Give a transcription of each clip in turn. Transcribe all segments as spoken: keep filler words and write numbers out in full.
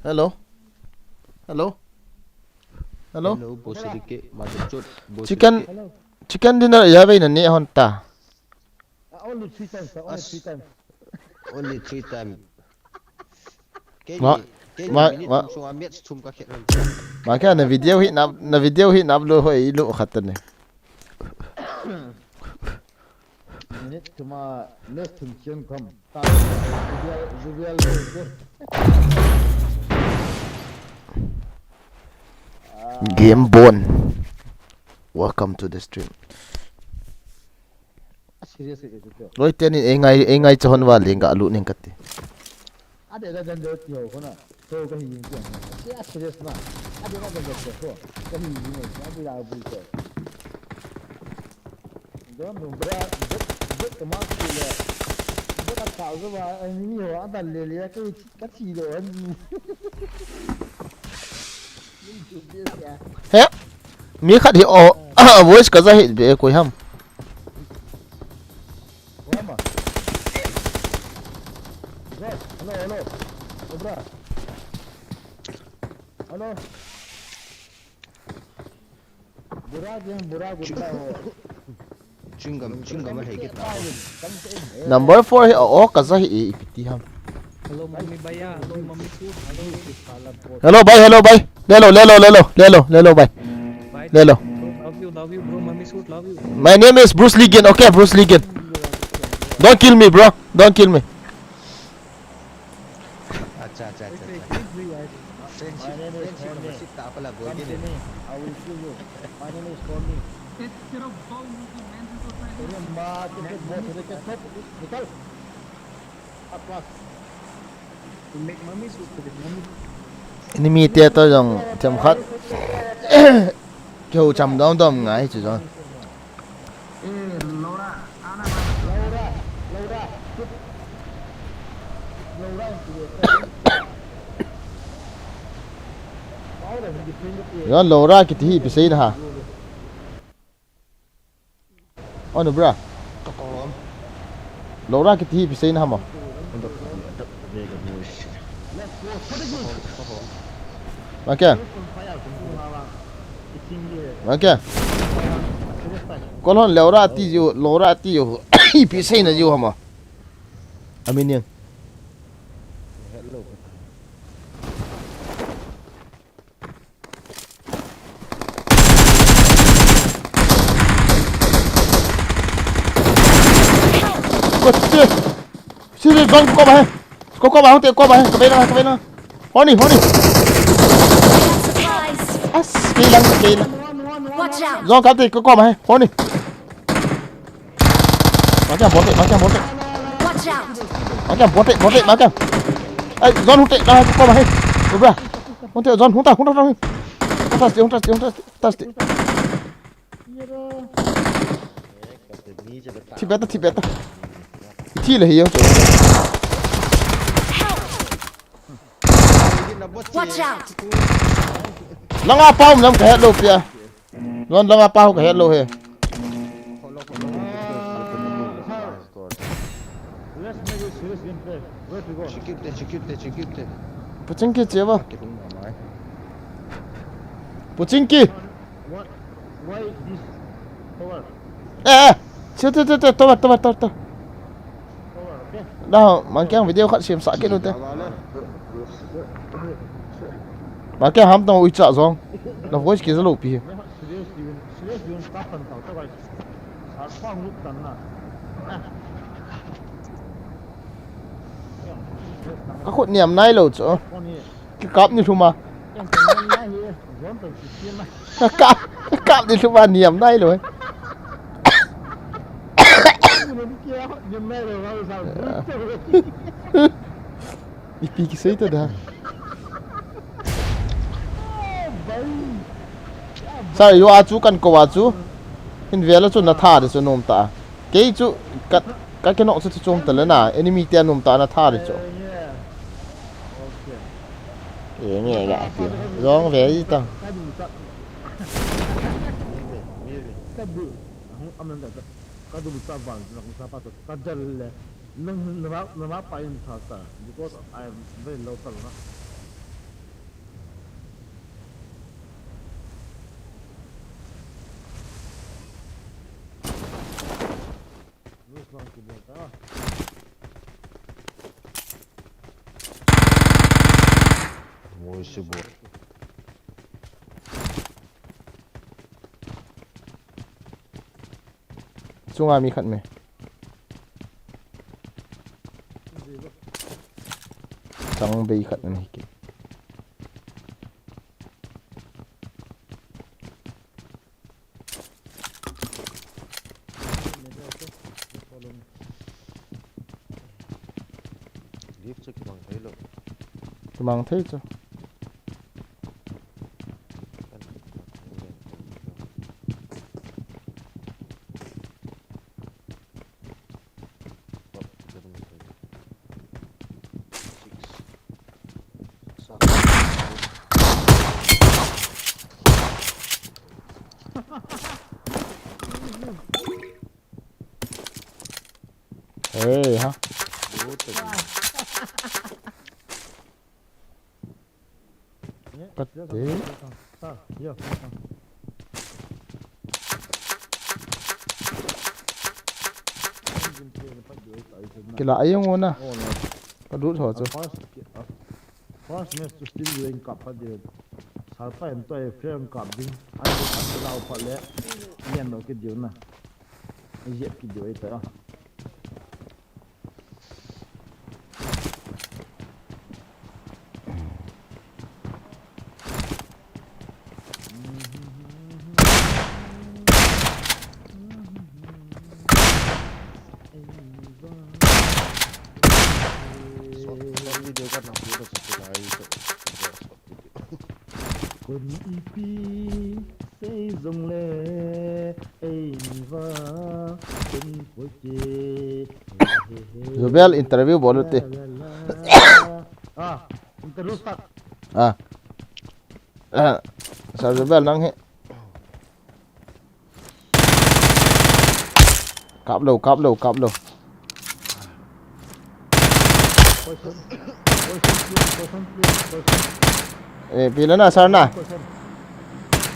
Hello. Hello. Hello. Hello, boss Ricky, ma chut, boss Chicken, Ricky. Hello. Chicken dinner ya ve na ni hon ta. Uh, only three times, sir. Only As- three times. Only three times. Kei Ma, ni, kei ni ma, minute ma. Thum sunga match thum ka khet hon. Ma kya na video hi na, na video hi na upload hoi lu khat ne. Minute thum a, match thum chen khom. Ta, video, video lo. Game Bone. Welcome to the stream. Serious ke chu. Loi teni ei ngai, ei ngai chahon va ling ga lu ning kati. Ade da dan do ti ho kona. To ka hi yin ki. Sia serious na. Ade da dan do ti ho. Ka hi yin ne. Ade da bu ko. Don no bra. Jet, jet ka ma ki le. Jet ka ka zo ba. Ai ni ho ada le le ka chi, ka chi lo an ni. He? Mi khat hi o, voice ka za hi be koi ham. Hello, hello. Cobra. Hello. Bura game, bura gunda ho. Chewing gum, chewing gum hai kita. Number four hi o, o ka za hi e, ipi ti ham. Hello, mummy bhaiya. Hello, mummy suit. Hello. Hello, bhai, hello, bhai. Le lo, le lo, le lo, le lo, le lo, bhai. Bhai, le lo. Bro, love you, love you, bro. Mummy suit, love you. My name is Bruce Lee Gin. Okay, Bruce Lee Gin. Don't kill me, bro. Don't kill me. Acha, acha, acha, acha. Friendship, friendship masita pala boy gini. Come to me. I will kill you. My name is Tony. Tera baal mujhe main se to. Tera maa ke boss re ke top nikal. Enemy te toh jong themkhat kihou cham dom dom ngai chu jong. Jong Laura kiti hi ipi seina ham. Onu bra. Ka kong lom. Laura kiti hi ipi seina ham. Ka kong. Ka kong. Kolhon Laura ti jiu, Laura ti jiu. Ipi seina jiu ham. Amin yang. Kau tu. Sini, bang, kau bah. Kau, kau bah, kau bah, kau bah, kau bah. Honi, honi. As, keilang, keilang. Watch out! Zong kau tu, kau, kau bah, honi. Makan bote, makan bote. Watch out! Makan bote, bote, makan. Ai, zon hute, na, kau bah, hei. Ubra. Hute, zon, huta, huta, huta. Huta, huta, huta, huta. Thi beta, thi beta. Thi le hi yo. Watch out! Langa pau nam ka hello pia. Don langa pau ka hello he. Let's make it serious gameplay. Where to go? Chikip te, chikip te, chikip te. Puching ki cheva. Puching ki. What? Why this tower? Eh, eh. Che, che, che, che, tower, tower, tower, tower. Tower, okay. Da, mang kiang video khat sem sa ke lo te. Mang kiang ham tong ui cha zong. Na voice ki za lo pi. Serious yun, serious yun ka pan tau ta bai. Sa pa ngut tan na. Ka khut niam nai lo chu. Kikap ni lhuma. Kap, kap ni lhuma niam nai lo. Ipi kisei ta da. Sa yo a chu kan ko a chu. Hin vela chu na tha de chu nom ta. Kei chu ka, ka ke nok chu chu chom ta le na. Enemy te nom ta na tha de chu. Ke nge ga ti. Zong ve i ta. Ka du sa bang, na sa pa to. Ka dal le. Nang na ma pa in sa sa. Because I am very local na. News lang keyboard ah. Moi si bo. Chunga mi khat me. Chang bei khat an hi ki. Lift chu kimang thei lou. Kimang thei chu. Hey, ha. Kate. Kila ayong una. Ka lut ho chu. First, uh, first match chu still rank kap pa de. Sar pa em to e frame kap ding. Ai ko kap lau pa le. Yan lo ke diu na. Ai jet ke diu ai ta. Short, short video ka na upload sa chulai. Short video. Khun ipi sei jongle ei va khun poi te. Zubel interview bol u te. Ah, interview start. Ah. Ah, Sir Zubel nang hi. Kap lou, kap lou, kap lou. Question. Question, please. Question, please. Question. Eh, pila na, sir na? Question.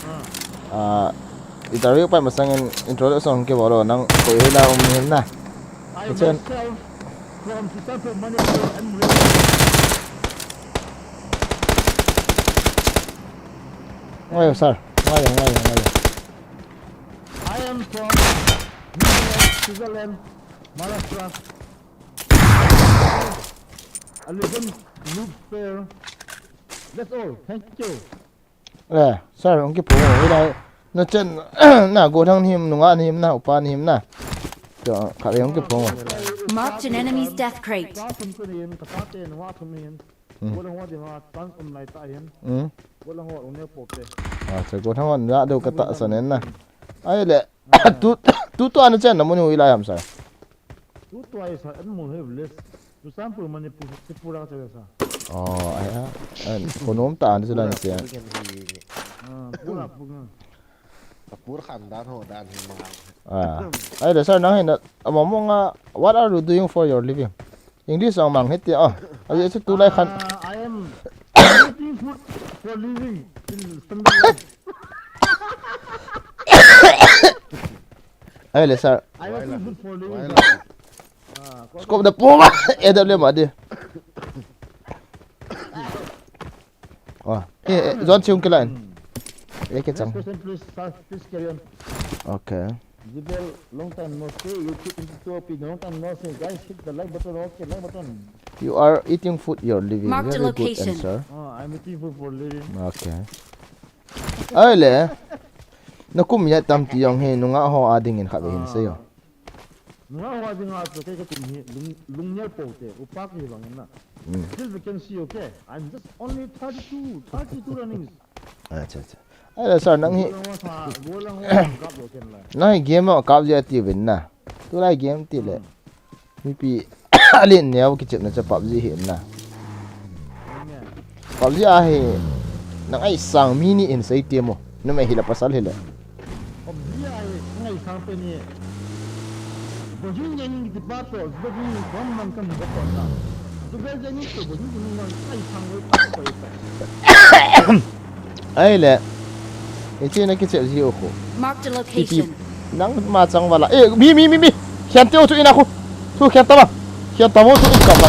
Ah. Ah, interview pa masang in introduction ke bol o, nang koi hila um him na. I Question. Myself from Churachandpur, Manipur, and Malaysia. Ngayo, sir. Ngayo, ngayo, ngayo. I am from New Zealand, Switzerland, Maharashtra. I live in Luke Fair. That's all. Thank you. Eh, sir, hung kiphong o, hilai. Na chen, na gothang him, nunga him, na upa him na. Cho, khat hung kiphong o. Marked an enemy's death crate. Ka thum ka nin, ka tate nunga thum hin. Hmm. Golang ho dinga, tang um lai ta hin. Hmm. Golang ho, ung ne pok te. Ah, cha gothang ho, na do ka ta sa nen na. Ai le, tu, tu to ana chen na mun hu ilai ham sir. Tu to ai sa, an mun he village. Churachandpur Manipur, Tripura cha sa. Oh, ai ha. An, konom ta an sila ni se. Ah, pura, pura. Kapur khandan ho dan hi ma. Ah. Ai le sir, nang hin, among mong a, what are you doing for your living? English ang mang hiti, ah. Ai, ese tulai khan. Ah, I am eating food for living in Sunday. Ai le sir. I am eating food for living. Scope da puma. A W ma di. Ah. Eh, eh, John Chung kilan. Eh, ke chang. Next question, please, sir. Please carry on. Okay. Zubel, long time no see. You keep into two P, long time no see. Guys, hit the like button. Okay, like button. You are eating food, you're living. Mark the location. Very good answer. Oh, I'm eating food for living. Okay. Ai le. Na kum ya tam ti jong he, nunga ho a ding in khat ve hin se yo. Nunga ho a ding a chu kei ka kum hi lung, lung neo po te, upa ki bang na. Mm. Still we can see, okay? I'm just only thirty-two, thirty-two runnings. Acha, acha. Ai le sir, nang hi. Golang ho sa, golang ho sa kap lo ken la. Nang hi game a kap je ati vin na. Tulai game ti le. Hmm. Mipi alen neo kichepna cha PUBG hi na. Amen. PUBG a hi nang ai sang mi ni in sei ti mo. Numei hi la pasal hi le. PUBG a hi ngai sang pe ni. Bojing jeng kiti pa to, bojing bom man kan ba to ta. Tu be jeng to bojing jeng man kai thang wei pa to ta. Ai le. Ichi na kiche ji o ko. Marked a location. Nang ma chang wala. Eh, mi, mi, mi, mi. Khian teo chu ina ko. Chu khian ta ba. Khian ta mo chu in ka ba.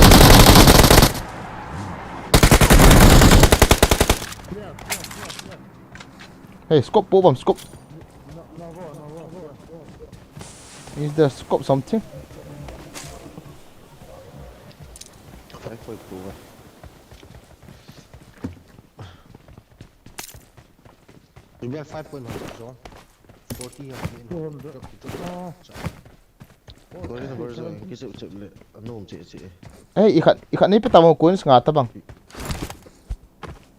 Hey, scope po bam, scope. Is there scope something? Five point two. You got five point one, so forty. Two hundred. Chop, chop, chop. Koi na bar zo, kichep chep le, anom che che. Eh, ikhat, ikhat nei pe ta mo coins nga ta bang.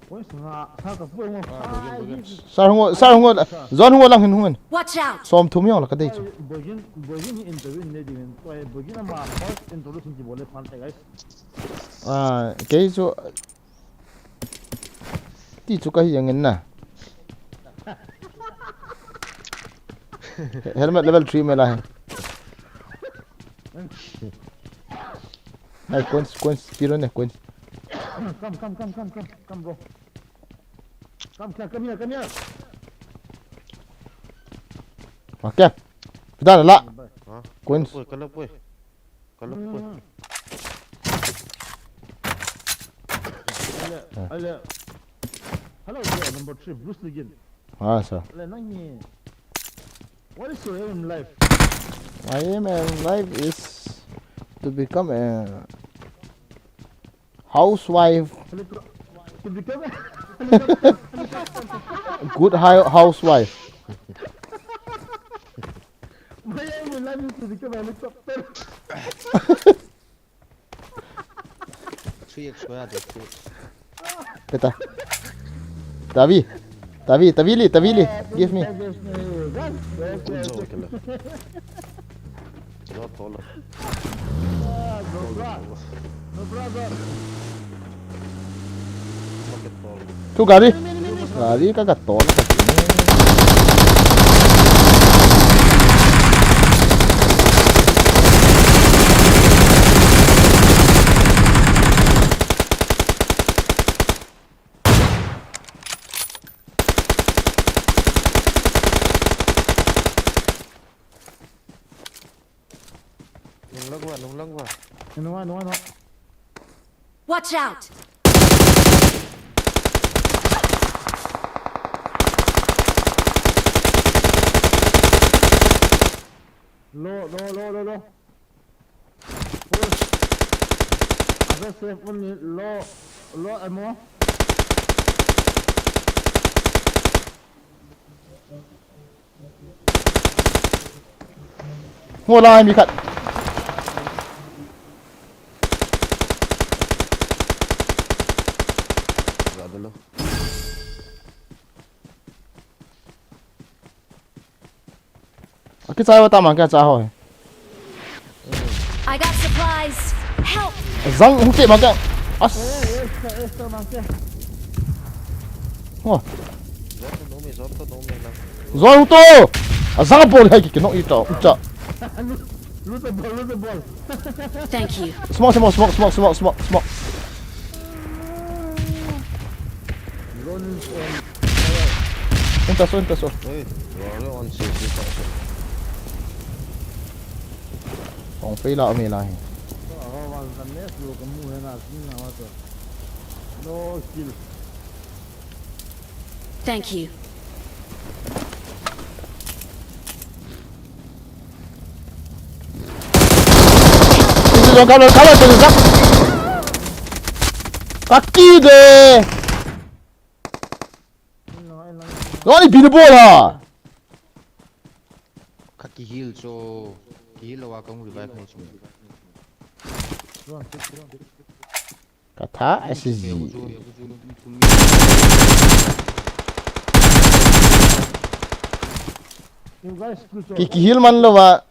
Coins nga, sa ka pu mo. Ah, bogin, bogin. Sir hungo, sir hungo, John hungo lang hin hungo. Watch out! Som thum yong la ka dei chu. Bogin, bogin hi interview nei ding. Bogin ama first introduction ki bole phan te, guys. Ah, kei chu Ti chu ka hi angin na. Helmet level three me la hai. Hai, coins, coins, piro ne, coins. Come, come, come, come, come, come, bro. Come, come, come here, come here. Okay. Pida la. Ha? Coins. Kala poi, kala poi. Kala poi. Hmm. Ale, ale. Hello, bro, number three, Bruce Lee again. Ah, sir. Ale, nang ni. What is your aim in life? My aim in life is to become a housewife. Helicop-, to become a helicopter. Good hou-, housewife. My aim in life is to become a helicopter. Three X square, three X. Beta. Tavi. Tavi, Tavi li, Tavi li. Give me. Good job, killer. Lot, lot. Market tall. Tu gari. Gari ka ka tol. Nung lang wa, nung lang wa. Nung wa, nung wa, nung. Watch out! Lo, lo, lo, lo, lo. Push. Ada safe pun ni, lo, lo ammo. Ngo lai mi khat. Akichai wa ta mang kia cha hoi. I got supplies. Help! Zang hung te mang kia. As. Ngo. Zoi hu to! Azang bol hai ki kinong i to, u cha. Lose the ball, lose the ball. Thank you. Smoke, smoke, smoke. Drone is on. Unta so, unta so. Oi, drone on si, si, si. Kong fei la mi la hi. No kill. Thank you. Kalo, kalo, kalo. Kaki de. Nani bini bol ha. Kaki heal cho. Ki heal wa kong revive mo cho. Katha S G. Ki, ki heal man lou va.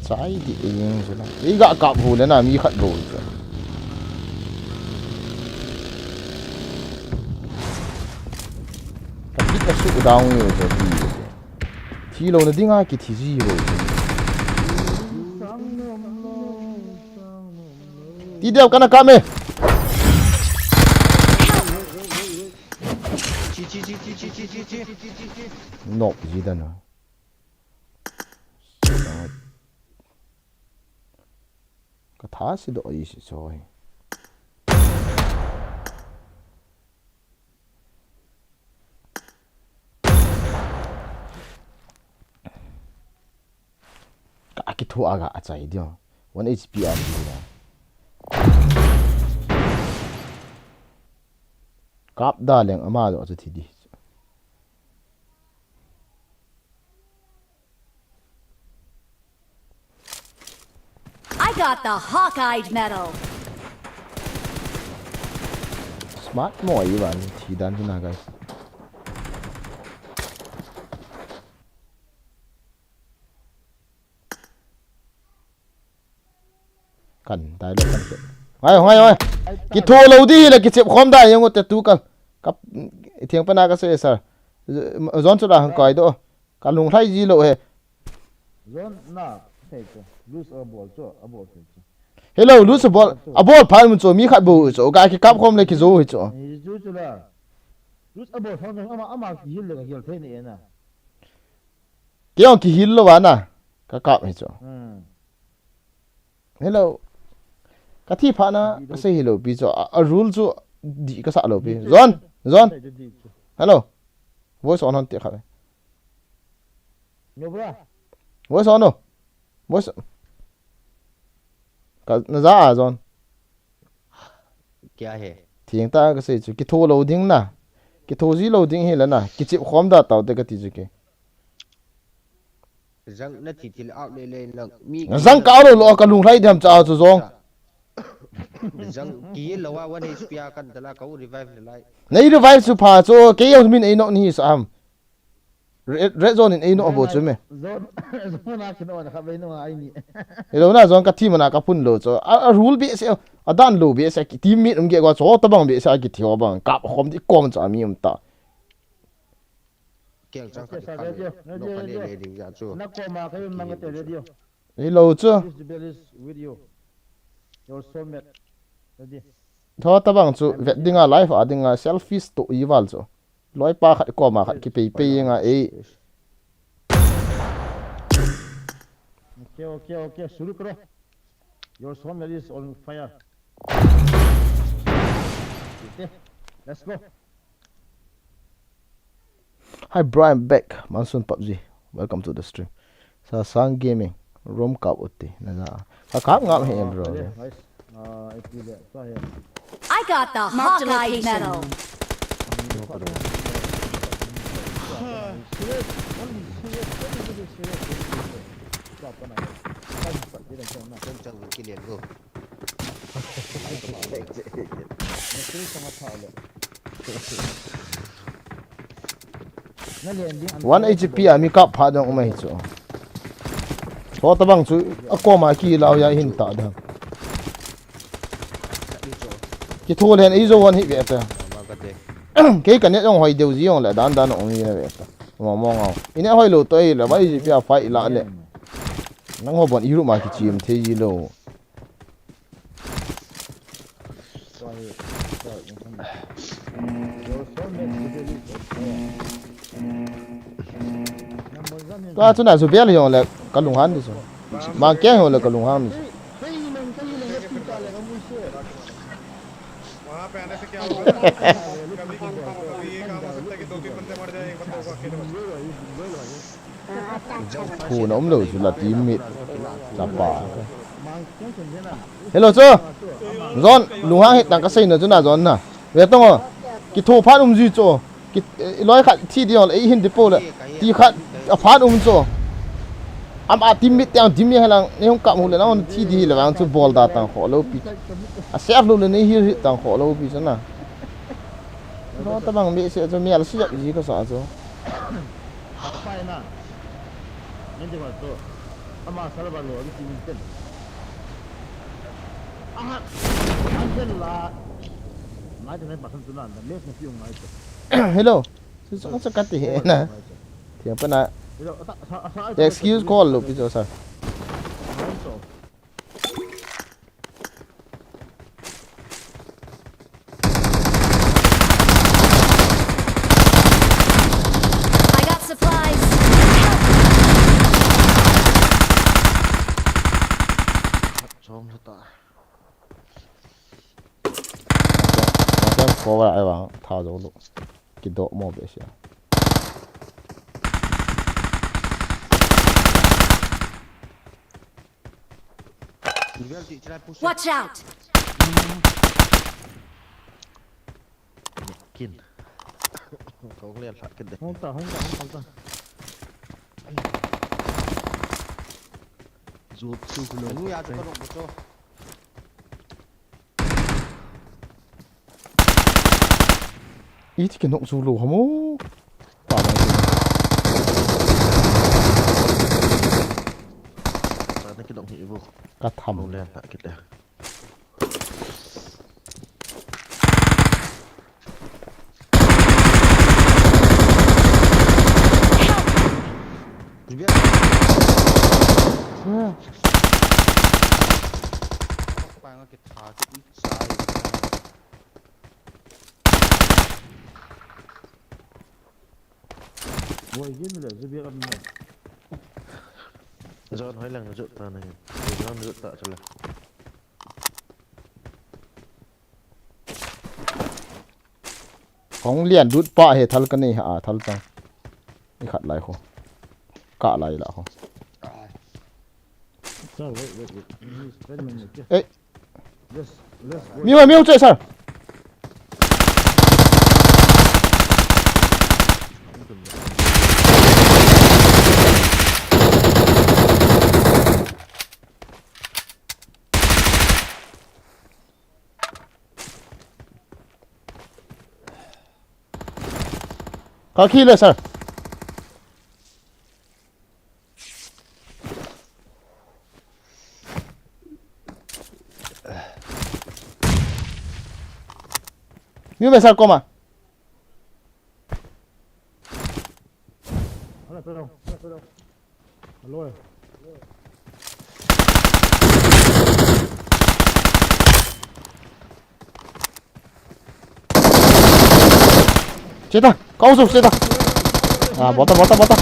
Chai di eng chu na. Ei ga kap hu le na mi khat bou chu. Down ni jo ti. Thi lou na dinga kithi ji ho. Ti deu kana kap me. Chi, chi, chi. Nok ji dan. Ka tha si doh i si choi. Ka kithu aga achai dio. One H P a ni na. Kap da leng ama jo chu thi di. I got the Hawkeye medal. Smart mo ivan thi dan chu na, guys. Kan dai lo kan ke. Ngai, ngai, ngai. Kitho lo di le kichep khom da yang te tu kal. Kap, i thiang pana ka se sir. Zon chu la hang kai do. Ka lunglhai ji lo he. Zon na, thei chu. Lose a ball chu, a ball thei chu. Hello, lose a ball. A ball pha mun chu mi khat bo chu. Ka kikap khom le kijo hi chu. Ni chu chu la. Lose a ball thang ama, ama kihil le ka hil thei ni e na. Kei jong kihil lou va na. Ka kap hi chu. Hmm. Hello. Ka thi phat na, ka sei hilou pi chu. A, a rule chu di ka sa lou pi. Zon, Zon. Hello. Voice on hon te kha. Voice on no. Voice. Ka na ja a Zon. Kya hai? Thiang ta ka sei chu. Kitho lo ding na. Kitho ji lo ding hi la na. Kichep khom da tau te ka ti chu ke. Zang na thi thil out le le na mi. Zang ka lo lo ka lunglhai diam cha chu Zon. Zang ki lo wa one H P a kan tala ka u revive le lai. Nei revive chu pha chu ke yo min ei no ni sa am. Red, red zone in ei no bo chu me. Zon, zon a kino na kha bei no ai ni. Hello na Zon ka thi mana ka phun lo chu. A, a rule be se, a dan lo be se, ki team meet um ge go chu, ta bang be se, a kithi ho bang, kap khom di kom chu a mi um ta. Keng chang khat khat le, no khat le le ding ja chu. Na ko ma ka yum nang te radio. Hello chu. This bell is with you. Your soulmate. Ready. Tho ta bang chu, vet dinga live a dinga selfish to i val chu. Loi pa khat ko ma khat ki pei pei nga e. Okay, okay, okay. Shuru karo. Your soulmate is on fire. Okay. Let's go. Hi Brian Beck, Mansun PUBG. Welcome to the stream. Sasang Gaming, Rom kap uti. Na na. Ka kap ngam he bro. I got the Hawkeye medal. One H P a mi kap pha dong um ahi chu. Tho ta bang chu a koma ki lau ya hin ta dang. Ki tho len ei zo wan hi ve ta. Kei ka ne jong hoi deu ji jong le dan dan ong ni ve ta. Mo mo ngau. I ne hoi lo to ei le one H P a fight la le. Nang ho bon i ru ma ki chim thei ji lo. Ka chu na zu bel jong le ka lunghan ni chu. Mang keng jong le ka lunghan ni chu. वहाँ पे आने से क्या होगा? कभी, कभी ये काम हो सकता है कि दो तीन बंदे मर जाए, एक बंदा होगा अकेले बचा। Khu na um lo chu la team mate. Chapa. Hello chu. Zon, lunghang het tang ka sei na chu na Zon na. Ve tong o. Ki tho phat um ji chu. Ki, eh, loi khat thi di ol, ei hin di po le. Ti khat a phat um chu. Ama team mate tang team mate lang. Nei hung kap hu le na on thi di le vang chu bol da tang kho lo pi. A safe lo le nei hi hi tang kho lo pi chu na. No ta bang mi se chu mi al si yak ji ka sa chu. Apai na. Ngen di ba to. Ama sala ba lo abi ti min ten. Aha. An ten la. Ngai ten ba san tu na, na le na piu ngai to. Hello. Chu chu ka ti he na. Thiam pa na. Excuse call lo pi cho sir. I got supplies. Chom sa ta. Macam cover ai vang tha zo lo. Kidoh mo be sia. Level ti chilai push. Watch out! Kin. Kong lian lha kin de. Hung ta, hung ta, hung ta. Zup su lo. Nu ya chu ka dong bu chu. Iti ke nok zu lo hamo. Pa ba. Sa na ke dong hi bu. Ka tham. Kong lian lha kin de. Zone hoi lang na jot ta na. Zone jot ta chala. Kong lian lut pa he thal ka nei ha, a thal tang. I khat lai kho. Ka lai la kho. Sir, wait, wait, wait. Please, friend, no, no, just, eh. Just, let's go. Miu, miu, che, sir. Kaki le, sir. Miu me, sir, koma. Hala, pero, hala, pero. Alo, eh. Cheta, kau su, cheta. Ah, bota, bota, bota.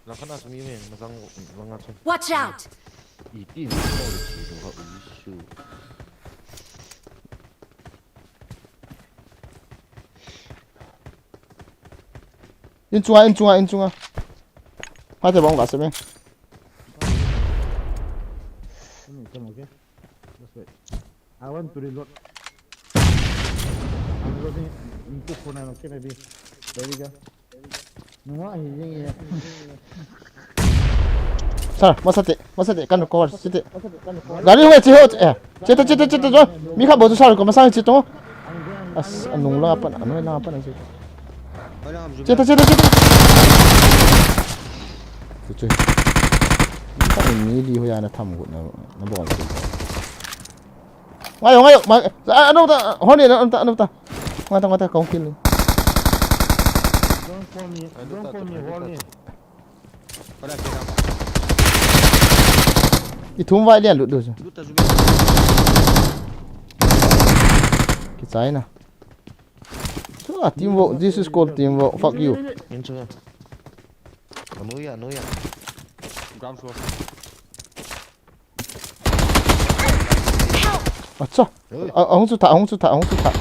Lang kha na sumi me, masang, lang nga sum. Watch out! Iti ni ko le chi lo ha u su. In chunga, in chunga, in chunga. Mate bong ka se me. Come, come, okay. Just wait. I want to reload. I'm reloading in two four nine, okay, maybe. There we go. Nunga hi jing ye. Sir, masate, masate, kan ko site. Gari hung e, che ho, eh. Cheta, cheta, cheta, jo. Mi kha bo tu sir ko masang che to. As, anung la pan, anung la pan che. Cheta, cheta, cheta. Tu che. Mi kha ni li ho ya na tham gu na, na bo. Ngayo, ngayo, ma, ah, ano ta, honi, ano ta, ano ta. Ngata, ngata, kong kill. Don't call me, don't call me, honi. Ithum vai lian lut du. Kichai na. Chua, teamwork, this is called teamwork. Fuck you. Inchu. Anuya, anuya. Ground floor. Acha. Oi. A, ahung chu tha, ahung chu tha, ahung chu tha.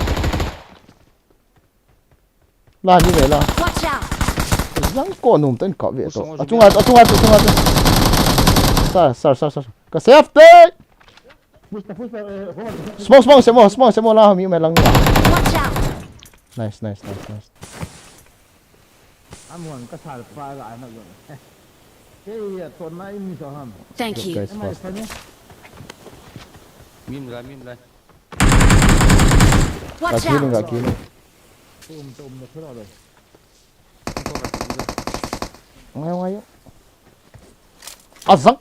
La ni ve la. Watch out! Yang ko num ten ka ve to. Achunga, achunga, achunga, achunga. Sir, sir, sir, sir. Ka safety. Push ta, push ta, eh, hold. Smoke, smoke, semo, smoke, semo la mi me lang. Watch out! Nice, nice, nice, nice. Amuan ka sal pa la na lo. Hey, ya to na imi so ham. Thank you. Guys, fast. Mim la, mim la. Watch out! Ka kini, ka kini. Tum, tum, na thura lo. Ngayo, ngayo. Azak.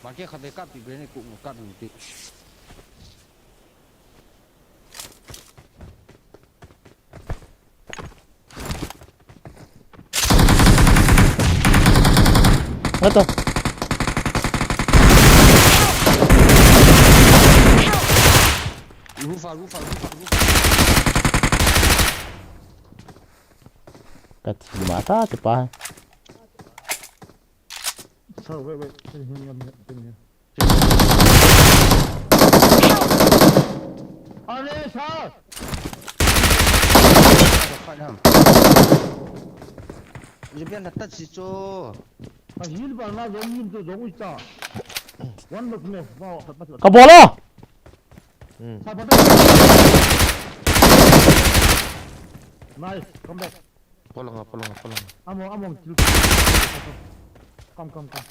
Baki khat de kap ti bre ni ku mu kap ni ti. Ata. Rufa, rufa, rufa, rufa. Kat, di mata, cepat. Sir, wait, wait. Can you hear me? I'm here. Can you hear me? Are, sir! Fight him. Jibian na tat si cho. Ka heal ba na zong yin to zong uita. One look me. Wow, ka pat. Ka bol o. Hmm. Sa pat. Nice, come back. Polanga, polanga, polanga. Amo, amo, kill. Come, come, come.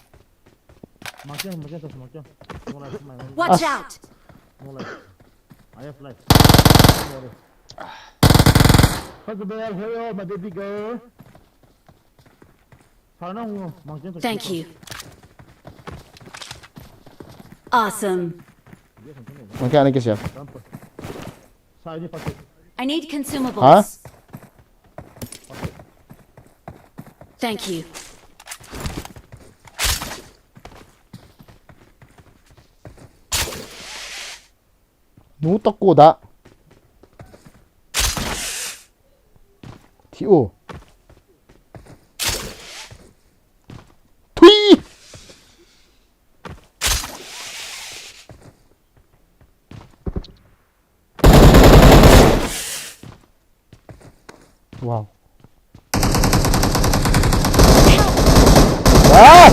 Mark him, mark him, mark him. No life, my. Watch out! No life. I have life. Don't worry. How's the bear? Hey, oh, my baby girl. Thank you. Awesome. Mangke ani ke siap. I need consumables. Ha? Thank you. Nu tak ko da. Thi o. Thui. Wow. Ah!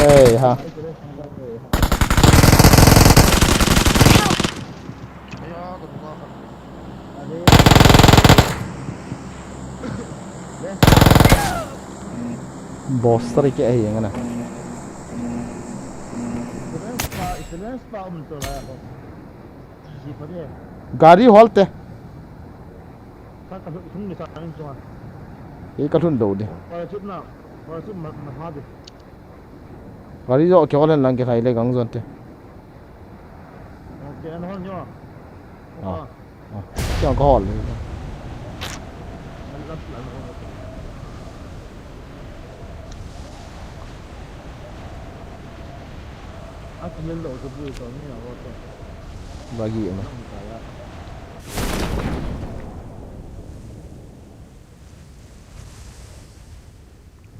Hey, ha. Boss tari ke ahi ngana. Gari hol te. Ka, ka lhun, lhun ni sa kan chunga. Ei ka lhun lou di. Parachute na, parachute ma, ma ha di. Gari jo ke olen lang ke thai le gang zon te. Okay, an hol nyo. Ah. Ah. Kya ka hol le. Bagi na.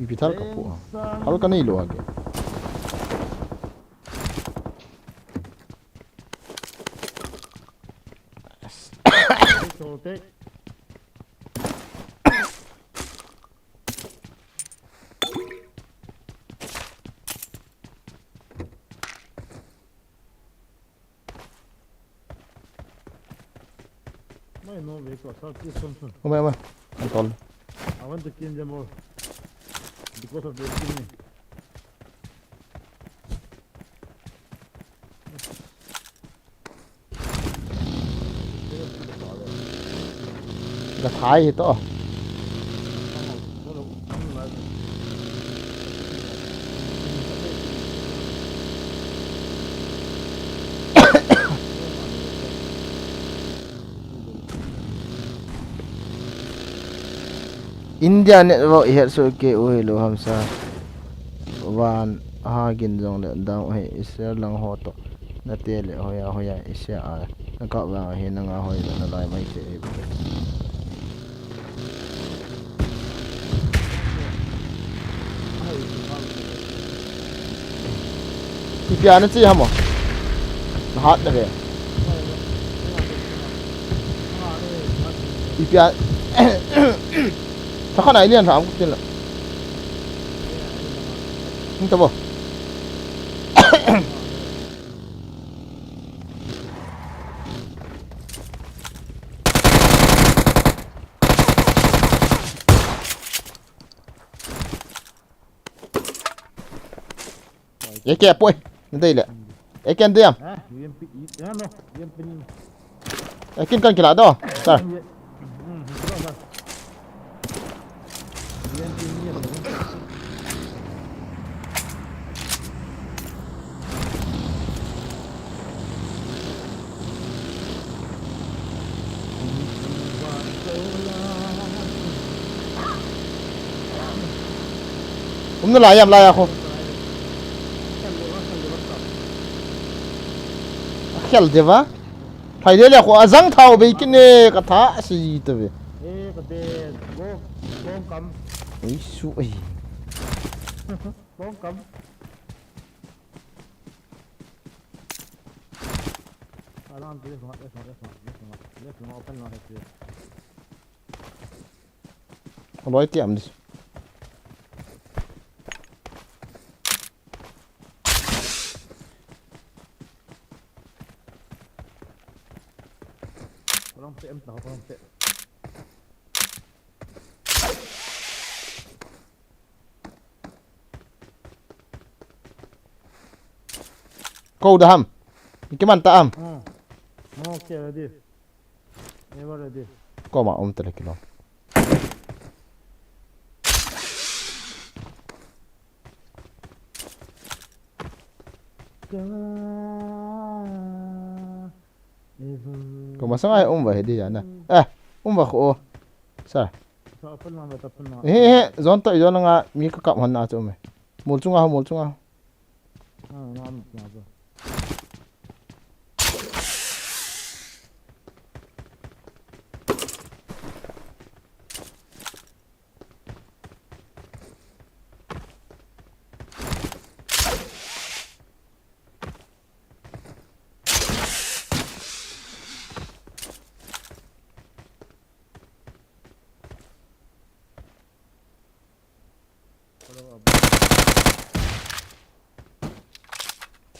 Ipi thal ka pu. Hal ka nei lo age. Mai no ve ko sa ki sun sun. Ome, ome. An tol. I want to kill them all. Because of the skin. Ka thai hi to. India network ihet soh kei u hilou ham sa. Van hagin jongle dang u hi Israel lang ho toh. Nate le hoiya hoiya isia a. Nakap vang hi nanga hoi le nalai mai te. Ipi a na chi ham o? Na hat na ve. Ipi a. Thakhat na i lian tham tin la. Hung ta bo. Ye ke poi. Ndei le. Ye ke ndei am. Ha? U M P, ha, no. U M P ni. Ye kin kan kila do. Sir. Ye, hmm, kila, sir. U M P ni, sir. Um nalai am, lai a kho. Akhel deu va. Phai le le kho ajang thau bei kit ne ka tha si ta ve. Eh, ka be. Go, go kam. Ei su ei. Go kam. Alarm, left, left, left, left, left, left, open, left. Aloi tiam di. Alarm pe em ta, alarm pe. Ko da ham. Ikiman ta am. Ah. Okay, ready. Ever ready. Ko ma um tele kilo. Ko masang ai um va he di ya na. Eh, um va ko. Sa. Sa open ma, open ma. Eh, eh, zon to, zon nga mi ka kap hon na chu me. Mol chunga, mol chunga. Ah, na, na, na.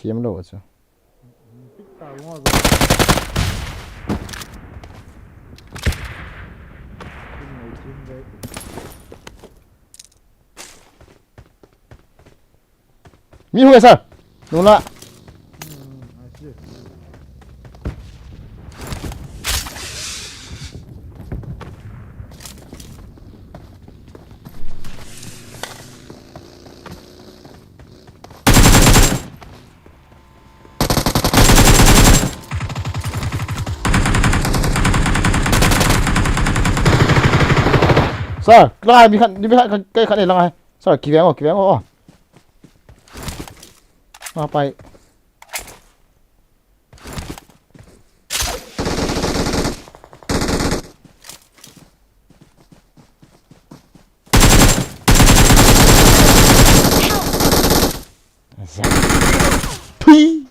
Thiam lou chu. Mi hung e, sir. Nung la. Sir, lang ai, mi khat, mi khat, kai khat e lang ai. Sir, kiveng o, kiveng o. Nga pai. Thui.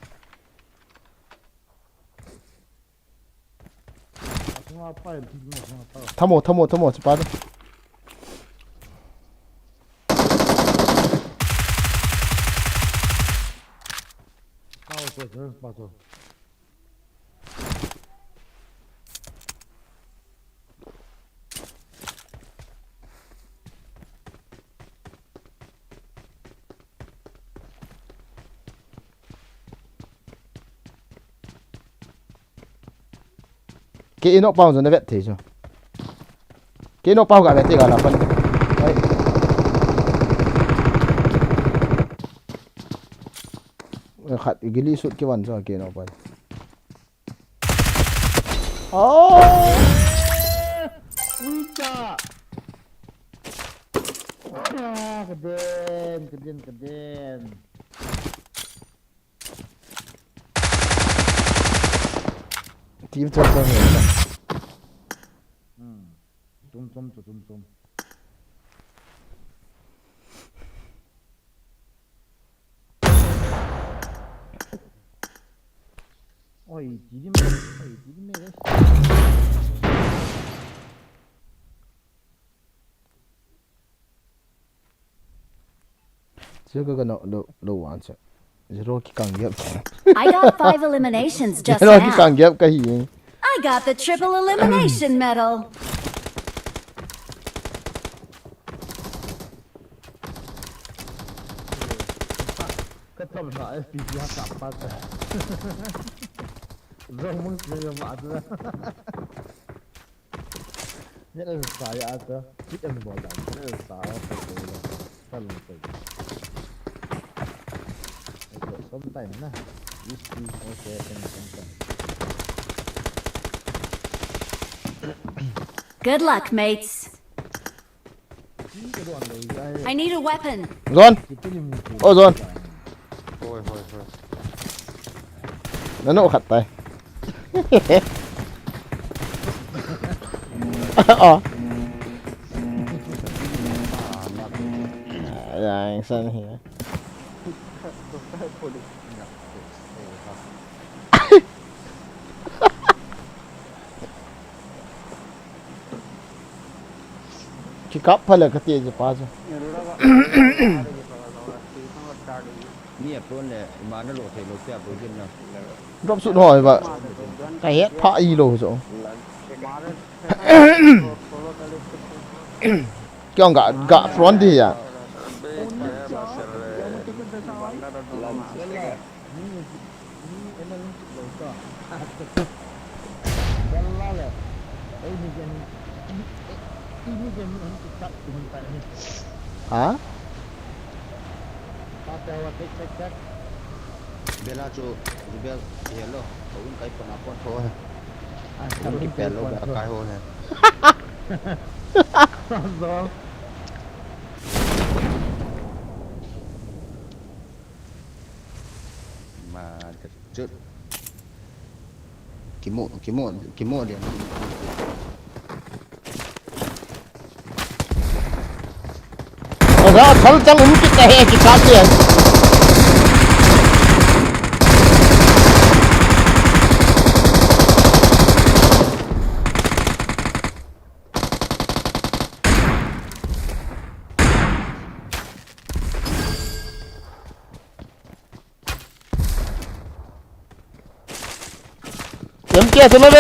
Thamo, thamo, thamo, chapa. Ke ino pau jong na vet thei chu. Ke ino pau ga vet thei ga la pan. Ai. Khat gili sut ki van chu ke ino pau. Oh! Ui cha. Ah, ka den, ka den, ka den. Team chom chom ni. Hmm. Chom chom chu chom chom. Oi, ti di me, oi, ti di me. Chu ka, ka no, lo, lo wan chu. Zero ki kang gap. I got five eliminations just Zero ki now. Kang gap ka hi. I got the triple elimination medal. Laptop na F P V ha kap pa ta. Zong mong sila ma ta. Net ang sa ya ta. Kit ang bol ta. Net ang sa ya ta. Kan sa. Sometime na. This is okay sometime. Good luck, mates. I need a weapon. Zon. Oh, Zon. Hoi, hoi, hoi. Nanu khat tai. Oh. Ya, yang san hi. Kikap pha le kati je pa chu. Ni a pon le, ima na lo thei lo pia bo jin na. Drop shoot hoi ba. Ka het pha i lo chu. Kyong ga, ga front di ya. Ha? Bela chu, Jubel, hello. Kau in kai pona pon tho. Kau in kai pon tho. Kai ho he. Ma, chut. Kimo, kimo, kimo dia. Ra thal chang um kit ta he, kikap dia. M K S M B.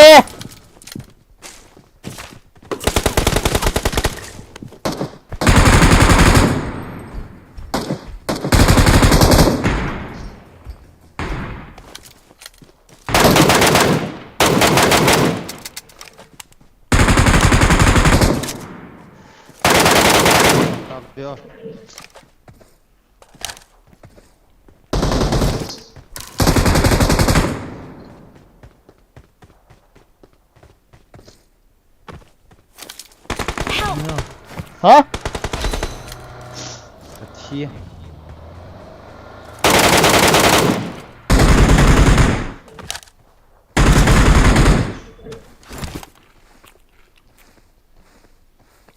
Help! Ha? Ka thi.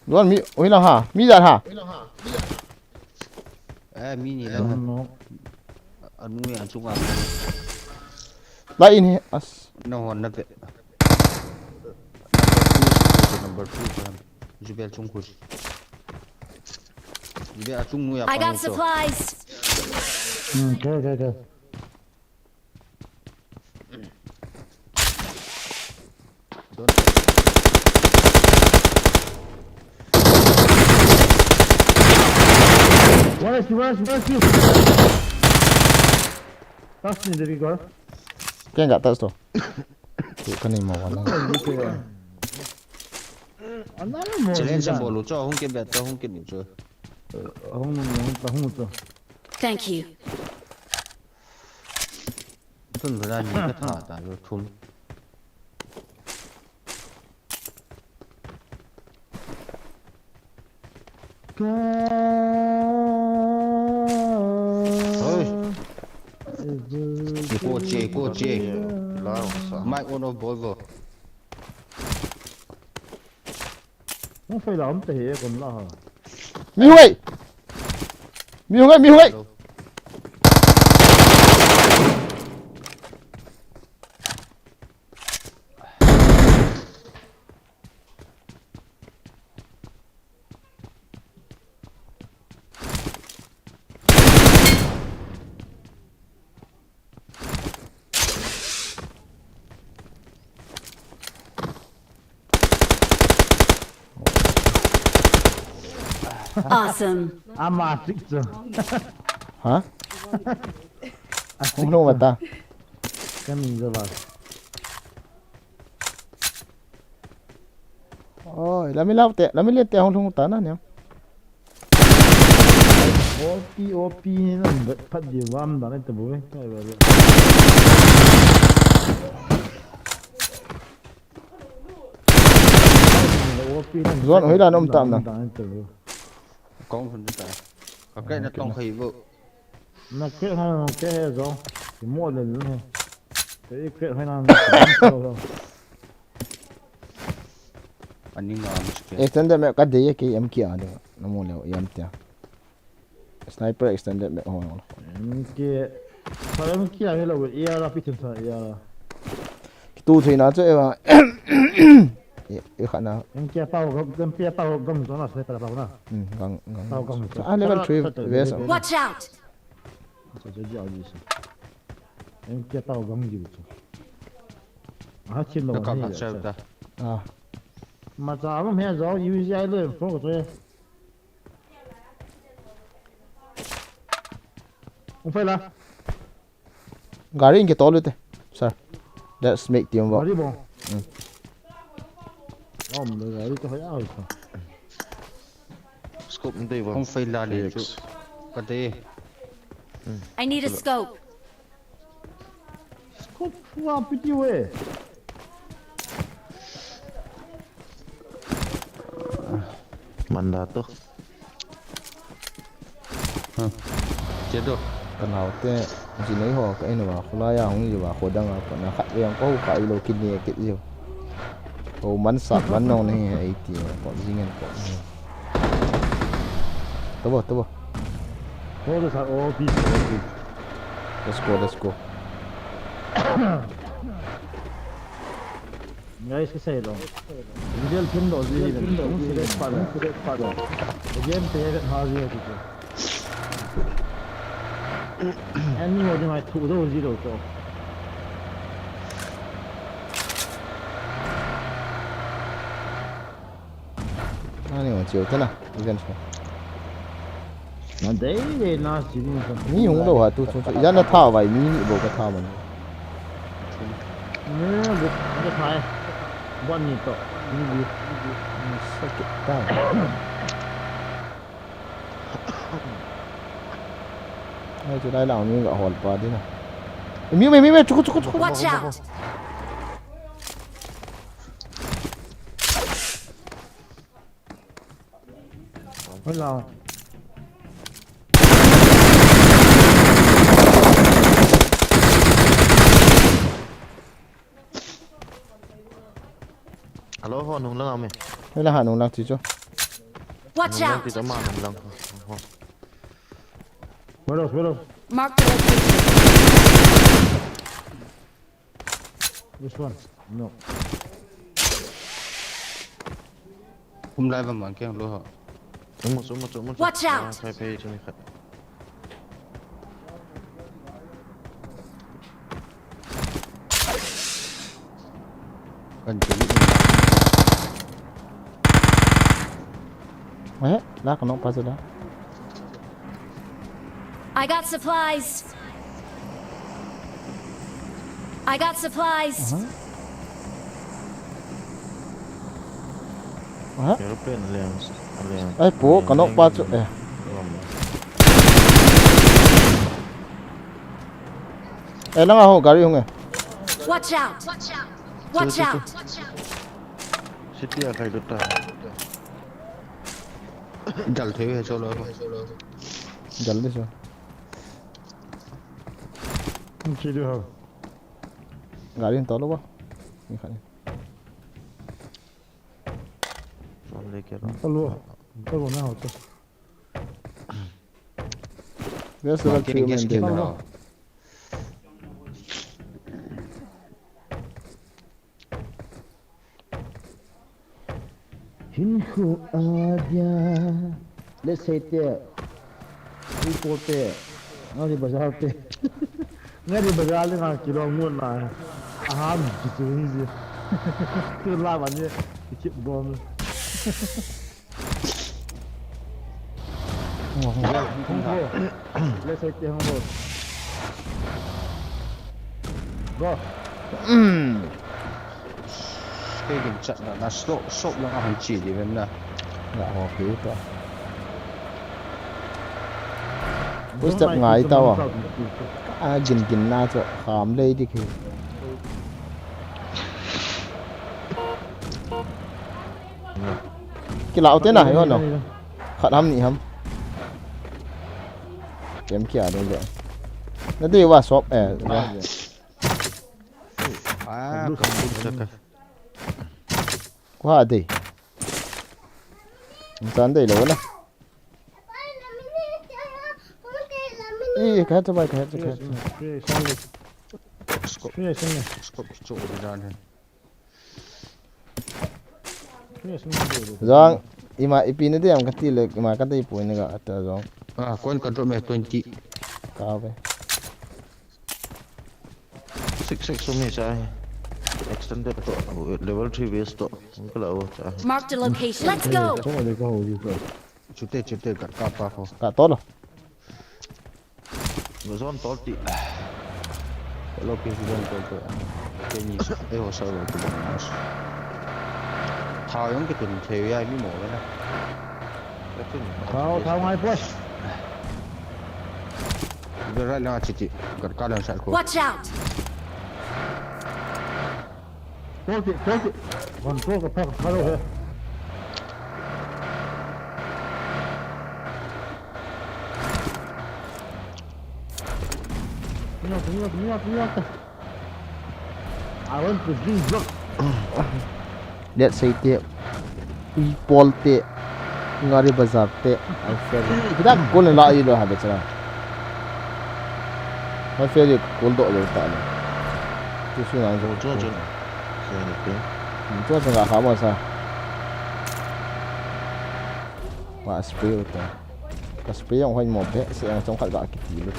Luan mi, oi lang ha, mi dan ha. Eh, mi ni lang ha. Anu ya chunga. Lai in he, as. Na hon na pe. Number two, number two, Jubel chung khu. Jubel chung nu ya. I got supplies. Hmm, okay, okay, okay. Where is he? Where is he? Where is he? Touch me, David, go. Keng ga touch to. Tu kani mo wana. Challenge bol u cho, hung ke bet to, hung ke ni cho. Hung nu, hung ta, hung to. Thank you. Tun bela ni ka tha ta lo thum. Oi. Ko che, ko che. Mai ono bol go. Hung fei la um te he kon la ha. Mi hung ei. Mi hung ei, mi hung ei. Awesome. Ama tik chu. Ha? Hung lhung va ta. Ka min jo va. Oi, lami lau te, lami le te hung lhung ta na ne. O P, O P ni na phat di vam da ne te bu ve. Kai va le. O P ni. Zon hoi la nom tam na. Da ne te bu. Kong hun ta. Ka kai na tong khai bu. Na kre ha, na kre he jo. Ki mo le lu he. Te i kre ha na, na kre ho. Ani nga mi kre. Extended map ka dei e, ke M K a de. Na mo le yam tia. Sniper extended map ho. M K. Ka M K a he lo, A R a pi thim sa A R a. Ki tu thei na chu e ba. E, e kha na. M K pau gam, M K pau gam zo na, sniper pau na. Hmm, gang, gang. Pau gam zo. Ah, level three vest. Watch out! Sa, sa, sa, sa, sa. M K pau gam ji chu. Ah, chin lo. Ka ni ka le cha sa ta. Ah. Ma cha ma me zo, U Z I le, fo ko to. Hung phai la. Gari in kitol ute, sir. Let's make team work. Gari bong. Hmm. Om, gari to haya hoisa. Scope dei bong. Hung phai la le chu. Ka dei. I need a scope. Scope wa piti we. Manda to. Ha. Che do. Ka nau te, ji nei ho ka in uva, khulai a hung ji uva, khodang a pat na khat vei ang ko ka i lo kit ni kit ji. Ko man sa man nong nei ai ti ko jing en ko. Tabo, tabo. Ko do sa o pi. Let's go, let's go. Guys, ka sei lo. Middle pin lo ji hi, pin lo ji hi, pa lo. Game te he ha ji hi. Ani ho ji mai thu do ji lo to. Ani ho chiu te na. Event ho. Na dei dei na si ni sa. Mi hung lo ha tu chu chu. Ijat na tha vai mi ni bou ka tha man. Ni bu ka tha. Bon ni to. Ni bu. Ni sa ki ta. Ai chu lai lang mi ga hol pa di na. Mi mi mi mi chu chu chu. Watch out! Hello. Hello, ho nung lang ame. Hello, ha nung lang ti chu. Watch out! Nung lang ti chu ma nung lang. Ho. Where else? Where else? Mark the location. This one. No. Hum lai bam bang keng lo ho. Umu chu, umu chu, umu chu. Watch out! Ah, phai phai chu ni khat. Kan chu ni. Eh, la ka nok pa chu la. I got supplies. I got supplies. Aha. Aha. Aeroplane alliance, alliance. Ai, po, ka nok pa chu, eh. Eh, langa ho, gari hung e. Watch out. Watch out. City a khai lut ta. Jal thei he chu lo. Jal di chu. Chi du ha. Gari in to lo ba. Ni khat ni. Phone le ke lo. To lo. To lo na ho to. Yes, sir. Kiri, kiri, kiri. Hinkho a dia. Let's say te. Ipo te. Ngari bazar te. Ngari bazar le nga kilo ngun na. Aham kitu hizi. Tu la ba ni. Kit bom. Hung ho. Let's say te hung ho. Go. Hmm. Kei gin chat na, na slope, slope lang a hung chi di ven na. Nga ho kei ta. Footstep ngai ta wa. A gin gin na chu kham lei di kei. Kilau te na, hei ho no. Khat ham ni ham. Kem kia dong de. Na dei wa sop, eh, wa. Ah, ka pun chaka. Ko ha dei. Chan dei lo na. Eh, ka ha cha bai, ka ha cha, ka ha cha. Scope. Scope kicho di dan hai. Jong, ima ipi na dei am kati le, ima ka dei poi na ga ata jong. Ah, coin ka drop me twenty. Ka ve. Six six so me cha. Extended to, level three vest to. Ka la o cha. Marked a location. Let's go. Chong le ka ho ji to. Chute, chute, ka, ka pa ko. Ka to lo. Zone tol ti. Lo ke zone tol to. Ke ni, eh, ho sa lo tu. Thao jong ke tun thei ya mi mo na. Thao, thao ngai poi. Be ra la chi ti. Ka, ka dan sa ko. Watch out! Tol ti, tol ti. Van tol ka phak phalo he. Tumia, tumia, tumia, tumia. I want to drink blood. Let's say te. Ui Paul te. Ngari Bazar te. I feel. Kita kol la ilo ha bechara. I feel kol do lo ta lo. Tu su na jo jo jo. Seni te. Tu su na ha ma sa. Wa spray ta. Ka spray jong hoi mo behseh a, chomkhat ga kiti le.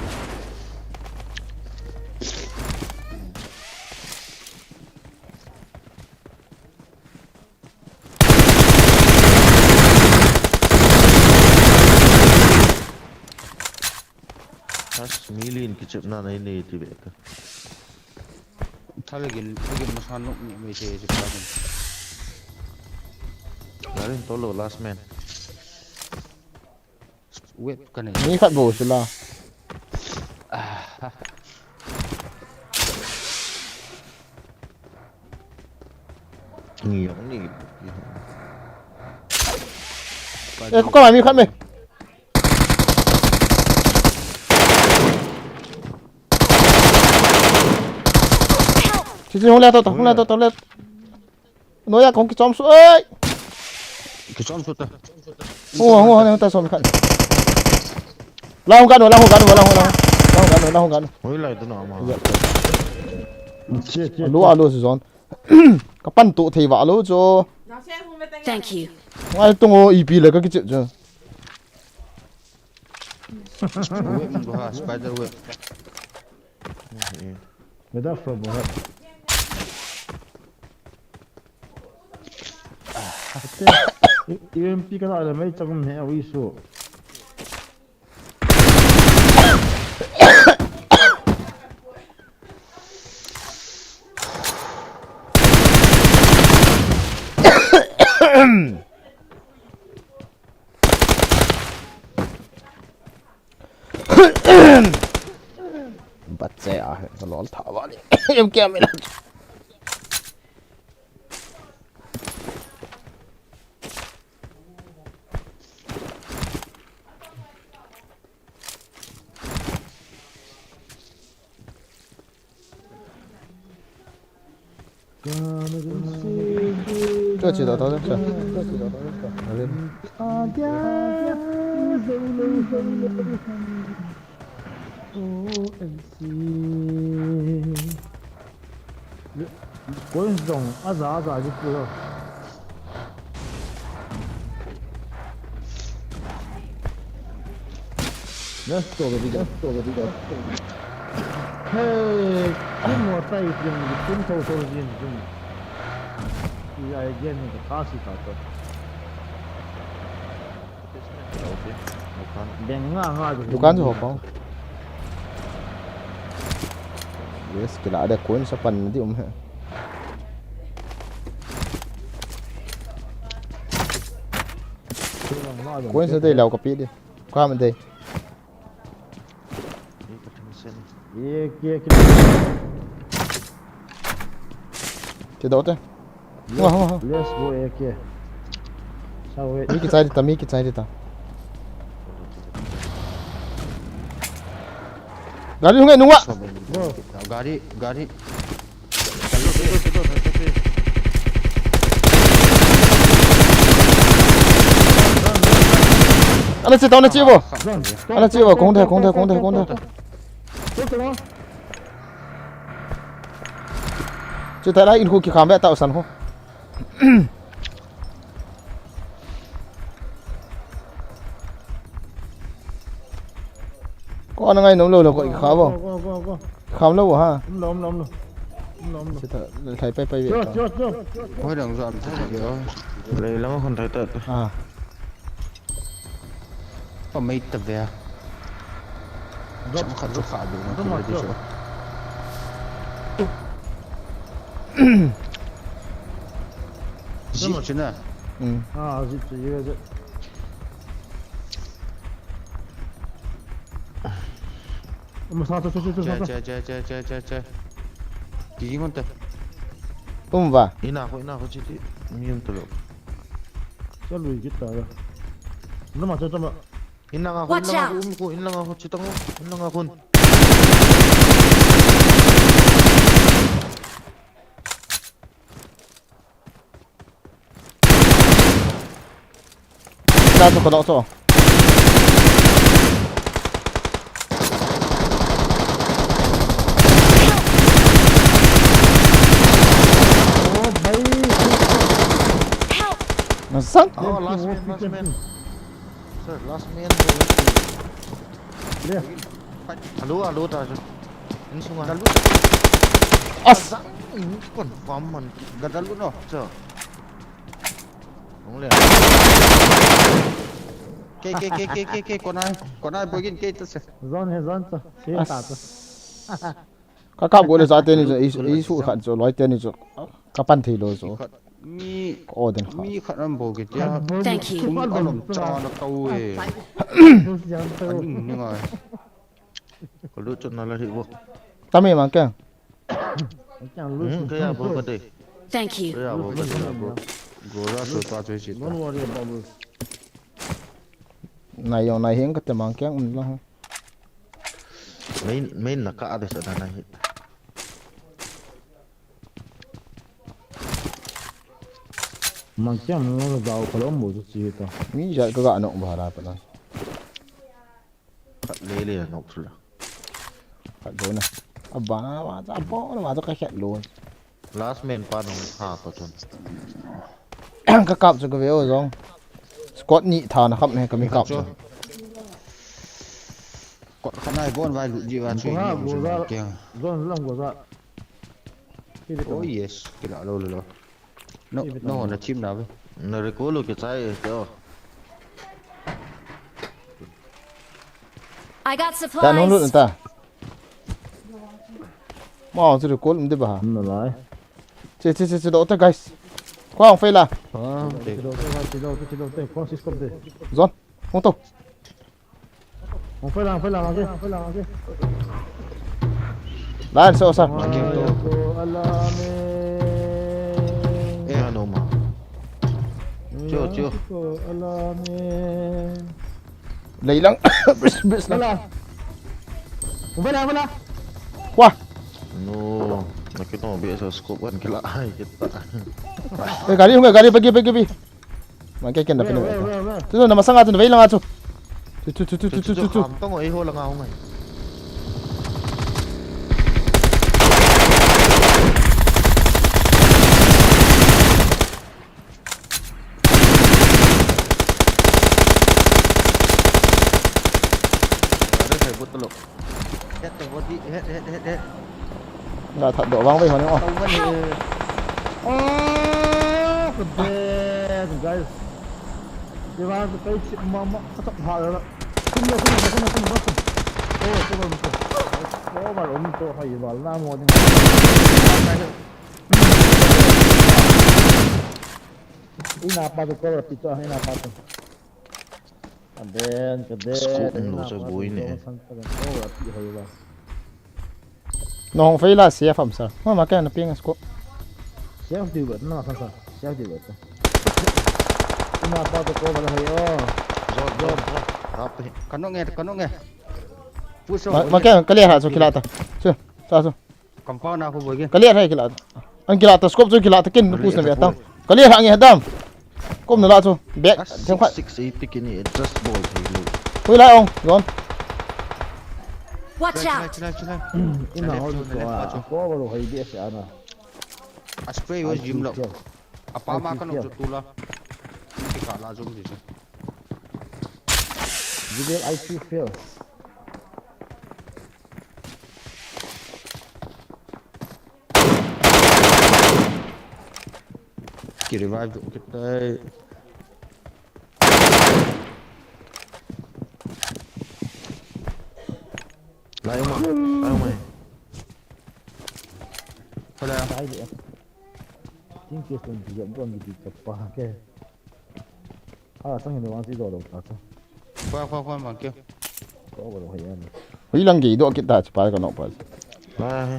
As million kichepna nei nei ti ve ta. Thal gin, gin masa nok ni me che che pa. Garin tolo last man. Web ka nei. Mi khat bou sila. Ah. Ni jong ni. Eh, ko ka mi khat me. Chi chi hung le to to, hung le to to le. Noya kong kichom su, oi! Kichom su ta. Ho, ho, ho, ta som khat. La hung kan, la hung kan, la hung kan. La hung kan, la hung kan. Hoi lai tu na ma. Che, che. Alu, alu su zon. Ka pan tu thei va alu chu. Thank you. Ngai tu ngo ipi le ka kichep chu. Web, ha, spider web. Meda from what? U M P ka la mai chagum he awi su. Bat se a, lol tha vale. Em kya mila? Cho chi da ta cha. Alim. Coins dong, aja, aja, ji pu lo. Let's go, baby, let's go, baby, let's go. Hey, kim mo tai jin, kim tho tho jin jin. Ya again, ka si ta to. Beng nga nga. Dukan chu ho pang. Yes, kila de coin sa pan di um he. Coin sa de lau ka pi di. Ka man de. Ye, ye, ye. Ti do te. Wah, wah, wah. Let's go, A K. Sao we. Mi kichai ta, mi kichai ta. Gari hung e nunga. Go. Gari, gari. Ana chi ta, ana chi bo. Ana chi bo, kong de, kong de, kong de, kong de. Chi ta lai in khu kikham ve ta usan khu. Ko ana ngai nom lou lou ko i kha bo. Go, go, go, go. Kham lou ha. Um lou, um lou, um lou. Um lou, um lou. Sita, lai pai pai ve. Sure, ta. Sure, sure, sure. Hoi dang zan ta yo. Lei lama khon thai ta. Ah. Pa mai ta ve. Drop, chang khat drop. Chu kha bu na. Drop, drop. Chu. Zip chu na. Hmm. Ah, zip chu, ye zip. Masa, sa, sa, sa, sa, sa. Che, che, che. Ki ngon ta. Um va. Ina ko, ina ko chiti. Mi um to lo. Sa lui kita ya. Nama cha cha ma. Ina nga ko, watch out. Ina nga ko, um ko, ina nga ko chitang ko. Ina nga ko. Sa to ko do so. Oh, bhai. Help! Nasaan? Oh, last man, last man. Sir, last man. Le. Alo, alo, ta, sir. Ini sungai. Alo. As. Azang, ini confirm man. Gadalu no, sir. Hong le. Ke, ke, ke, ke, ke, ke, konai, konai, bogin ke ta se. Zone hai, zone ta. Se ta ta. Ka kap go le sa teni chu, i, i su khat chu, loi teni chu. Ka pan thei lou chu. Mi, ka o den kha. Mi khat an bol ke tia. Thank you. Kum alom cha na tau e. Aning ni ngai. Ka lut chot na la hi bo. Tami mang ke. Hmm, kaya bo ka de. Thank you. Kaya bo ka de, bo. Go ra so pa choi si ta. Don't worry about it. Nai yong nai hing ka te mang ke un la. Main, main na ka de sa da nai. Mang kiam no dau ka lom bo chu chi ta. Mi jat ka ga nok ba ra pa na. Khat le le nok chu la. Khat bo na. A ba na ba cha bo na ba cha ka khat lo. Last man pa nong ha pa chun. Ka kap chu ka ve o jong. Squad ni tha na kham he ka mi kap chu. Kot khanai bon vai lut ji va chui. Go ha, ni go za. Kiang. Zone lam go za. Oh yes, kila lo lo lo. No, no, na team na ve. Na recall lo ke chai e to. I got supplies. Ta no lut ta. Ma chu recall um de ba. Na lai. Che, che, che, che, do ta guys. Ko ang fail a. Ah, okay. Che do te, che do te, che do te. Ko sis kop de. Zone. Hung to. Hung fail lang, fail lang, okay, fail lang, okay. Line so sa. Makin to. Ko alame. Eh, ano ma. Cho, cho. Ko alame. Lei lang. Bris, bris lang. Fail lang. Hung fail lang, fail lang. Wah. No, nakita mo biya sa scope kan kila ai kita. Eh, gari, hung gari, pagi, pagi, pagi. Mangke ken da pinu. Where, where, where? Tu, tu, na masanga tu, na vei langa tu. Tu, tu, tu. Ham tong ei ho langa hung ai. Ada saya buat telur. Head to body, head, head, head, head. Nga that doh vang ve hon o. Tau ngan e. Oh, good day, guys. Ye vang to kai chip ma ma ka chak ha la. Kum lo, kum lo, kum lo, kum lo, kum lo. Oh, kum lo, kum lo. Oh, mal um to, ha, Val na mo ding. Ina pa tu ko ti to, ina pa tu. Aden, kaden. Scope um lou chu boi ne. Sang ta ko ti hoi ba. Nong fei la safe am sir. Ma ma ka na ping scope. Safe diu ba na sang sa. Safe diu ba. Ina pa tu ko ba hoi o. Zon, zon, zon. Rap hi. Kanu nge, kanu nge. Push on. Ma, ma ka ka le ha chu kila ta. Chu. Sa chu. Compound a khu boi ke. Ka le ha kila. An kila ta scope chu kila ta kin push na be ta. Ka le ha nge dam. Kom na la chu. Back. Theng khat. Six eighty kini adjust bol thei lou. Hui lai ong. Zon. Watch out. Chulai, chulai, chulai. Ina hol chu a. Ko ba lo hai be se ana. A spray was jim lo. Apa ma kan chu tula. Ki ka la jum ji. Jibel I C field. Ki revive jo kitai. Lai ma, lai ma. Hola. Ai de. Tin ke sun ji jam don ji ka pa ke. A, sang hin vang si do do ta sa. Khoa, khoa, khoa, mang keu. Ko ko lo hai an. Hui lang ge do kit ta chi pa ka no pa. Ba he.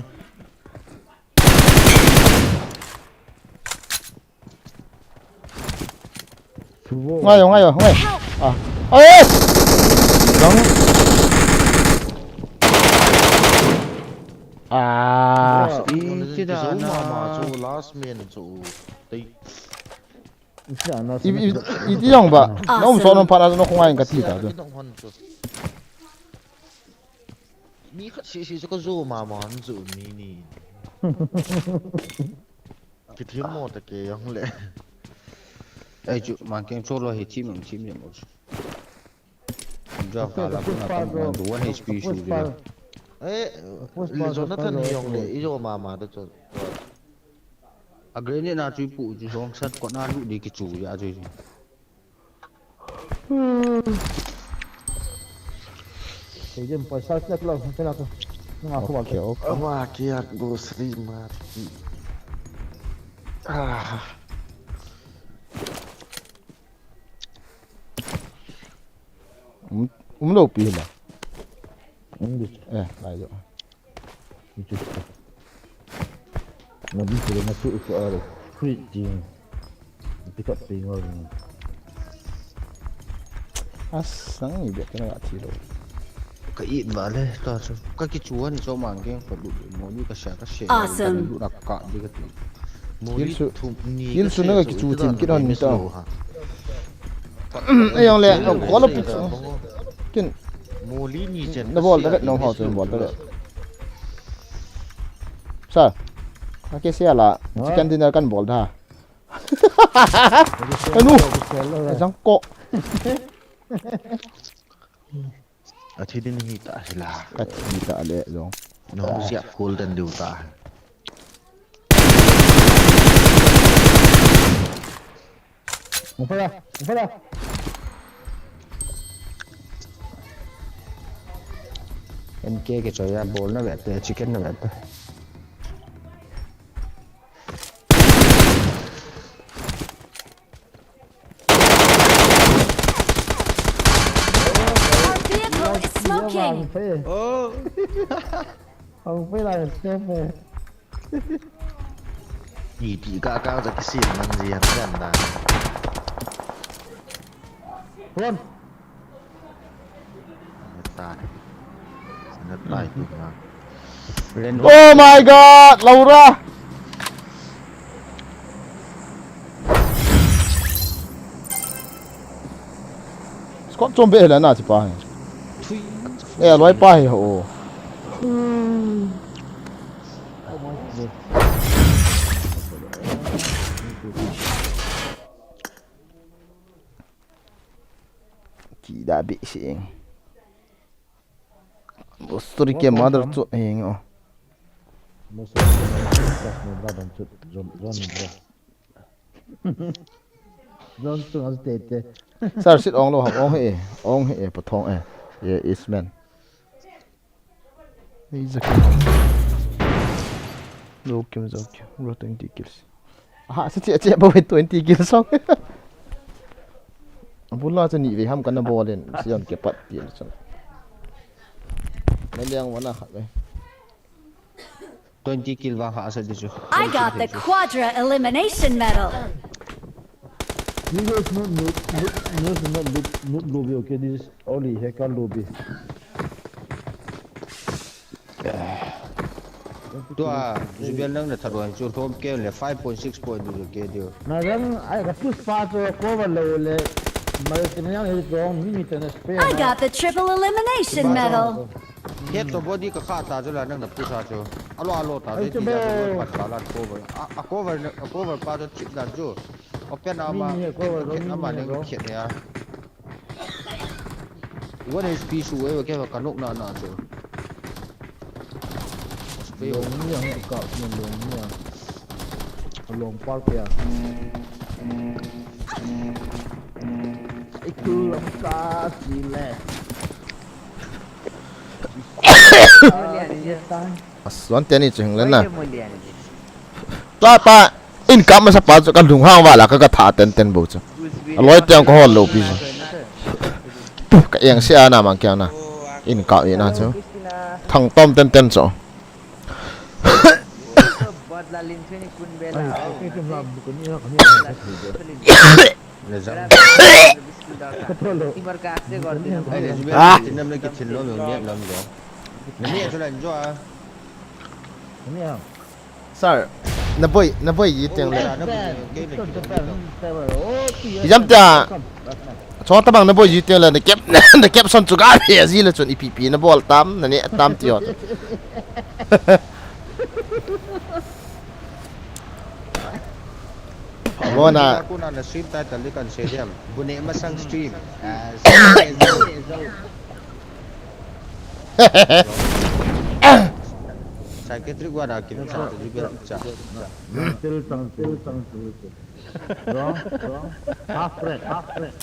Ngai yo, ngai yo, ngai. A. Ai! Lang. A. Iti da na ma chu last man chu. Tei. I, i, i ti jong ba. Awesome. Na um so non pha na no khongai ka ti ta. Mi khat si si ka zo ma ma an zo mi ni. Ki thim mo ta ke jong le. Ai chu man keng cho lo hi thim thim mo. Jump ka la, push ka pa, bro. One H P. Push shoot pa. Eh, push le pa, Jonathan push pa, jong le, push. I jo mama da chu. A grenade na chu pu chu jong sat ko na lu di ki chu ya chu. Kei jem paisa kya kila, kila tu. Nga ko ba. Okay, okay. Wa kya bo sri ma. Ah. Um, um lou pi hila. Um di. Eh, lai jo. Ni chu. Na bi chu na chu chu a lo. Free ding. Pick up pe ngol ni. As, sang ni be ka na thi lou. Ka it ba le, ka chu. Ka ki chu an so mang keng pa lu. Mo ni ka sha ka she. Awesome. Ka lu na ka di ka ti. Kill su, kill su na ka kichu chin kit hon ta. Ai jong le, ko la pick su. Kin. Moli ni chen. Na bol ta vet nom hao chen bol ta vet. Sa. Ka ke sia la. Chicken dinner kan bol ta. Anu. Jang ko. A thi din hi ta hi la. Ka thi ta le jong. No, zia full dan diu ta. Ufala, ufala. M K ke choya bol na vete, chicken na vete. Our vehicle is smoking. Oh. Ang pala yung step eh. Iti ka ka sa kisin man siya kan na. Run. Natai. Natai tu na. Oh my God, Laura! Squad chom be la na chi pa. Thui. Eh, loi pa hi ho. Ki da be sing. Story ke mother chu hing o. John tu ngal te te. Sir sit ong lo ha ong he ong he pathong eh. Ye is man. Ei, Zaki. Jokim, jokim. Bro, twenty kills. Aha, sa che, che, ba, twenty kills song. Abula cha ni ve ham kana bol in. Sion ke pat ti la cha. Na liang wana khat ve. Twenty kill vang ha sa di chu. I got the quadra elimination medal. This is not noob, noob, noob, not noob, noob lobby, okay? This is only hacker lobby. Tua, Zubel nang na tharuan chu thom ke le five point six point du ke dio. Na rang ai ka push pa chu cover lo le. Mal ke yang he dong mi mi ta na spray. I got the triple elimination medal. Head to body ka kha ta chu la nang na push a chu. Alo alo ta chu ti ja chu pat ka la cover. A cover a cover pa chu chip dan chu. Open ama. Ama nang khet ya. One H P su e ke ka nok na na chu. Long ni ang ka ni long ni ang. Long par ke ya. Itu long ka si le. Aswan teni chu hing le na. Tua pa in kap masa pa chu ka lunghang vala ka ka tha ten ten bo chu. Aloi tiang ka hol lo pi chu. Ka eng se ana mang kiang na. In kap e na chu. Thang tom ten ten chu. Sir, na boi, na boi ji teng le. Ijam tia. Chota bang na boi ji teng le na kep na kep son chu ga phe ji le chun ipi pi na bol tam na ne tam ti hot. Bona. Kuna na stream title ni kan se diam. Bune masang stream. Ah, psychiatric ward a kim cha, cha. Til tang, til tang, til tang. Wrong, wrong. Half break, half break.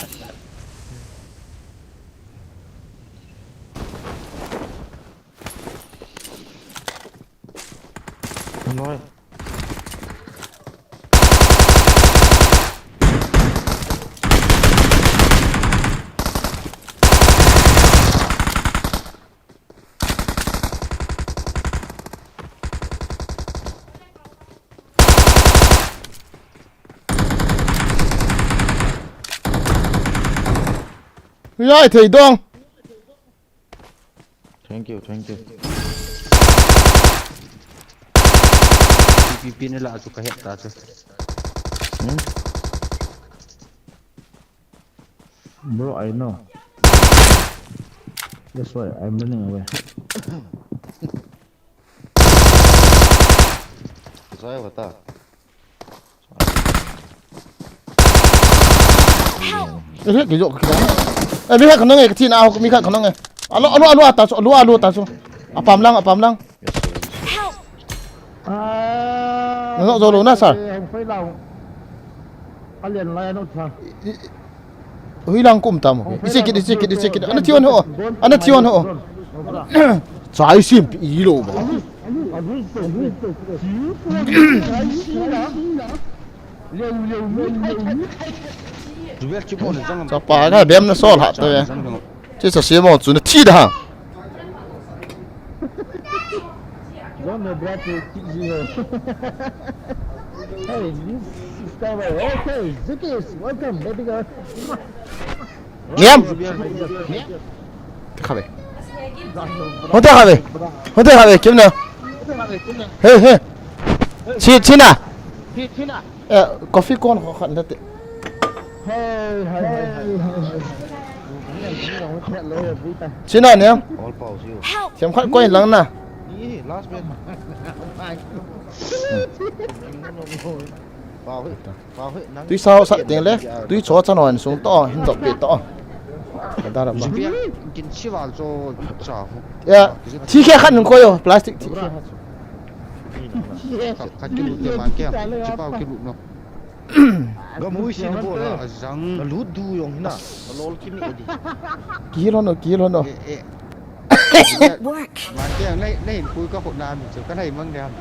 Noi. Yai thei dong. Thank you, thank you. P P P ni la chu ka het ta chu. Hmm? Bro, I know. That's why I'm running away. Sai wa ta. Help! Eh, ke jo ke. Eh, mi khat kanang e, ka thi na ho, mi khat kanang e. Alo, alo, alo, ata chu, alo, alo, ata chu. Apam lang, apam lang. Help! Ah, na jo lo na, sir. Hung phai lang. Alian lai no tha. Hui lang kum tam. Ichi kit, ichi kit, ichi kit. Ana thi on ho. Ana thi on ho. Chai sim pi lo ba. Chapa ka bem na sol hat to ya. Che sa se mo chu na thi da. Don't know, bro, to keep you. Hey, this is Skyboy. Okay, Zikis, welcome, baby girl. Niam. Te kha ve. Ho te kha ve. Ho te kha ve, kim na. He, he. Chi, chi na. Eh, coffee cone ho khat na te. Hey, hey, hey, hey. Chi na niam. All pause you. Help! Kem khat koi lang na. Ih, last man. Pau he, pau he, nang. Tui sao sat teng le, tui cho chan hon sung to, hin dop pe to. Ka da ra ba. Kin chi val cho cha. Ya, thi khe khat nung ko yo, plastic thi khe khat. Khat, khat ki lut le man ke, chi pau ki lut no. Ga mui sin bo la, a jang. Na lut du jong hina. Na lol ki mi di. Ki lo no, ki lo no. Eh, eh. Work. Man ke, nei, nei, kui ka khut na mi chu, ka nei mang de ham.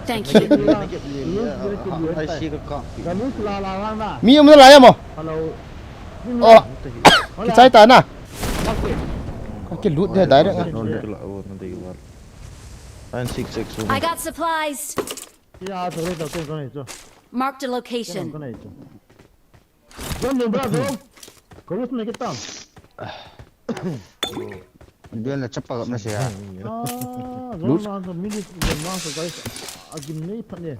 Thank you. Ai si ka ka. Ka lu la la la na. Mi um na lai mo. Hello. Oh, kichai ta na. Mark it. Ka kilut de direct. Nang de la o na de wa. An six six. I got supplies. Ya to le to to to ne to. Marked a location. To ne to. Don no bra don. Ko lu ne kitam. Dia na chapa gap na siya. Ah, don na to minute don na to guys. A gim nei phat ne.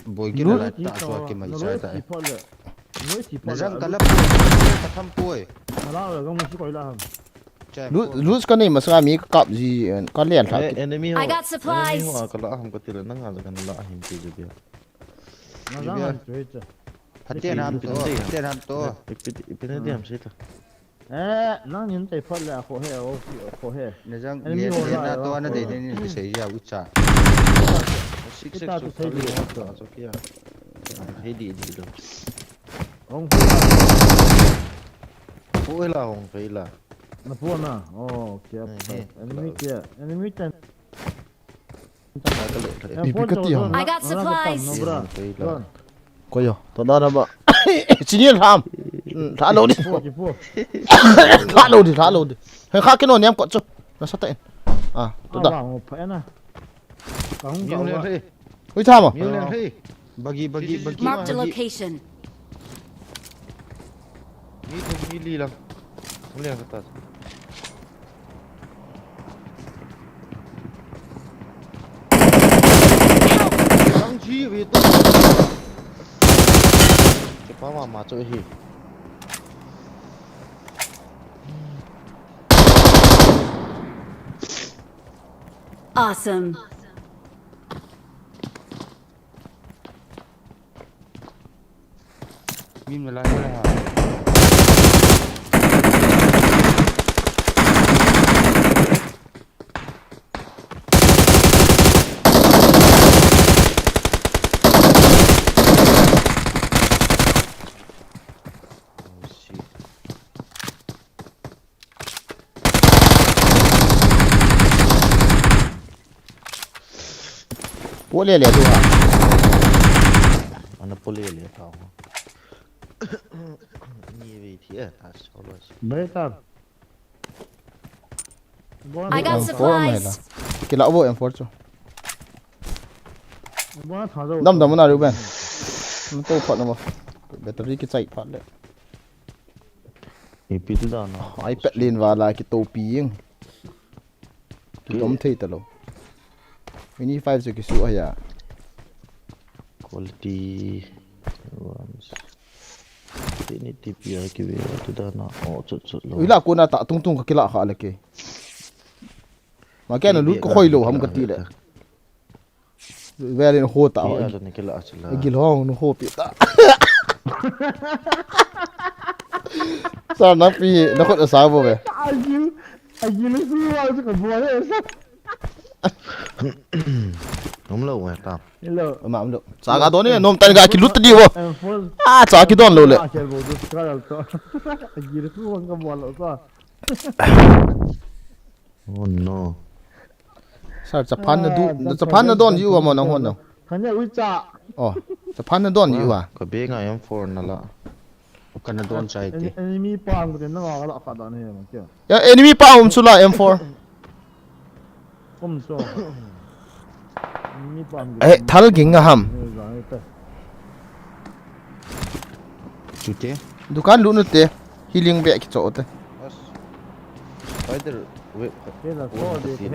Boy kina la ta so ki mai sai ta. Loi ti phat le. Loi ti phat. Na jang ka la ka tham poi. Na la ga mo si koi la ham. Chai. Lu lu ka nei masanga mi ka kap ji ka lian tha. Enemy ho. I got supplies. Enemy ho ka la ham ka ti le nang a kan la hin ti je bia. Na jang han tu he cha. Hatian ham to. Hatian ham to. Ipi ipi na diam si ta. Eh, nang nin tai phat le a kho he, o kho he. Na jang Enemy ye ho ye la, na to o na kho dei he. Dei ni ki sei ya u cha. Six six Kita so tu sai kali di. Ha so kia. He di di do. Hong kho la. Ko la hong pe la. Na po na. Oh, okay. Eh, eh, Enemy kia. Enemy ten. Ka le. Ipi ka ti ham. I got supplies. No bra. Pe la. Don. Ko yo, to da na ba. Sini ham. Tha lo di. Po ki po. Tha lo di, tha lo di. He kha ke no niam ko chu. Na sa ta en. Ah, to da. Awa mo pha na. Ka hung ka Miu le wa. he. Ui tha ma. Miu le he. Bagi bagi bagi. Marked a Bagi. Location. Mi thum mi li lang. Mu le ka ta. Lang chi ve to. Ke pa ma ma cho hi. Awesome. Min me la ha. Pole le tu ha. Ana pole le ta ho. Ni ve thi a ta so lo. Bai ta. I got M four mai la. supplies. Kila bo M four chu. Ba tha do. Dam dam na Ruben. Na to phat na ba. Battery kichai phat le. Ipi tu da na. iPad len vala kitopi jeng. Kitom thei talou. Ini five se kisu aya. Quality. Ini T P R ki ve tu da na. Oh, chut chut lo. Ila kona ta tung tung ka kila kha le ke. Ma ke na lut ko khoi lo ham ka ti le. Verin ho ta ho. Iya, ni kila chula. Gil hong nu ho pi ta. Sa na pi na khot sa bo ve. Ai ji. Ai ji ni si wa ka bo he sa. Nom lo wa ta. Hello. Ma lo. Sa ga don ni nom tan ga ki lut di bo. M four. Ah, sa ki don lo le. Ah, share bo du ka lo to. Ai ji ni si wa ka bo lo sa. Oh no. Sir, chaphan na du, chaphan na don ji u a mo nang hon na. Khanya ui cha. Oh, chaphan na don ji u a. Ka be nga M four na la. Kana don chai ti. Enemy pa ang te na nga la ka dan he ma kya. Ya enemy pa um sula M four. Kum so. Enemy pa ang. Eh, thal ging nga ham. Ni ga ni ta. Chute. Dukan lu nu te. Healing be ki cho te. Spider web. Ke la so de. Ke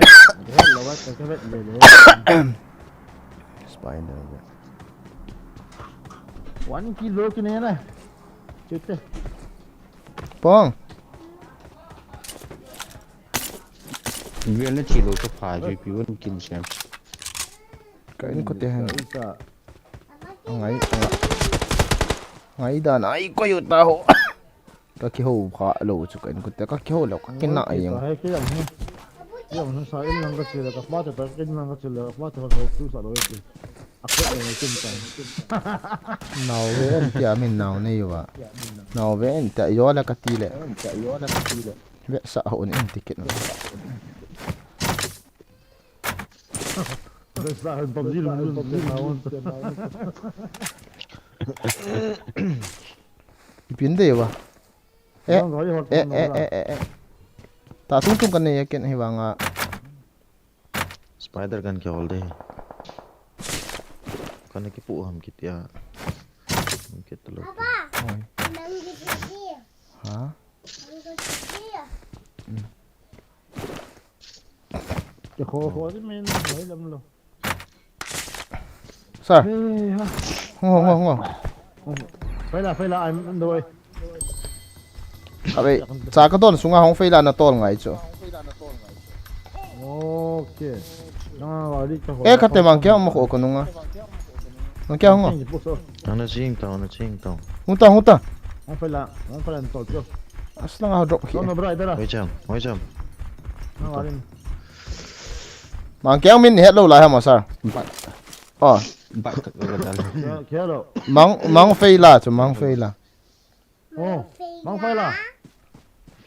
la wa ke ke le le. Spider be. One kilo ki ne na. Chute. Pong. Vel na chi lo ka pha ju pi won kin sem. Ka in ko te han. Ui cha. Ngai, ngai dan ai ko yu ta ho. Ka ki ho kha lo chu ka in ko te ka ki ho lo ka ki na ai. Ka he ke yang he. Yang he sa in lang ka chi le ka pa te ta in lang ka chi le ka pa te ka tu sa lo ke. A ko ne kin ta. Nau ve en tia min nau nei u a. Nau ve en tia yo la ka ti le. Ve sa ho en ti kit. Best lah, PUBG lum lum chen na won. Ipin de ba. Eh, Wang goi hot eh, won eh, na. Eh, eh, eh. Ta tung tung kan nei ken hi vanga. Spider gun kihol de. Kana kipu ham kitia. Ham kit lo. Papa, oi. Nang di di. Ha? Nang di di. Hmm. Kikho kho di men, hoi lam lo. Sir. Hey, ha. Ngo, ngo, ngo. Faila, faila, I'm on the way. Abe, cha ka don sunga hung faila na tol ngai chu. Okay. Nang a ri ka ho. Eh, kate mang kya mo ko ko nunga. Mang kya ngo. Change post o. Ana ching ta, ana ching ta. Hung ta, hung ta. Hung faila, hung faila tol chu. Aslang a drop khi. No, no, bra, idara. Hoi cham, hoi cham. Nang a ri. Mang kya min het lo lai ha mo, sir. Ba. Oh. Ba ka ka dal. Kya, kya lo. Mang, mang faila chu, mang faila. Oh, mang faila.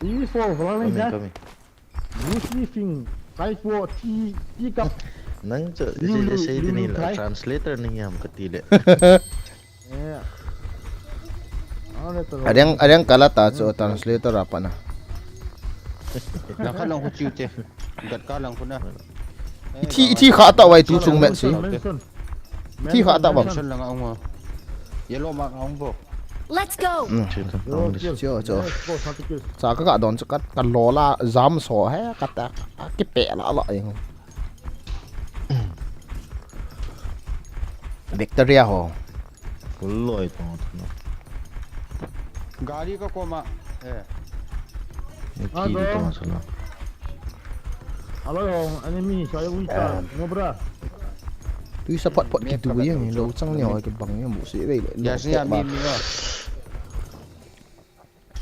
Ih, so, falang ni Kami, ja. Kami. Bruce Lee fing, kai po, ti, ti kap. Nang chu, Liu, je, je Liu, sei Liu, ni Liu la, Thai. Translator ni ham kati le. Eh. Ano to? Adang, adang kala ta chu translator apa na. Lang kha lang khu chiu che. Gat ka lang khu na. Eh, thi, thi kha ta wai tu chung met si. Mention. Thi kha ta bang. Mention lang a ong o. Yellow mark a ong bo. Let's go. Hmm. Cho, cho. Yes, go, thirty kills. Cha ka ka don chu ka, ka lo la jam so he ka ta, ka kipe la la eng. Victoria ho. Full loi to no. Gari ka koma. Eh. Ni Ah, ki di go. To sala. Alo, enemy, saya wita, no bra. Tui sa phat phat ki tu yang lo chang ni ho ki bang yang bu si ve le. Ya, si ya, mi, mi, wa.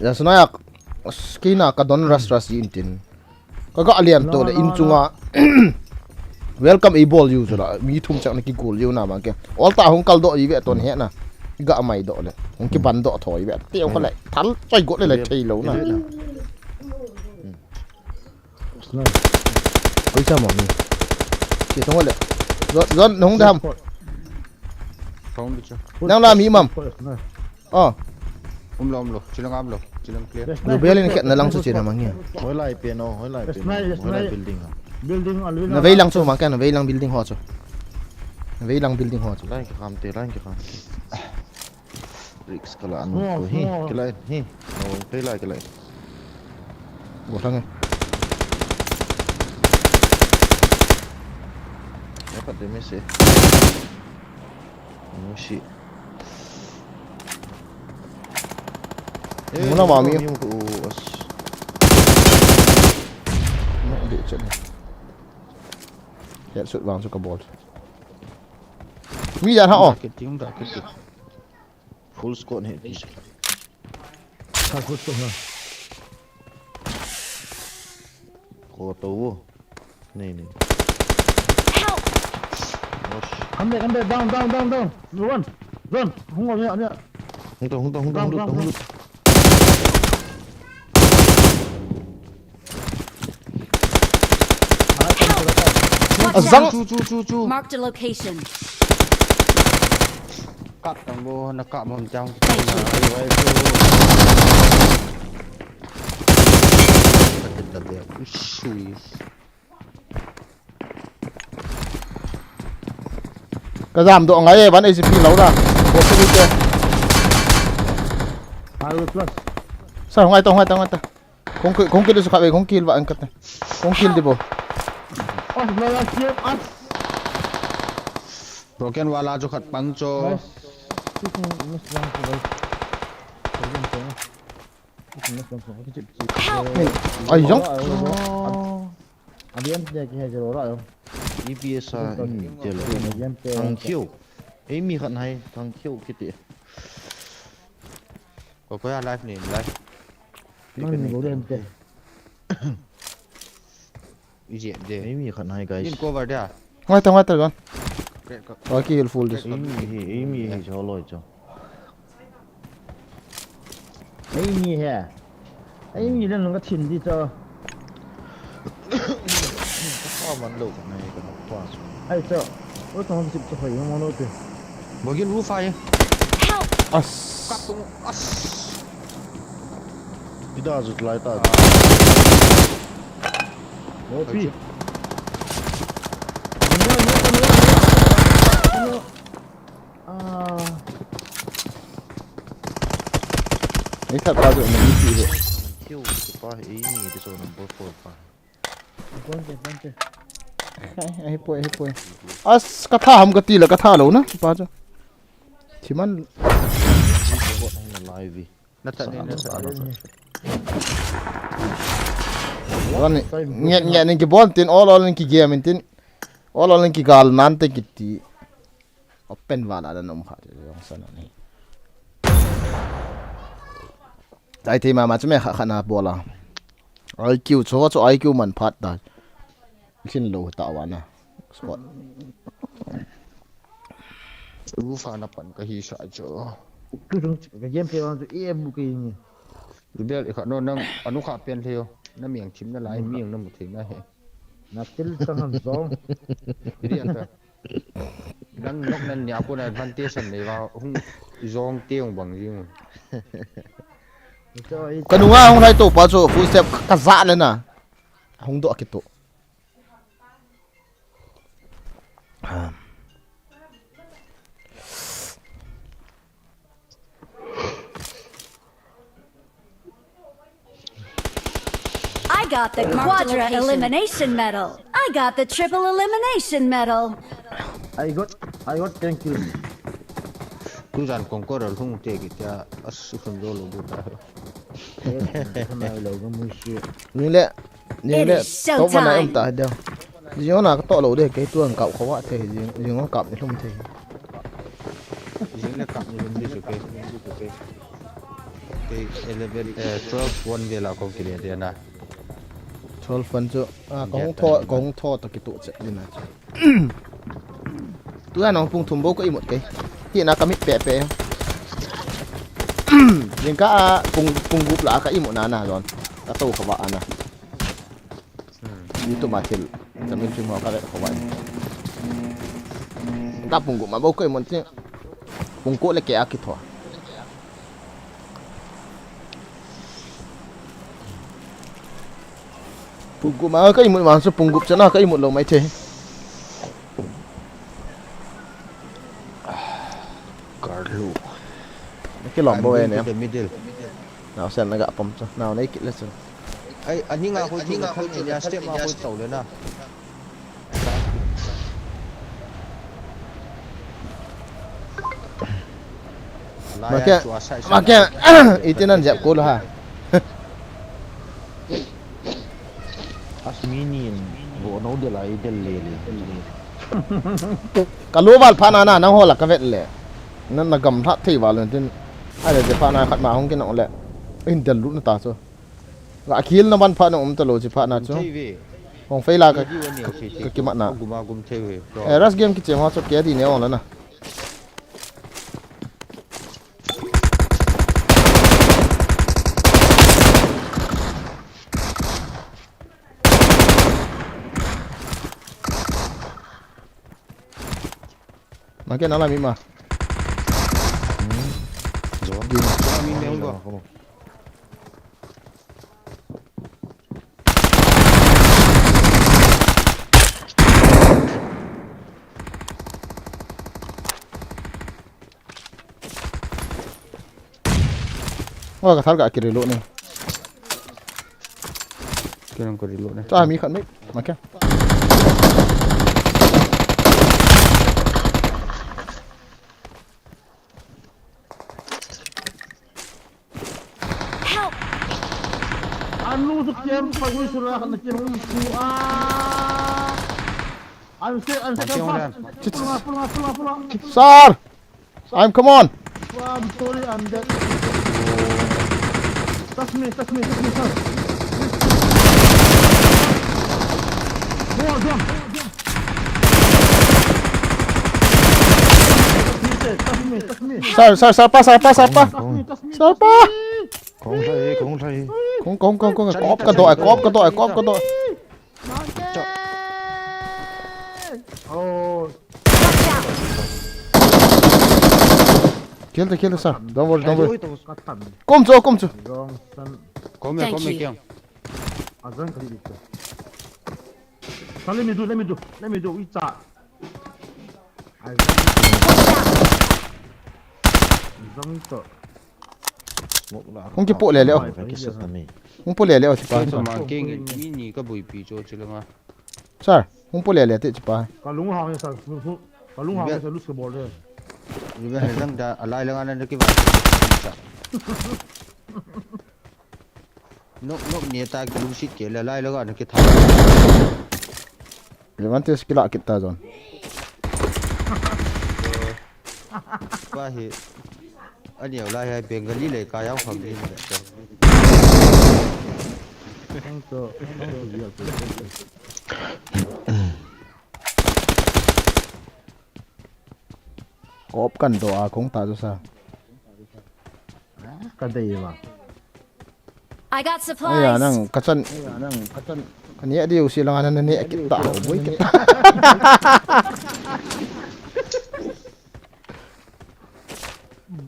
Ya, suna ya, skina ka don ras ras ji intin. Ka ga lian to le in chunga. Welcome ei bol jiu chu la, mi thum chak na ki gol jiu na bang ke. Ol ta hung kal do i ve ton he na. Ga mai do le. Hung ki ban do thoi ve. Te o ka le. Thal chai go le le thei lo na. Oi, cha mo ni. Che tong le. Zon, zon, hung dam. Found the cha. Nang la mi mam. Oh. Um lo, um lo. Chilang um lo. Chilang clear. Lu bel in khet na lang chu che na mang ya. Hoi lai pe no, hoi lai pe no. Yes, nice, yes, nice. Hoi lai building ha. Building alwin. Na vei lang chu mang ka na vei lang building ho chu. Na vei lang building ho chu. Line ki kham te, line ki kham. Risk kala anu ko hi. Small, small. Kila hi. No, kila, kila. Go thang e. Ya pat de mese. No shi. Muna mami. Mami ko as. No, de chen. Headshot vang chu ka bol. Mi jan ha o. Market ting da ke. Full squad hi. Thal khu to ha. Ko to wo. Nei, nei. Help! Osh. Come there, come there. Down, down, down, down. Run. Run. Hung on, yeah, yeah. Hung to, hung to, hung to, down, hung to, down, hung to. Down. Watch out! Azang. Chu, chu, chu, chu. Marked a location. Kap tang bo, na kap bom chang. Thank you. Ai, ai, chu. Ka tin da de. Usui. Ka jam doh ngai e, one H P lo da. Bo chu te. Five plus. Sir, ngai to, ngai to, ngai to. Kong ki, kong ki de su khat ve, kong ki va ang kat. Kong ki de bo. Oh, no, no, no, ah. Broken wala chu khat pang cho. Nice. Nice one, nice. Nice one, nice one. Help! Ai, jong. Oh. Adian dia ki he jero ra yo. E P S a, hmm, jelo. Thang khiu. Ei mi khat hai, thang khiu kiti. Ko ko ya live ni, live. Nang ni go den te. Ije de. Ei mi khat hai, guys. Din cover dia. Ngai ta, ngai ta, gan. Crack ko. Wa ki heal full this. Ei mi hi, ei mi hi, cho loi cho. Ei mi he. Ei mi le nang ka thin di cho. Ka man lo ka nai ka pa su. Ai cha. O tong sip cha phai mo no te. Bogin roof ai. Help! As. Kap tung. As. Kida jut lai ta. O pi. Ah. Ei khat pa chu na ni ti he. Kiu ti pa he, ei ni ti chu number four pa. Bon te, bon te. Ai, ai, poi, ai, poi. As, ka tha ham ka ti la, ka tha lo na, pa chu. Thiman. Live. Na ta ni, na ta ni. Wan ni, nge, nge, ni ki bon tin, all, all ni ki game tin. All, all ni ki gal nan te ki ti. Open vala da nom kha, jong sa na ni. Tai te mama chu me kha kha na bola. I Q chu, chu I Q man phat ta. Khin lo ta wa na. Spot. Roof a na pan ka hi sa chu. Tu jong ka game pe wan chu e bu ke ni. Bel i kha no nang anu kha pen leo. Na miang thim na lai, miang na mu thei na he. Na til tang ham jong. Ri an ta. Nang nok nan nia ko na advantage an nei va hung jong te hung bang jing. Ka nunga hung lai to pa chu full step ka za le na. Hung do ki to. I got the quadra elimination medal. I got the triple elimination medal. I got, I got ten kills. Tu jan conqueror hung te ki tia asu khun do lo bu ta. Yes, khun ai lo ga mu shi. Ni le, ni le, to ma na em ta de. Jing na ka to lo de, ke tu ang kap kho wa te, jing, jing kap ni lum te. Jing le kap ni lum de chu ke. Ke eleven, eh, twelve one ve la ko ki le de na. Twelve one chu, ah, kong tho, kong tho to ki tu che ni na chu. Tu ya nong pung thum bo ko imut ke. Ti na ka mit pe pe. Jing ka, ah, pung, pung gup la ka imut na na jon. Ka to ka wa na. Hmm. YouTube ma thil. Chamin film ho ka ve ko wa. Ka pung gup ma bo ko imut ti. Pung ko le ke a ki tho. Pung gup ma ka imut ma chu pung gup chana ka imut lo mai the. Karlu. Ki lom bo e ne. The middle. Nao sen na ga pom chu. Nao nei kit le chu. Ai, ani nga ko chu ni a step ma ko tau le na. Makia, makia, itinan jep ko lo ha. Asmini, bo no de la, idel le le. Ka lo val pha na na, nang ho la ka vet le. Na, na gam lha thei val tin. Ai le je pha na khat ma hung kin le. In del lu na ta chu. Ga khil na ban pha na um ta lo chi pha na chu. Hong fei la ka, ka, ka ki mat na. Guma gum thei ve. Eh, rush game ki chem ha chu ke di ne ong la na. Ma ke na la mi ma. Zone. Di. Mi ne ong go. Wa ka thal ka ki reload ne. Kailang ko reload ne. Cha mi khat mai. Ma kya? Help! Anu su kem pa gui sura kan kem su a. An se, an se kan pa. Pull up, pull up, pull up, pull up. Sir! I'm, come on. Oh, I'm sorry, I'm dead. Touch me, touch me, touch me, sir. Go on, jump. Touch me, sir, touch me, touch me. Sir, sir, sir pa, sir pa, sir pa. Touch me, touch me, touch me. Sir pa. Kong lhai, kong lhai. Kong, kong, kong, kong. Kop ka do, kop ka do, kop ka do. Cha. Oh, Watch out! Kill the, kill the, sir. Don't worry, don't worry. Katan. Kum chu, kum chu. Wrong son. Kom e, Thank kom e, you. kiang. Azan kali dito. Let me do, let me do, let me do. Icha. Azan. Watch out! Azan ito. Smoke la. Hung kipoh lele, oh. Ka kisa ta mi. Hung poh lele, oh, chipa. Kei to ma keng mi ni ka buipi cho chilanga. Sir, hung poh lele te chipa. Kalung hang sa, kalung hang sa lose ka bol de. Ribe he jang da alai langa na ki ba. Nok nok ni ta ki lu sit ke la lai langa na ki tha. Levantes kila kita zone. Ba he. Ani au lai hai Bengali le ka yau kham ni. Tang to, tang to dia. Op kan do a kong ta jo sa. Ka dei ba. I got Aya supplies. nang kachan. Kani adi usi lang ana ne kita. Boi kita.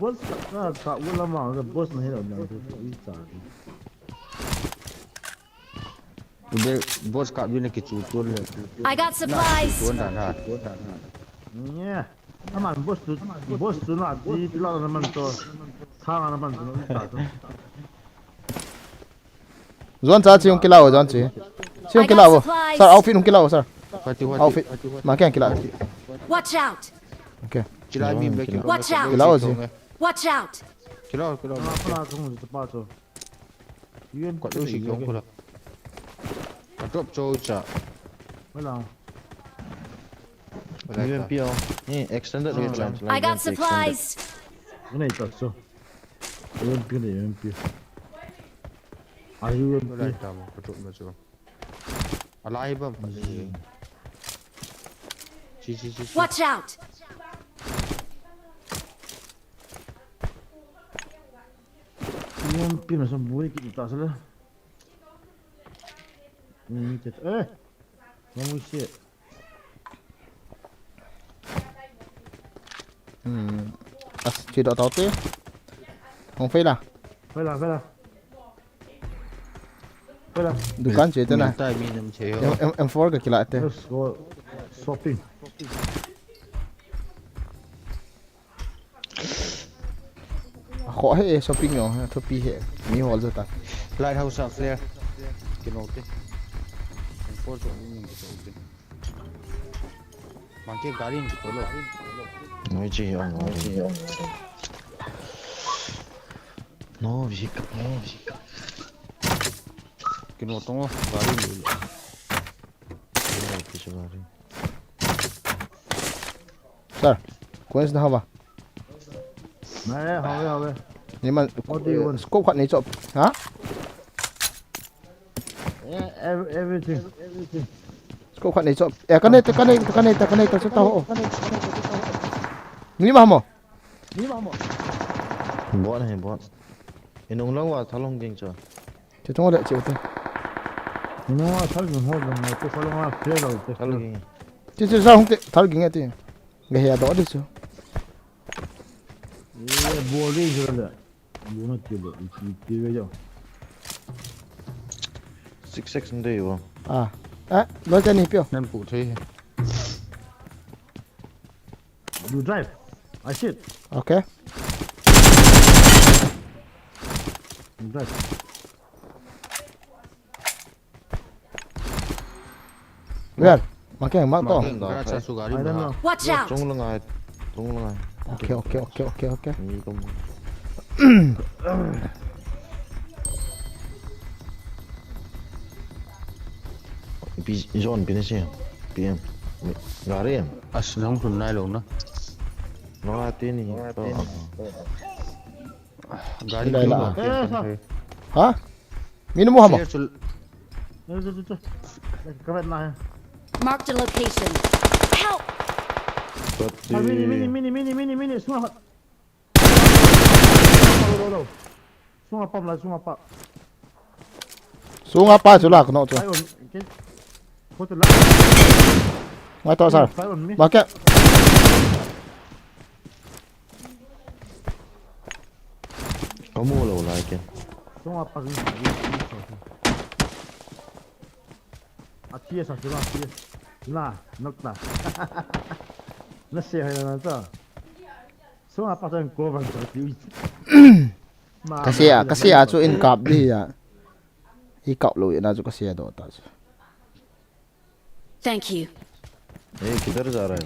Boss ka ka wala ma ka boss na hero na. Icha. Be boss ka bi na ki chu tu le. I got supplies. Tu da na. Yeah. Aman boss tu, boss tu na di di la na man to. Thang na man to. Zone cha chi hung kila o, zone chi. Chi hung kila o. Sir, outfit hung kila o, sir. Pati wa. Outfit. Ma keng kila. Watch out! Okay. Chila mi be ki. Watch out! Kila o chi. Watch out! Kila kila. Para tung pa to. Yuen Ko tu si kyong ko la. Ka drop cho cha. Wala. U M P oh. Ni extended range line. I got supplies! Wala ito so. Yuen pi ni yuen pi. Ayu yuen pi. Alai ta mo ka drop ma cho. Alai bam. Chi chi chi. Watch out! Yuen pi na sa bui ki ta sa la. Ni te eh. Mamu se. Hmm. As chi do tau te. Hung fei la. Wala wala. Wala. Dukan che te na. Tai mi nam che M yo. M M four ka kila te. Let's go shopping. Kho he shopping yo, thopi he. Mi hol jo ta. Lighthouse a flare. Kino te. Ko cho ni ni ko te. Mangke gari ni ko lo. Noi chi on. No vehicle. No vehicle. Kino tongo gari ni. Kino ki chu gari. Sir, coins na hava. Nai, have, have. Ni man What do you want? Scope khat nei chop. Ha? Yeah, every, everything. Everything. Scope khat nei chop. Eh, ka nei ta, ka nei ta, ka nei ta, ka nei ta, chu ta ho. Ni ma mo. Bot he bot. Inung lang wa thalong ging cho. Che tong le che te. No, thal no ho no, to thal ma fe lo te. Thalong ging. Che che sa hung te, thal ging te. Ga he do de chu. Ye, bo le je le. Bo na ti le, ti ti ve jo. Six six nde yo. Ah. Eh, lo te ni pio. Nan pu thei. You drive. I sit. Okay. You drive. Well, ma keng ma to. Gara cha su gari I don't ma. Know. Watch out! Chung lang ai. Chung lang ai. Okay, okay, okay, okay, okay. Ni kom. Pi zone pi ni si. P M. Gari em. As nang sun nai lo na. No ati ni. To. Gari Dai ki la. lo. Eh, sa. Ha? Minu mo hamo. Clear sul. Ni tu tu tu. Ka vet na. Marked a location. Help! Ah, mini mini mini mini mini mini. Sunga. Lo lo lo. Sunga pam la sunga pam. Sunga pa chu la kno chu. Ai on. Ke. Ko tu la. Ngai to, sir. Fire on me. Ba ke. Kamu lou lai ken. Sunga pa kin. Achi sa, sila, achi. Na, nok na. Na se hai na to. Sunga pa kin ko bang sa ti. Ka se a, ka se a chu in kap di ya. I kap lou na chu ka se do ta chu. Thank you. ए, किधर जा रहा है?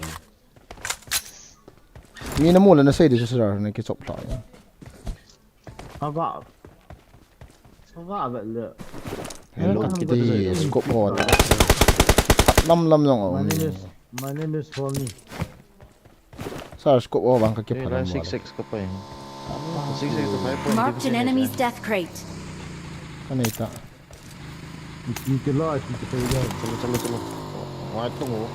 Mi na mu le na sei di chu sir, na kichop ta. Ava. Ava ave le. Hello, kiti scope ho. Lam lam jong. My name is, my name is Honey. Sir, scope ho bang ka kipha. Six six ka pa. Six six five point. Marked an enemy's death crate. Ka nei ta. Iti ke la, iti ke la. Chalo, chalo, chalo. Wai tung ho.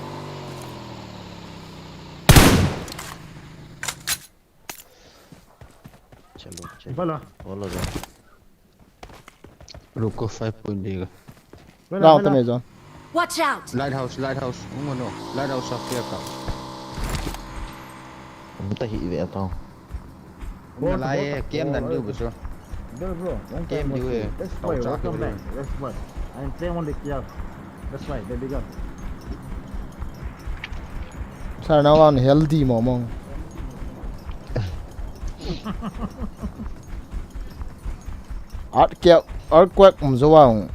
Chalo, chalo. Bala. Wala ja. Ruko, five point dega. Bala, bala. Down to me, John. Watch out! Lighthouse, lighthouse. Ungo no. Lighthouse sa kya ka. Umta hi ve ta. Bro, bro, bro. Bro, bro, long time no see. That's why, welcome back. That's why. I'm playing only P R. That's why, baby girl. Sir, now I'm healthy, mama. Earthquake, earthquake um jo vang.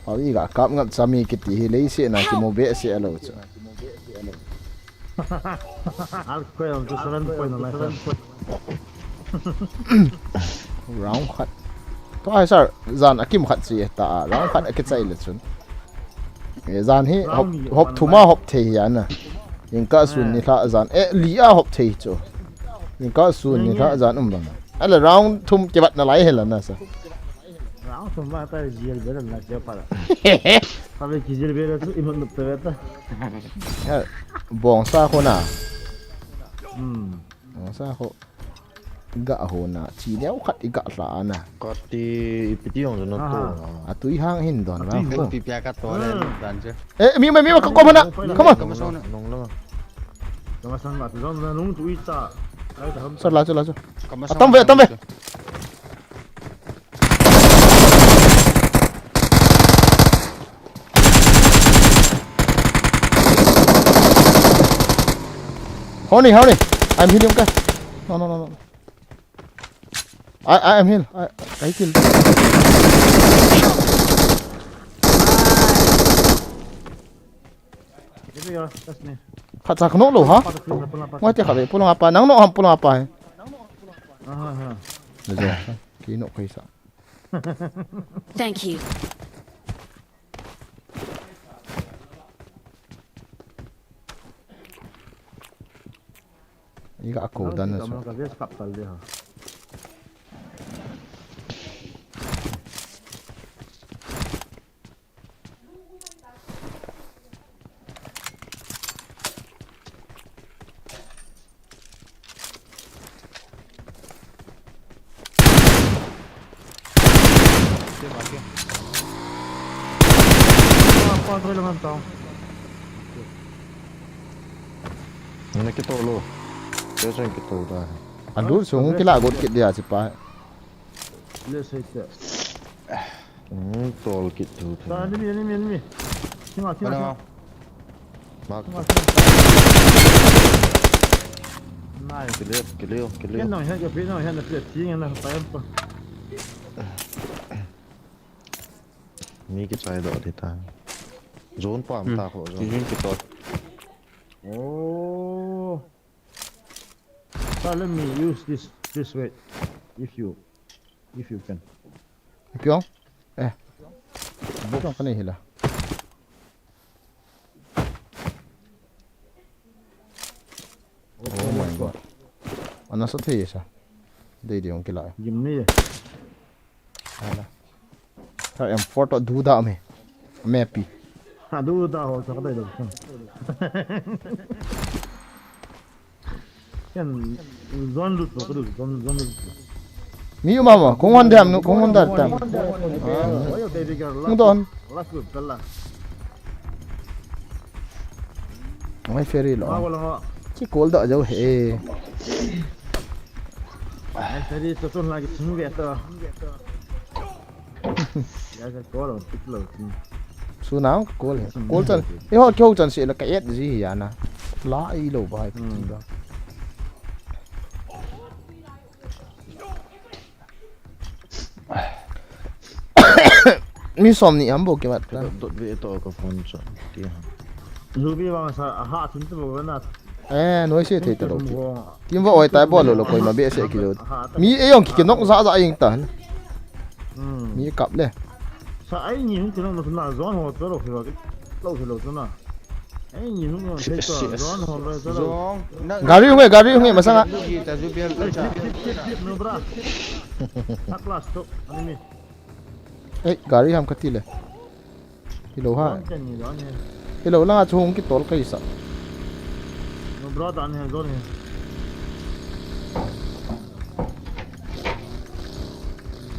Awi ga kap ngat chami kiti hi lei se na ki mo be se alo chu. Al ko yong tu seven point na seven. Round khat. To ai sir, jan akim khat si ta, round khat akichai le chun. E, jan hi hop, hop thum a hop thei hi ana. Inka sun ni lha jan. E, li a hop thei chu. Inka sun ni lha jan um bang. Ale round thum kibat na lai hela na sa. Rang sum ma ta jil be na ke pa. Pa be ki jil be na tu iman nup ta. Bong sa ko na. Hmm. Bong sa ko. Ga ho na. Chi leo khat i ga hla na. Kati ipiti ong na to. Atui hang hin don na. Atui hang pi pia ka to le dan che. Eh, mi ma, mi ma, ka ko mana. Come on. Kama song na. Nong na. Kama song na. Nong tu i ta. Ai ta ham. Sir, la chu, la chu. Atam ve, atam ve. Honey, honey. I'm healing, okay? No, no, no, no. I, I am heal. I, I killed. Khat sa knock lou ha? Ngai te khat ve, pulong apa, nang knock ham pulong apa he. Aha, aha. Le jo. Ki knock koi sa. Thank you. Iga ko dan na so. Apa tu lang tau. Mana kita lo? Kita yang kita dah. Andu sung kila got kit dia si pa. Let's hit that. Hmm, tol kit tu. Sa enemy, enemy, enemy. Sima, sima, sima. Mark. Nice. Clear, clear, clear. Yan nong, yan, yan, yan, yan, yan, yan, yan, yan. Mi kichai doh di ta. Zone pam ta ko zone. Zone kitot. Oh. Sir, let me use this, this way, if you, if you can. Pyong? Eh. Pyong ka nei hila. Oh my God. Ana sa thei sa. Dei dei ong kila. Gim ni. Ala. Ka M four to du da me. Me pi. Ha du da ho sa ka dei do. Ken zone lut lo ka du zone zone lut. Mi u mama, kung hon dam nu, kung hon dar tam. Kung don. Last group kala. Ngai ferry lo. Ma ko lo. Ki call da jo he. Ai, ferry to tun la ki thing ve to. Ya ka call lo, pick lo. Su nang call he. Call chan. E ho kyo chan se la ka et ji ya na. La i lo ba. Hmm. Mi som ni am bo ke mat. Dot ve to ka phone chu. Ti ha. Ruby vang sa a ha thim tu bo na. Eh, noi se thei ta lo ki. Team va oi tai bol lo lo koima behseh kilo. Mi e jong ki, ki nok ja ja jeng ta. Hmm. Mi kap le. Sa ai ni hung ki nok na zone ho to lo ki lo ki lo to na. Ai ni hung ki nok to zone ho lo to lo. Gari hung e, gari hung e masanga. Ki ta ju bial ta cha. No bra. Sa class to ani mi. Ei, gari ham kati le. Hello ha. Hello, langa chu hung kitol kaisa. No brother, an he zone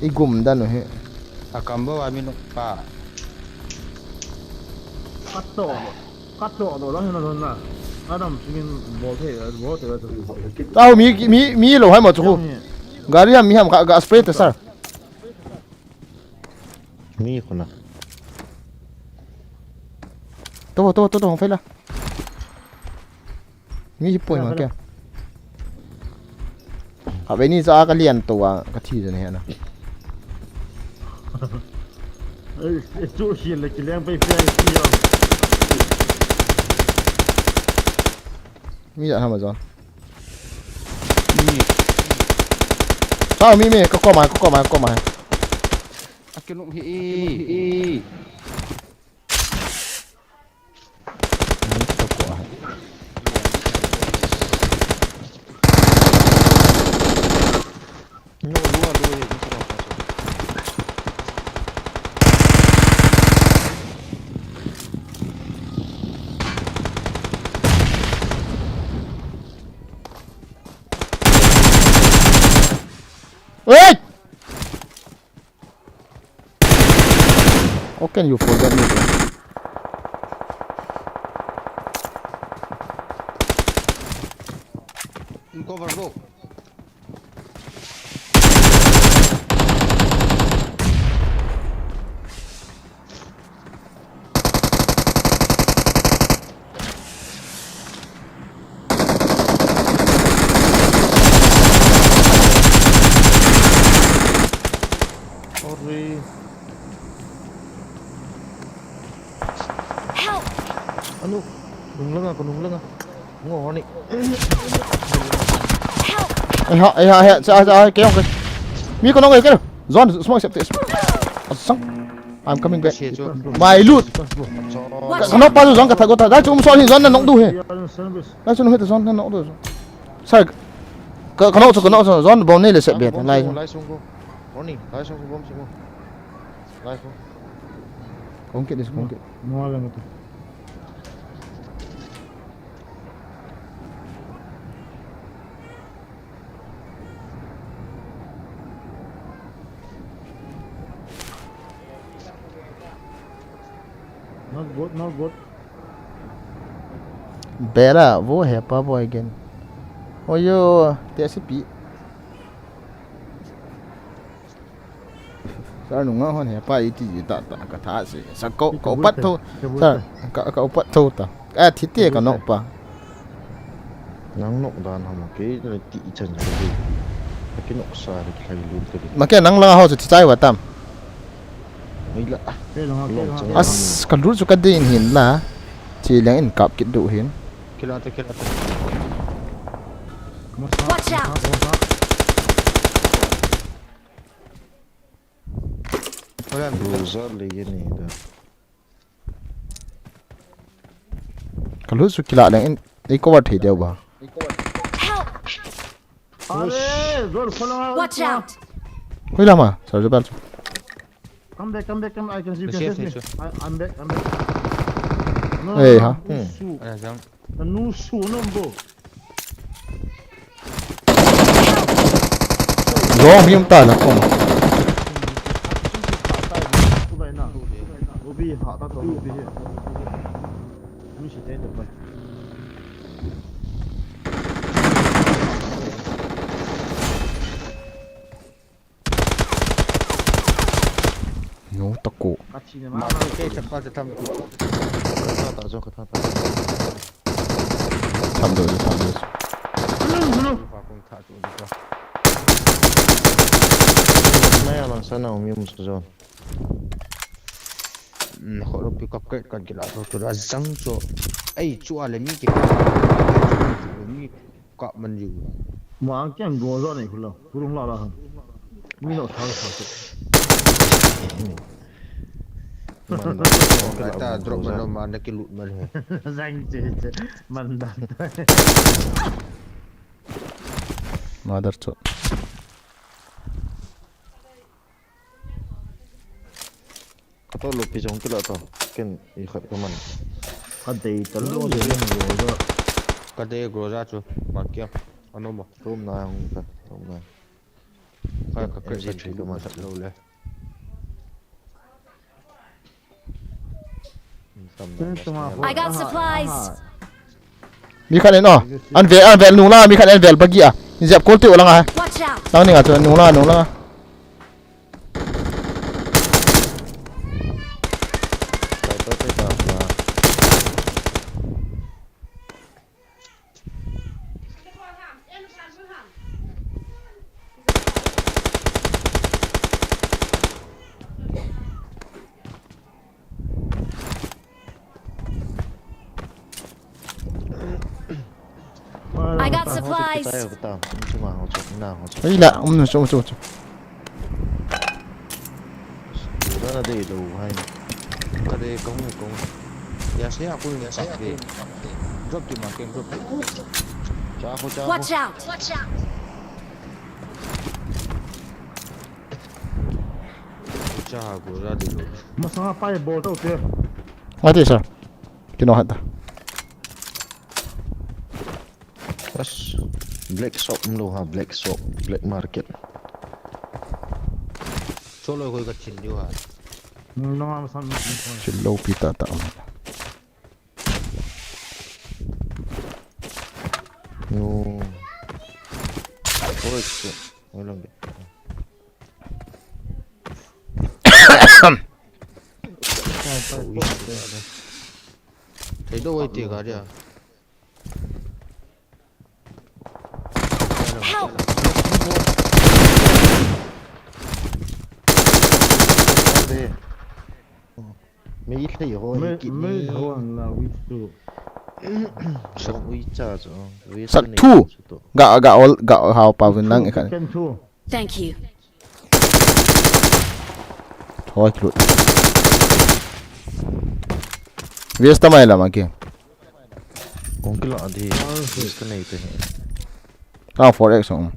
he. I gum dan u he. A kam bo a mi nu pa. Kat to. Kat to lo lang na zone na. Adam singin bol the, bol the. Tao mi, mi, mi lo hai ma chu. Gari ham mi ham ka, ka spray ta sir. Mi khuna. To, to, to, to, hong fai la. Mi hi poi ma kya. Ka ve ni cha ka lian to a, ka thi jeng he na. Ei, ei, chu hi le ki leng pai pai ki yo. Mi ja ha ma jon. Mi. Sao mi mi, ka ko ma, ka ko ma, ka ko ma. Akinum hi e. Wait! How can you forget me, bro? In cover, go. Sorry. Help! Anu, nung langa, ko nung langa. Ngo honi. Help! Ai ha, ai ha, ai ha, cha, cha, ke yong ke. Mi ko nong ke. Zone, smoke, smoke. Asang. I'm coming back. My loot. Watch out! Ka, ka nok pa chu zone ka that go ta. Dai chu um so ni zone na nok du he. Dai chu nung he ta zone na nok du. Sir. Ka, ka nok chu, ka nok chu zone bomb nei le set be. Lai. Lai sung ko. Morning. Lai sung ko bomb sung ko. Lai ko. Kong ke dis kong ke. No la ngatu. Not good, not good. Bela, wo hepa boy again. Oyo, T S P. Sir nunga hon hepa iti ta ta ka tha se. Sa ko, ko pat tho. Sir, ka, ka pat tho ta. A thi te ka nok pa. Nang nok dan ham ke na ti chan ka di. Ki nok sa ri khai lu te di. Ma ke nang la ho chu thi chai wa tam. Ai la. As ka lu chu ka din hin la. Chi leng in kap kit du hin. Kila te, kila te. Watch out! Hola, bro. Rosa le ye ni da. Ka lu chu kila leng in, ei cover thei deu ba. Help! Are, zor khola. Watch out! Hoi lama, sir, jo bel. Come back, come back, come. I can see, you can see me. I, I'm back, I'm back. No, hey, no, ha. Hmm. Su. Ana jam. Nanu su no bo. Zong him ta na kong. Ubi ha ta to ubi. Ni si te de ba. No, tako. Kachina ma, ma, ke chapa te tham. Kata ta jo, kata ta. Tham do, tham do. Hello, hello. Pa kong tha tu ka. Mai alang sana umi mus jo. Khoro pick up kai kan kila to tu da jang cho. Ai chu ale mi ki. Mi kap man ju. Mang kiang go jo nei khulo. Khurung la la. Mi lo thal thal. Man da. Kata drop man lo man da ki lut man he. Jang che che. Man da. Mother cho. Kato lupi jong kila to. Ken i khat ka man. Ka dei ta lo, dei lo, dei lo. Ka dei Groza chu. Ma kia. Ano ma. Room na hung ka. Room na. Ka, ka, ka, M G three ka man. Lo le. I got supplies. Mi khat in o. An vel, an vel nung lang, mi khat in vel bagi a. Jep kol ti u lang a. Watch out. Nang ning a chu nung lang, nung lang a. I got supplies. Ei la, um, no, so, so, so. Ura na dei lo hai. Ka dei kong kong. Ya se aku ni sa dei. Drop di ma keng drop. Cha ko cha ko. Watch out. Cha ko ra dei lo. Masanga pai bol to te. Mati sa. Kino hata. Bas, black shop umlou ha, black shop, black market. Cholo koi ka chin diu ha. Nunga masan. Chilo pita ta. No. Oi, oi lang. Thei do oi ti gari a. Help! Mei thei ho, mei, kit mei ni. Ho ang la wi tu. Song ui cha cho. Sak thu. Ga, ga ol, ga hao pa vun nang e khan. Ken thu. Thank you. Thoi klut. Vest ta mai la ma ke. Kong kila di. Vest ka nei te he. Ah, four X ong.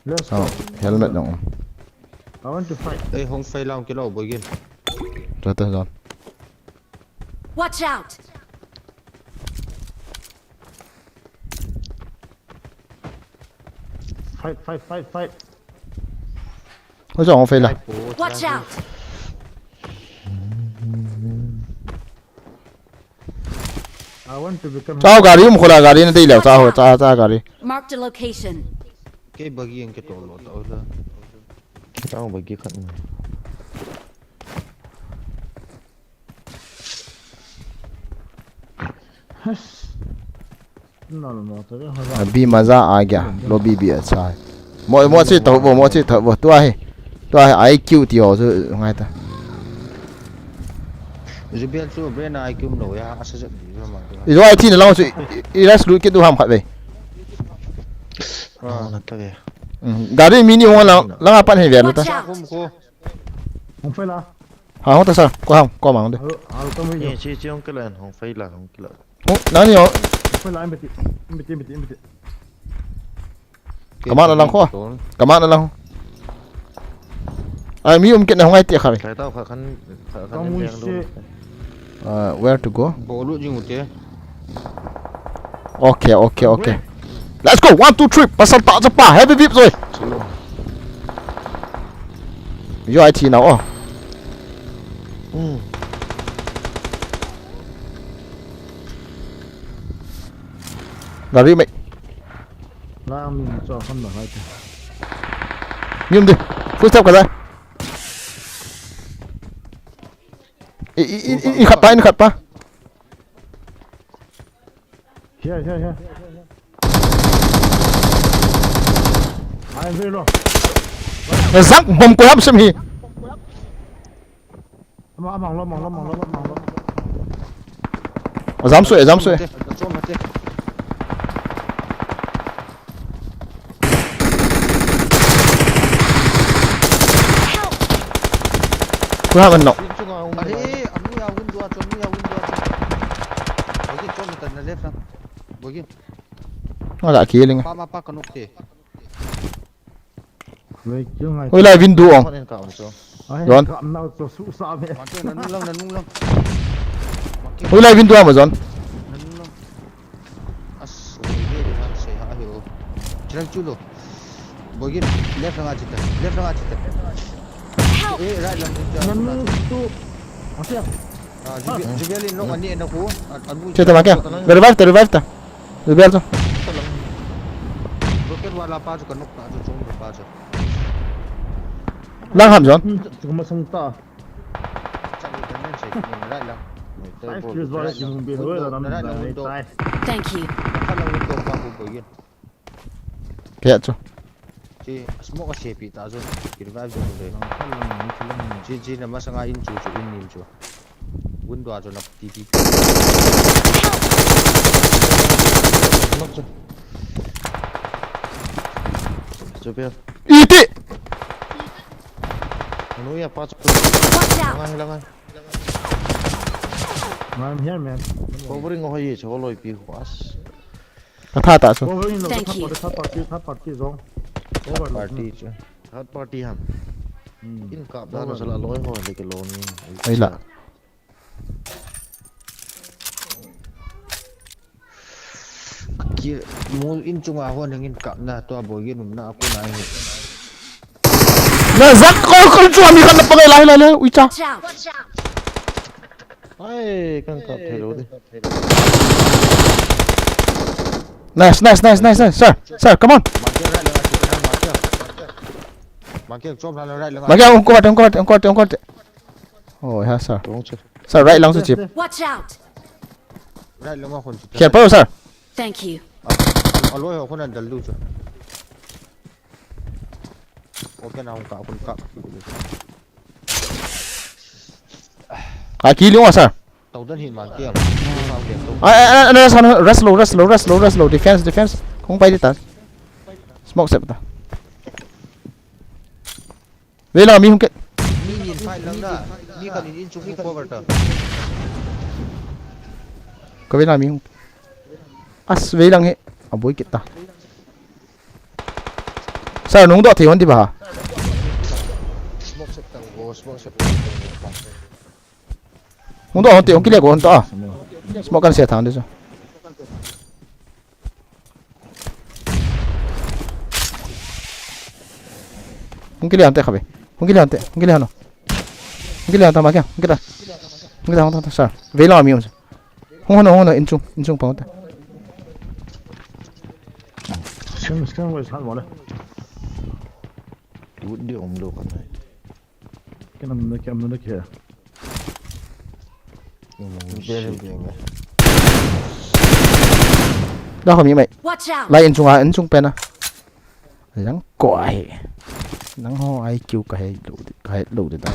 Let's go. Oh, helmet ong. I want to fight. Ei, hong fai lang kilo boy gin. Tata zon. Watch out. Fight, fight, fight, fight. Oi, jong fei la. Watch out. I want to become. Chao gari um khola gari na dei leo, chao, chao, chao gari. Marked a location. Ke bagi yang ke tolo tao la. Chao bagi khat. Has. Normal to, ha. Abhi maza aa gaya. Lobby bhi acha hai. Mo, mo che to bo, mo che to bo. Tua hai. Tua hai I Q ti ho chu ngai ta. Jubian chu brain I Q lo ya, asa jat di ma. I jo I T na lang chu, i, i ras lu kit du ham khat ve. Ah, na ta ve. Mm, gari mini hung lang, lang apan hai ve ta. Watch out. Hung fai la. Ha, hung ta sa, ko ham, ko mang de. Al, al ka mi. Ni chi chi hung kila, hung fai la, hung kila. Hung, nani ho? Hung fai la, em beti, em beti, em beti, em beti. Kama na lang ko. Kama na lang. Ai, mi um kit na hung ai ti kha. Kai tao kha khan, kha khan. Ka mu se. Uh, where to go? Bolu jing ute. Okay, okay, okay. Let's go. One, two, three. Pasal ta chapa. Heavy whip rồi. Yo, I T now. Oh. Hmm. Gari mai. Lang min cho kham na hai ta. Yum de. Full step ka da. I, i, i, i, i khat pa, i khat pa. Here, here, here. Ai, very low. Zak bom ko ham sem hi. Amang, amang lo, amang lo, amang lo, amang lo. Ajam sui, ajam sui. Mate, achom mate. Help! Koi ham an nok. Yin chunga um. Are, anu ya window a chom, anu ya window a chom. Bogi chom ta na left na. Bogi. Ala kiling. Pa ma pa kanok te. Hoi lai window ong. Hon en ka ong cho. Ai, John. Ka am nau cho su sa me. Mate, nanung lang, nanung lang. Mate. Hoi lai window ong, John. Nanung lang. As, oh, ye, ye, man, say, ha, yo. Chirang chulo. Bogi, left lang a chita. Left lang a chita. Help! Eh, right lang chita. Nanung tu. Mate. Ah, Jubi-, Jubilee in long ani na ko. Anu. Chita ma kya? Revive ta, revive ta. Revive ta. Rocket wala pa chu kanok ta chu chong pa chu. Lang ham John. Hmm, chu ma sang ta. Chang ni kan men sei ni right lang. Ai, please, wala ki hung bi ho la nam na tai. Thank you. Kala window pa ko ko yin. Kaya chu. Chi smoke a sepi ta chu. Ki revive chu de. Chi, chi na masanga in chu chu in nim chu. Window a chu na T P. Knock chu. Chu pe. Iti! Anu ya pa chu. Watch out! Langai, langai. I'm here, man. Covering ho ye chu loi pi ho as. Ka tha ta chu. Covering lo, Thank you. Third party, third party, third party zong. Third party chu. Third party ham. Hmm. In kap da na sala loi ho le ke lo ni. Ai la. Ki mu in chunga ho nang in kap na to bo ye num na ko na hi. Na zak ko ko chu mi kan pa lai lai lai ui cha. Watch out! Ai, kan kap thei lo de. Nice, nice, nice, nice, nice. Sir, sir, come on. Mangke right lang, mangke. Mangke chop la right lang. Mangke, ungko bate, ungko bate, ungko bate, ungko bate. Oh, yeah, sir. Wrong, sir. Sir, right lang chu chip. Watch out! Right lang a khun chu. Kher pa, sir. Thank you. A, a loi ho khun an dal du chu. Okay, na hung ka khun ka. Ka ki lung a, sir. Tau dan hin man kiang. Ai, ai, ai, ai, rest, rest low, rest low, rest low, rest low. Defense, defense. Kung pai di ta. Smoke sep ta. Vei lang mi hung ke. Mi nin fight lang da. Mi kan in in chung cover ta. Ka vei lang mi hung. As vei lang he. A boi kit ta. Sir, nung doh thei hon di ba? Smoke set tang go, smoke set tang go. Hung doh hon te, hung kile go hon ta. Smoke kan se thang de so. Hung kile hon te khabe. Hung kile hon te, hung kile hon. Hung kile hon ta ma kya? Hung kile. Hung kile hon ta, sir. Vei la mi um. Hung hon, hung hon, in chung, in chung pa hon ta. Scan, scan, where's hot water? Wood di om lo kan nai. Ken am na, ken am na kya? Bel bel. Da ho mi mai. Watch out! Lai in chung a, in chung pen a. Yang ko ai. Nang ho I Q ka hei lo di, ka hei lo di da.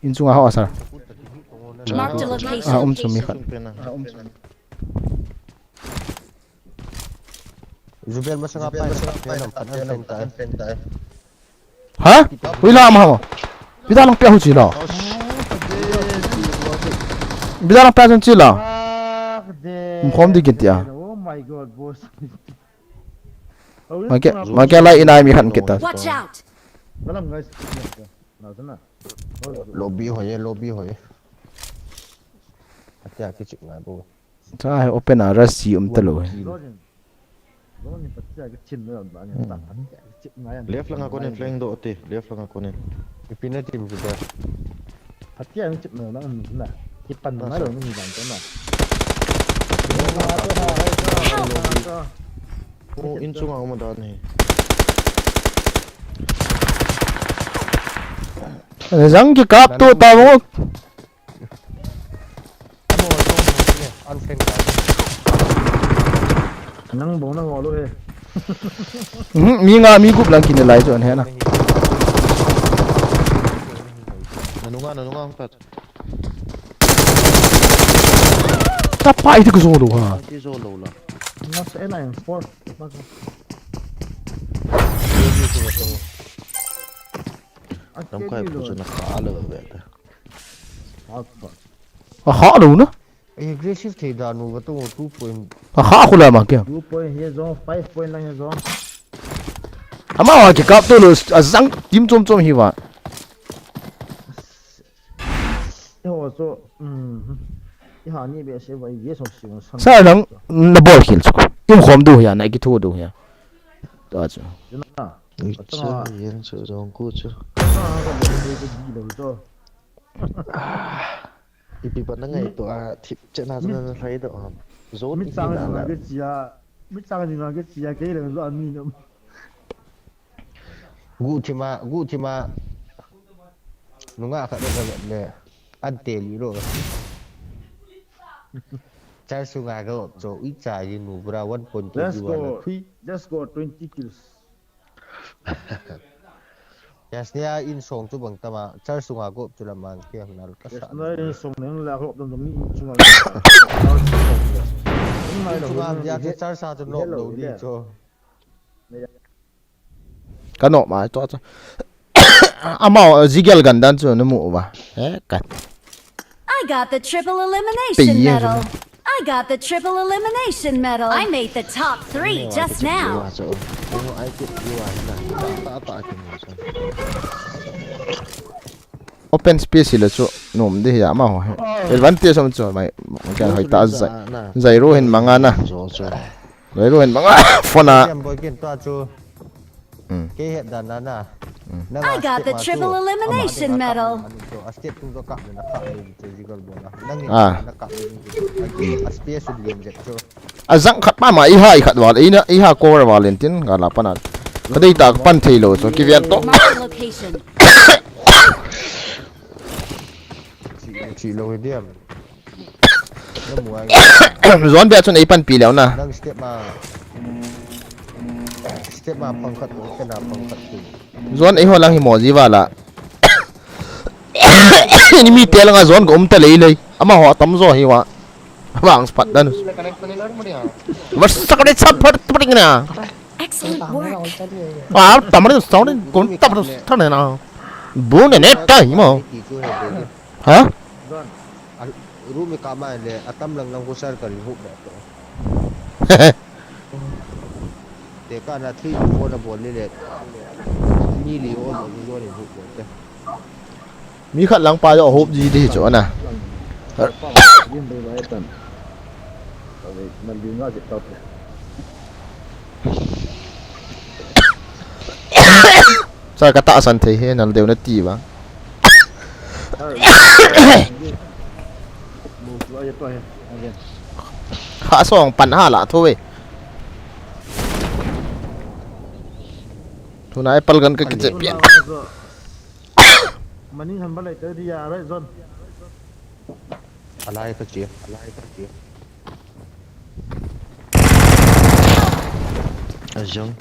In chung a ho a sir. Mark the location. A um chu mi khat. Jubel masanga pa na pa na pa na pa na. Ha? Ui la ma ho. Bida lang pia hu chi la. Bida lang pia chun chi la. Mkhom di kin tia. Oh my God, boss. Ma ke, ma ke lai in ai mi khat kita. Watch out. Dalam guys. Na sana. Lobby ho ye, lobby ho ye. Atia kichik na bo. Cha he open a ra si um ta lo he. Left langa konin flank doh te, left langa konin. Ipi na team kita. Atia ang chip na lang na. Kipan na lo ni dan to na. Oh, in chunga um dan hi. Jang kikap to ta mo. Nang bong na ngolo he. Mi nga mi gup lang kine lai chu an he na. Nanunga, nanunga hung pat. Tapa iti ko zo lo ha. Iti zo lo la. Mas ena en sport. Nam kai pu chu na kha lo ve ta. Aha lo na. Aggressive thei dan u va to two point. Aha khula ma kya. Two point he zo, five point lang he zo. Ama wa kikap to lo, ajang team chom chom hi va. Ho so, um. Iha ni be se va ye so si san. Sa lang na bol khil chu. Im khom du ya, na ki thu du ya. Ta chu. Yen chu jong ku chu. Ipi pa na ngai to a thip che na na na sai to a. Zo mi ti chang na na la. Ke chia, mi chang ni na ke chia ke le zo a mi no. Gu thima, gu thima. Nunga kha do le. An te li ro. Char sunga go cho i cha yi nu bra one point two. Let's go. Let's go twenty kills. Yasnia in song chu bang tama, char sunga go chu la mang ke nal ka sa. Yasnia in song neng la go dam dam in chunga. In chunga ya chu char sa chu no lo di cho. Ka no ma to chu. Amao, uh, Zigel Gandan chu na mu ba. Eh, ka. I got the triple elimination medal. I got the triple elimination medal. I made the top three just now. Open space hi le chu nom di hi ama ho he. Advantage om chu mai kan hoi ta zai. Zai ro hin manga na. Zai ro hin manga. Phone a. Ke het dan na na. I got the triple elimination medal. Ah. Ajang khat mama, iha i khat val, ina, iha cover val in tin, ka la pan a. Ka dei ta ka pan thei lo, so ki vian to. Mark the location. Chi lo diam. Zon bia chun ei pan pi leo na. Nang step ma. Step ma pang khat, step na pang khat. Zon ei ho lang hi mo ji vala. Ni mi te langa zon ko um ta lei lei. Ama ho tam zo hi wa. Vang spat dan. Mas sakre sap phat pring na. Excellent work. Ah, tamar sound ko tamar tan na. Bu ne ne ta hi mo. Ha? Room ka ma le atam lang lang ko sar ka ri hu ba to. Te ka na thi ko na bol le le. Ni li o lo ni lo ni hu ko te. Mi khat lang pa jo hop ji di chu ana. Din dei lai tan. Ka ve na li nga je ta. Sa ka ta san thei he nal deu na ti ba. Ha song pan ha la tho ve. Tuna apple gan ka kiche pian. Mani han ba lai ta dia right zone. Alai ka che, alai ka che. Ajong.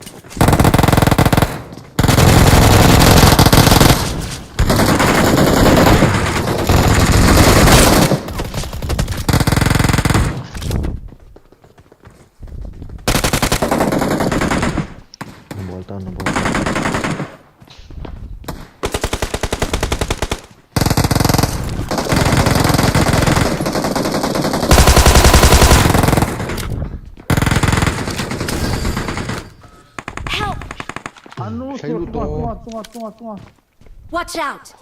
Bolta na bolta. Help! Anu, tunga, tunga, tunga, tunga. Watch out!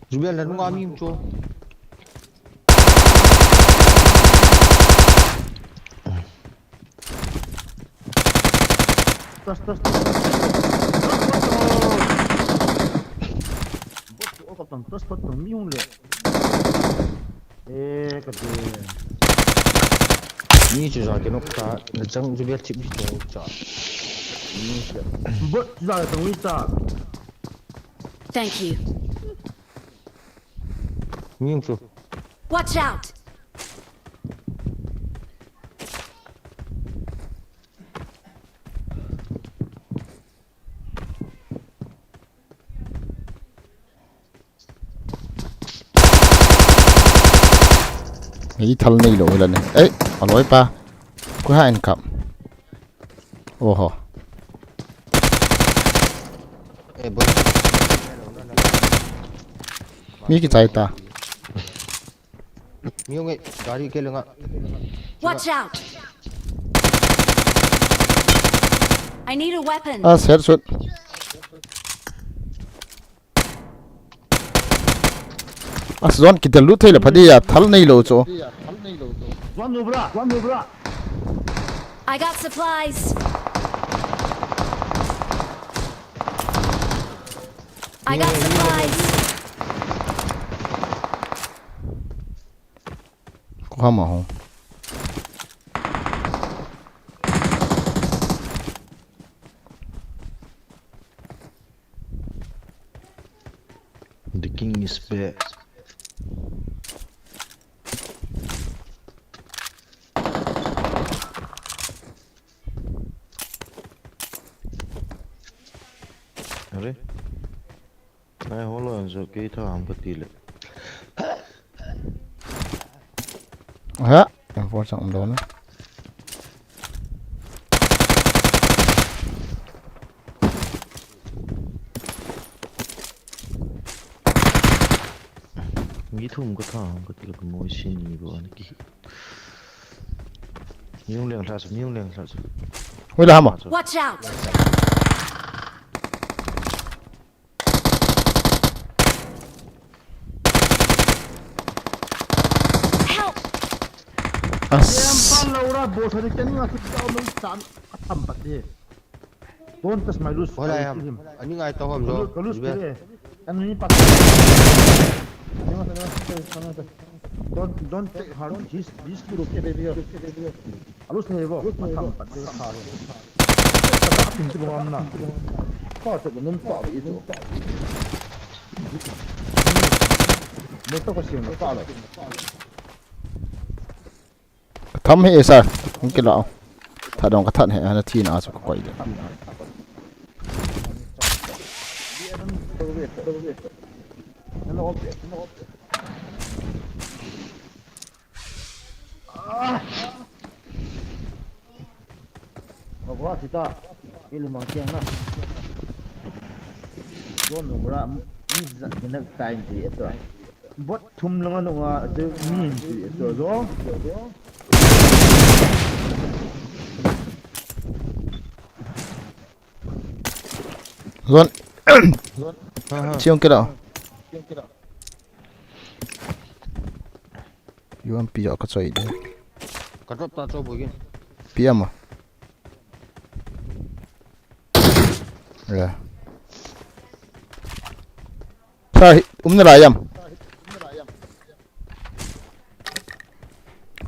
Jubel na nunga mi cho. Touch, touch, touch. Bot ko o ka tang, touch ko tang, mi hung le. Eh, ka te. Mi chu ja ke nok ta, na chang ju bia chip ji to cha. Mi chu. Bot chu ja ke tang wi ta. Thank you. Mi chu. Watch out! Ei thal nei lou hila ne. Ei, aloi pa. Koi ha in kap. Oho. Eh, boy. Mi kichai ta. Mi hung e, gari ke lenga. Watch out! I need a weapon. Ah, set sut. Ah, zone kidel lut thei le phadi ya, thal nei lou chu. Zone nu bra, zone nu bra. I got supplies. I got supplies. Ko hama ho. The king is back. Are? Nai holo anjo kei tha ham kati le. Ha, M four chang umlou na. Mi thum ka tha ham kati le ka moi sin ni bo an ki. Mi hung leng lha chu, mi hung leng lha chu. Hui la hama. Watch out! Help! As. Em pan lo ra, bo sa ni ken nga kit ka lo chan ka tham pat di. Don't touch my loot. Hola I will yam. Kill him. Ani ngai to hom jo. Ka loot, ka loot kire. Ani pat. Don't, don't take her. He's, he's killed. Okay, baby. Alu sne bo, matham pat de tha. Ka ta pin tu bom na. Ko to nun pa bi tu. Mo to ko sin na pa lo. Ka tham he sir. Hung kila. Tha dong ka that he, ana thi na chu ka koi de. Hello, hello. Agua sita, ili mang kiang na. Don nung ra, mi za kinak time ti eto. Bot thum langa nunga, te mi ti eto zo. Zon. Ha, ha. Chiong kira. U M P a ka choi de. Ka drop ta cho bo gin. P M a. Ya. Sa hi, um na la yam.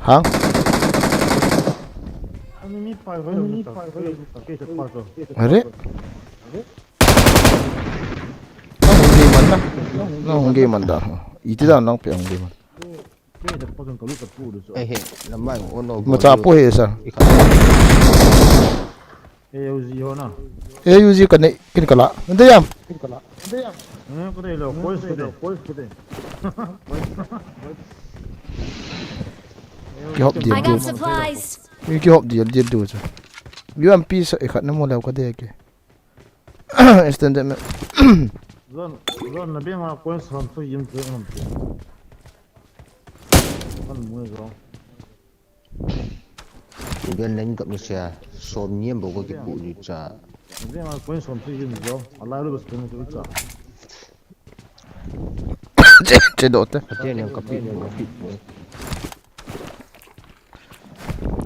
Hang. Ani mi pai hoi, mi pai hoi. Are? Nang hung gei man na. Nang hung gei man da. Iti da nang pe hung gei man. Eh, he, lamai, oh no, macha pu he sa. A U G ho na. A U G ka nei, kin kala. Nde yam. Eh, ka nei lo, coins ka nei. Ki hop di. I got supplies. Ki hop di, di du cha. U M P sa, eh, khat na mo leo ka de ke. Extended me. Zon, zon na bia ma coins ham tu yim tu ham tu. Kan mu zo. Uben len kap ni sia, som ni em bo ko kipu ni cha. Ve ma point som si ni jo, alai lo bas point ko cha. Che, che do te. Ate ne kapi, kapi.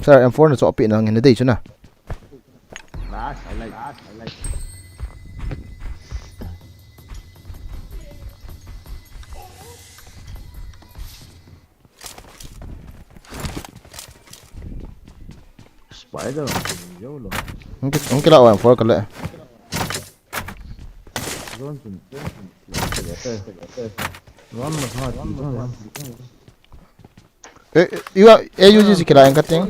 Sir, M four na cho pi na ngin dei chu na. Na Ash, I like. Ash, I like. Spider, yo lo. Hung ki, hung kila wa four kala. Zone chun. One must not be. Eh, eh, you are, eh, you just kila, ang kating.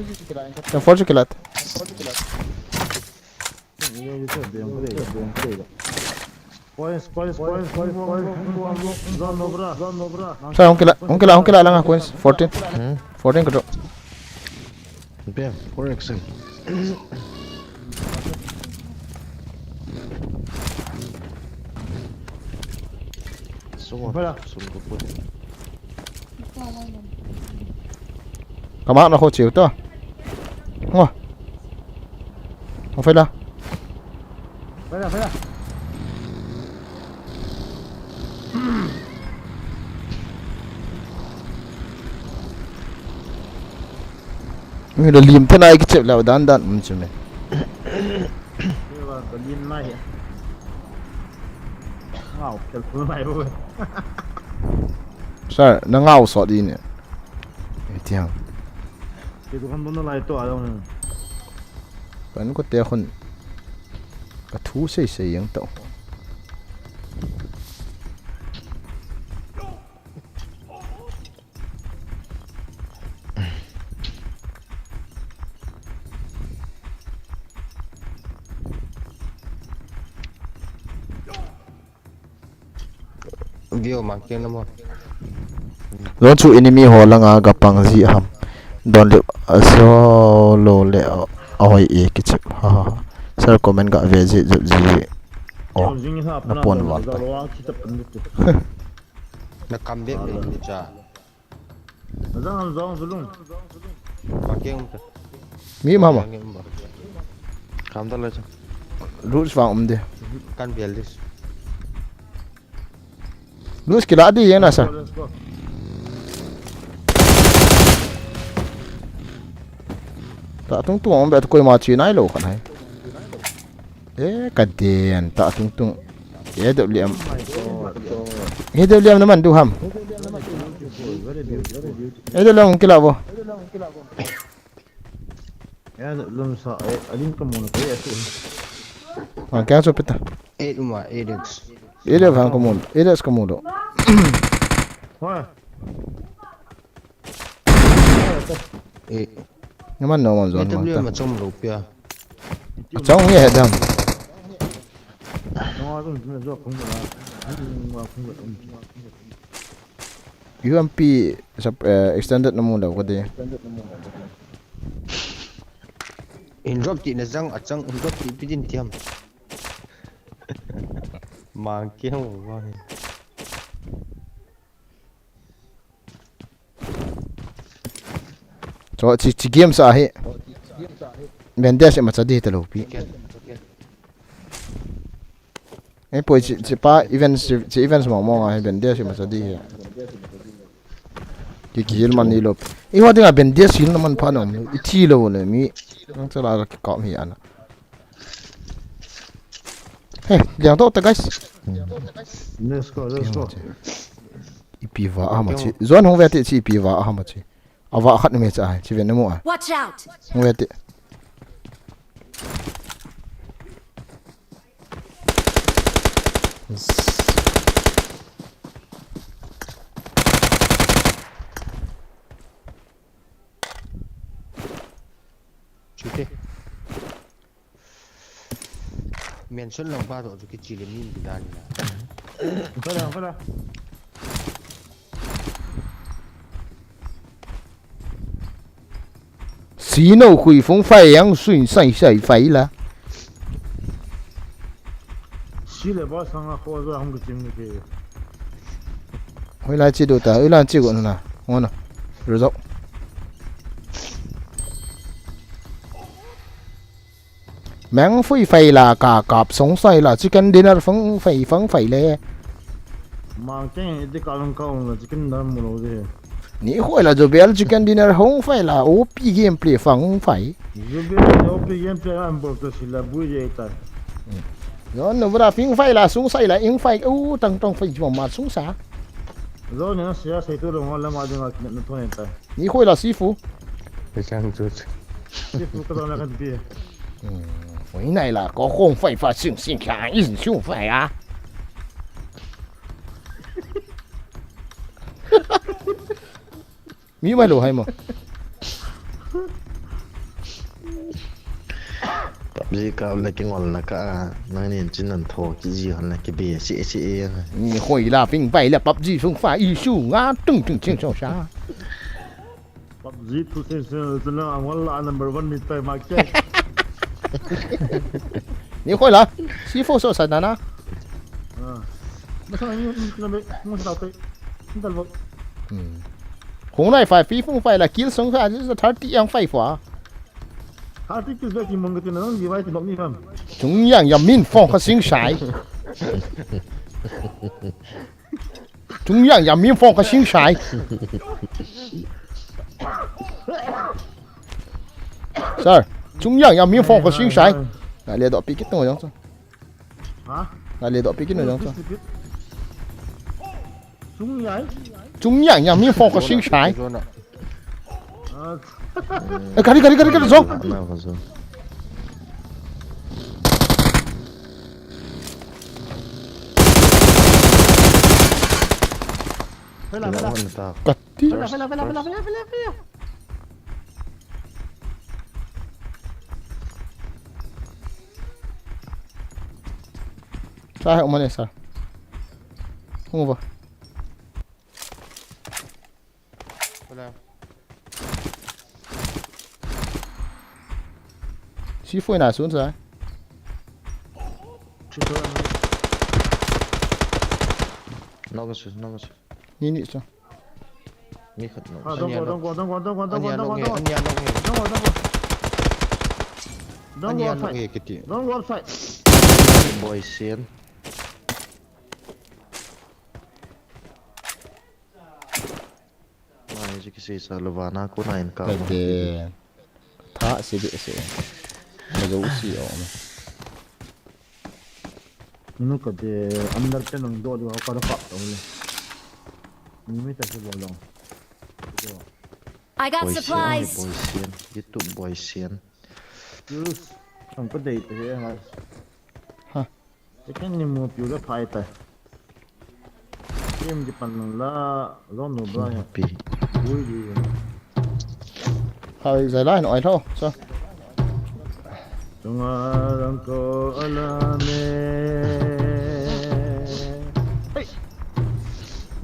Ang four kila. Coins, coins, coins, coins, coins, coins, coins, zone no bra, zone no bra. Sa, hung kila, hung kila, hung kila lang, ah, coins. Fourteen. Hmm. Fourteen ko to. Bem, four X M. Sungguh, bra, sungguh pun. Kama na ko chiu to. Ngo. Ang fela. Fela, fela. Ngi da lim te nai kichep lau dan dan um chu me. Fela, da lim nai. Ngau, kel pu nai bo. Sir, na ngau sot di ne. Etiang. Ke dukan bon lai to a dong. Kan ko te khun. Ka thu sei sei yang to. View ma ke na mo. Zone chu enemy ho langa ga pang ji ham. Don le a solo le a, a hoi e kichep. Ha ha ha. Sir comment ga ve ji jep ji. Oh. Jing ha na pon wan ta. Na kam bek le ni cha. Zang zong zulung. Pa ke um ta. Mi ma ma. Kam ta le cha. Roots vang um de. Kan bel dis. Lose kila di yang na sa. Let's go. Ta tung tung ong be tu koi ma chi nai lo khan hai. Eh, ka den ta tung tung. Eh, do liam. Eh, do liam na man du ham. Eh, do liam kila bo. Ya, lum sa, eh, adin ka muna, eh, asu. Ah, kya chu pita? Eight uma, eight X. Eight X han ka mun, eight X ka mun do. Hoi. Eh. Naman no man zon. Ita ma bli ta. Ma chom lo pia. Chong ye dam. No, I don't know, zo kung ba. Ani wa kung ba. U M P sub, eh, extended na mu lou ka di. In drop ti na jang a chang, in drop ti pi din tiam. Mang kiang mo ba. Cho chi, chi game sa hi. Bende se ma cha di ta lo pi. Ei poi chi, chi pa events, chi, chi events mong mong a hi bende si ma cha di hi. Ki, ki heal man ni lo. I ho dinga bende si na man pha na. I thi lo le mi. Ang cha la ki ka mi ana. Hey, liang to ta guys. Let's go, let's go. Ipi va ama chi. Zone hung ve ti chi ipi va ama chi. Ava khat me cha ai, chi ven na mu a. Watch out! Mu ve ti. Chute. Mention lang pa to, chu kichi le min kidan na. Fala, fala. Sino khui phung fai yang suin sai sai fai la. Si le ba sang a kho za hung kichim ni ke. Hoi lai chi do ta, hoi lai chi go na. Ngona. Result. Meng fui fai la ka kap song sai la chicken dinner fang fai fang fai le. Mang keng iti ka lang ka ong la chicken dinner mu lo de. Ni khoi la Jobel chicken dinner hung fai la, O P gameplay fang hung fai. Jobel ni O P gameplay an bol to sila bui je ta. Yon no bra fing fai la sung sai la ing fai u tang tong fai jom ma sung sa. Zo ni na sia sai tu lo ngol la ma jong na thon ta. Ni khoi la sifu. Pe chang chu. Sifu ka na kan pi. Oi nai la ko khong fai fa sing sing kya in sung fai a. Mi mai lo hai mo. PUBG ka le kingol na ka, nang nin chin nan tho ki ji han na ki be si si e. Ni khoi la ping pai la PUBG sung fa i su nga tung tung ching so sa. PUBG tu sen sen tu na angol la number one ni tai ma ke. Ni khoi la. Si fo so sa na na. Ah. Masa ni ni na be mo sa tai. Ni tal bo. Hmm. Khong nai fai, fi fung fai la kill song kha, thirty yang fai fa. Thirty kills bek ki mong ka tin nang di vai ti nok ni ham. Chung yang ya min fong kha sing sai. Chung yang ya min fong kha sing sai. Sir, chung yang ya min fong kha sing sai. Na le do pi kit no jong sa. Ha? Na le do pi kit no jong sa. Chung yang. Chung yang ya min fong kha sing sai. Zona. Ah. Eh, kari, kari, kari, kari, zo. Na, na, zo. Pela, pela. Kati. Pela, pela, pela, pela, pela, pela, pela. Sa hai umane sa. Hung ba. Wala. Si foi na sun sa. Knock su, knock su. Ni ni sa. Mi khat knock. Ah, don't go, don't go, don't go, don't go, don't go, don't go, don't go. Ania knock e, ania knock e. Don't go, don't go. Don't go outside. Ania knock e kiti. Don't go outside. Boy, sian. Mai ji kisei sa lo vana ko na in ka. Ka de. Tha se de se. Ma jo si o. Nu ka de under te nang do di ka da kap to le. Ni mi ta se bo long. I got supplies. Boy sian, YouTube boy sian. Yes. Ang pa date he ha. Ha. Second ni mu piu le phai ta. Game di pan nang la, zon nu ba ya. Pi. Ui di. Hai zai lai noi tho, so. Tunga rang ko alame. Hey.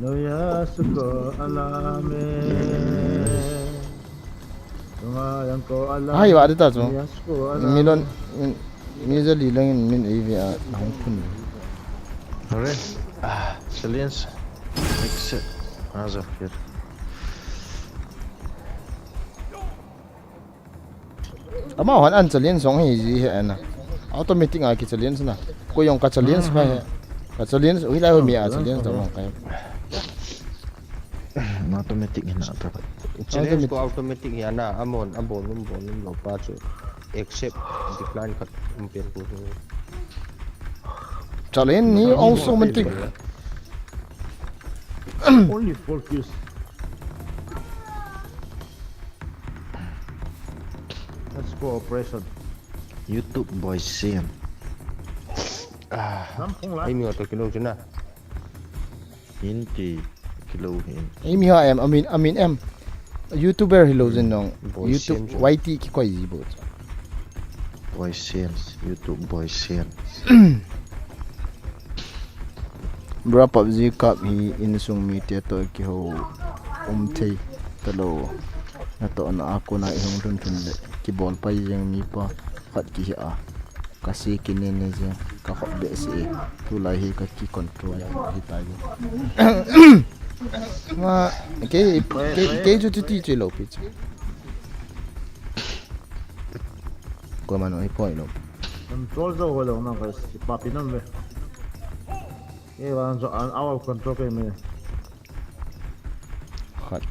Noya su ko alame. Hai, wa, dita chu. Milon, mi, mi jali lang in min ei ve a, hung phun. Are, ah, challenge. Exit. Ah, so, here. Ama hon an challenge song hi ji he ana. Automatic a ki challenge na. Ko jong ka challenge kha he. Ka challenge, ui lai ho mi a challenge dong kai. Automatic hi na ta. Challenge ko automatic hi ana, amon, abon um, bon um lo pa chu. Accept, decline khat um pen ko. Challenge ni automatic. Only four kills. Let's go operation. YouTube boy sian. Ah, lam phung lai. Ei mi auto kilo chuna. Hinti kilo hin. Ei mi ha em, amin, amin em. YouTuber hilou jin nong. Boy YouTube sian chu. Y T kikoi ji bo. Boy sian, YouTube boy sian. Bra PUBG kap hi insung mite toh kihou um thei talou. Natohna a kona ihung lhun lhun le kibol pai jeng mi pa khat kihi a. Ka se kine ne jeng ka khop behseh e. Tulai hi ka ki control ahitai. Ma, kei, kei, kei chu chuti chu lou pi chu. Koiman hoi poi lou. Control jou ho lou na ka si pa pi nam ve. Kei vang chu an out of control kei me. Khat.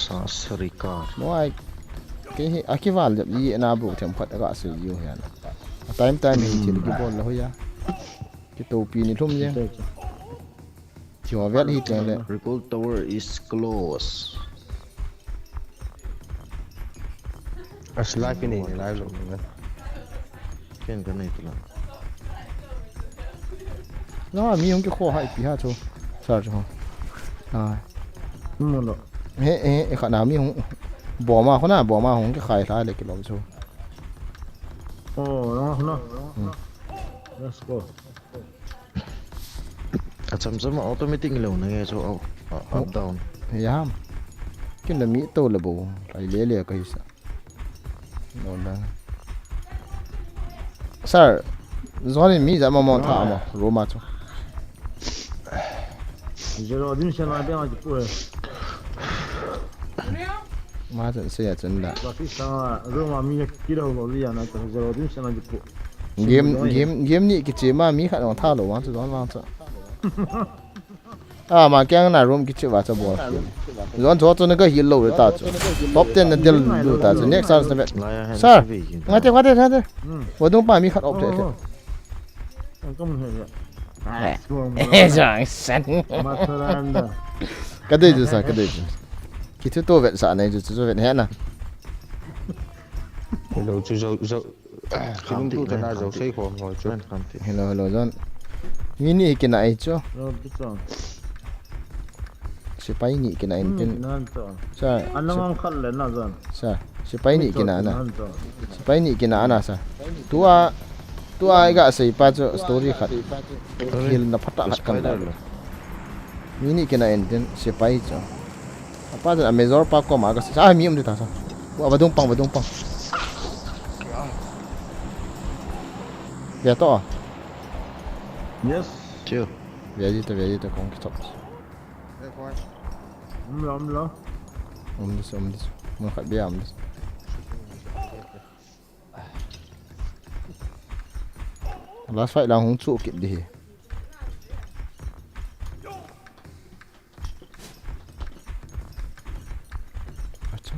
Sa sarika. Mo ai. Kei hi akival jep ji na bu them khat ka se jiu hian. A time time hi thil kibol la hoya. Kitopi ni lhum jeng. Kiwa vel hi teng le. Recall tower is close. As life in a live lo. Ken ka nei tula. Na mi hung kikho hai pi ha chu. Sar chu. Ai. Mo lo. He he e kha na mi hung. Boma khona boma hung kikhai hla le kilom chu. Oh, no no. Let's go. A cham cham a automatic lo na nge chu up, up, up down. He ham. Kin la mi to le bo. Lai le le ka hi sa. No la. Sir, zon in mi ja ma mon tha ma room a chu. Zero din se na de ma ji pu. Ma chen se ya chen da. Ba fi sa room a mi ki lo lo li ya na zero din se na ji pu. Game game game ni kiche ma mi khat ong tha lo ma chu zon ma chu. Ah, ma kiang na room kichi va cha bol. Zon cho cho na ka hil lo ta chu. Top ten na del lu ta chu. Next chance na bet. Sir, ngate ngate ngate. Wa dong pa mi khat op te. Jang san. Ka dei chu sa, ka dei chu. Kichu to vet sa nei chu chu vet he na. Hello chu zo zo. Khamti, tu te na zo sei khom ho chu. Hello, hello, John. Mi ni kina ai chu. Sipai ni kina in tin. Sa. Anang ang khal le na John. Sa. Sipai ni kina na. Sipai ni kina na sa. Tua tua ga sei pa chu story khat. Hil na phata khat kan da. Mi ni kina in tin sipai chu. Apa jan a major pa koma ka sa mi um di ta sa. Wa vadung pang vadung pang. Ve to. Yes. Chiu. Ve di to ve di to kong kichop. Um lo um lo. Um dis um dis. Mun khat bia um dis. Last fight lang hung chu kit di hi. Acha.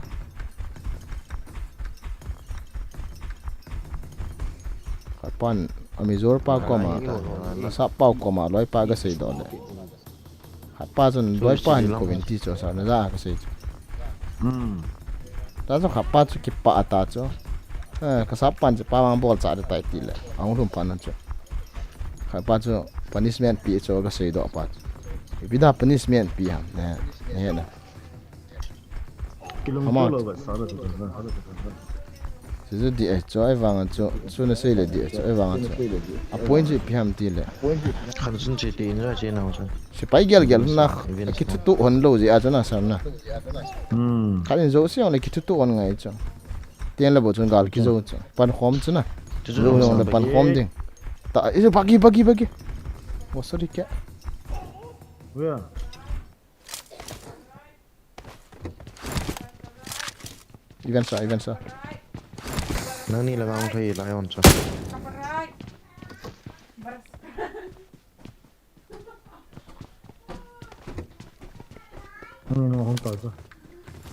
Khat pan a major pa koma ta. Asa pau koma loi pa ka sei do le. Khat pa chun loi pa hin ko vin ti chu sa na ja ka sei chu. Hmm. Ta chu khat pa chu kipa ta chu. Eh, ka sap pan chu pa mang bol cha de tai ti le. Ang lum pan chu. Khat pa chu punishment pi chu ka sei do pa chu. Ipi da punishment pi ham ne. Ne na. Kilung tu lo ba sa da tu. Chu chu di e chu ai vang chu, chu na sei le di e chu ai vang chu. A point chu ipi ham ti le. Khan sun che ti in ra che na chu. Sipai gel gel na kithutu hon lo ji a chu na sa na. Hmm. Khan in zo si on le kithutu hon ngai chu. Tien le bo chun gal kizo chu. Pan khom chu na. Zo le pan khom ding. Ta, is a buggy, buggy, buggy. Oh, sorry, kya? Where? Even sa, even sa. Nang ni la vang thei la yon sa.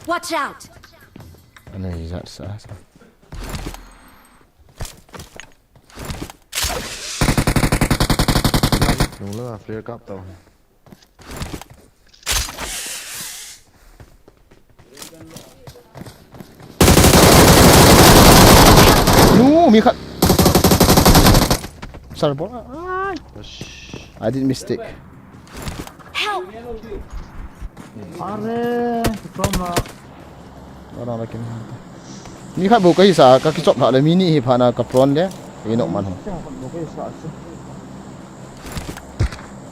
Watch out! Ano hi sa sa. Nung la flare kap tau. Nu, mi khat. Sarbol. Ai. I did mistake. Help! Are, from, uh, Ora la kin. Mi khat bu ka hi sa, ka kichop lha le mi ni hi pha na ka pron le. Ei no man ho.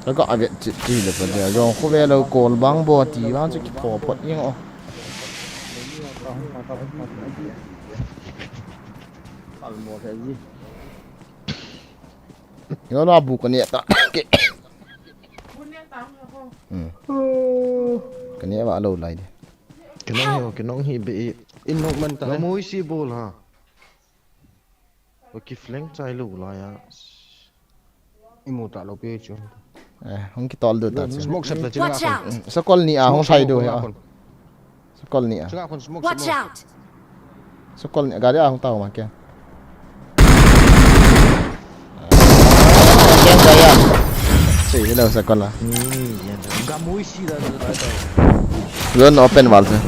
Ka ga vet chi chi le pa de. Jong khu ve lo kol bang bo ti bang chi ki pho phot ing o. Yo la bu ka ne ta. Ke. Hmm. Ka ne va lo lai de. Kinong hi, kinong hi be i. In nok man ta. Lo mui si bol ha. Ko ki flank chai lo la ya. I mu ta lo pe chu. Eh, hung ki tol do ta chu. Smoke set ta chu. Watch out! Sakol ni a hung sai do ya. Sakol ni a. Chunga khun smoke, Watch smoke. Out! Sakol ni a. Gari a hung tao ma kya. Kya kya. Sei hello sakol a. Gamui si da da da. Zone open wall se.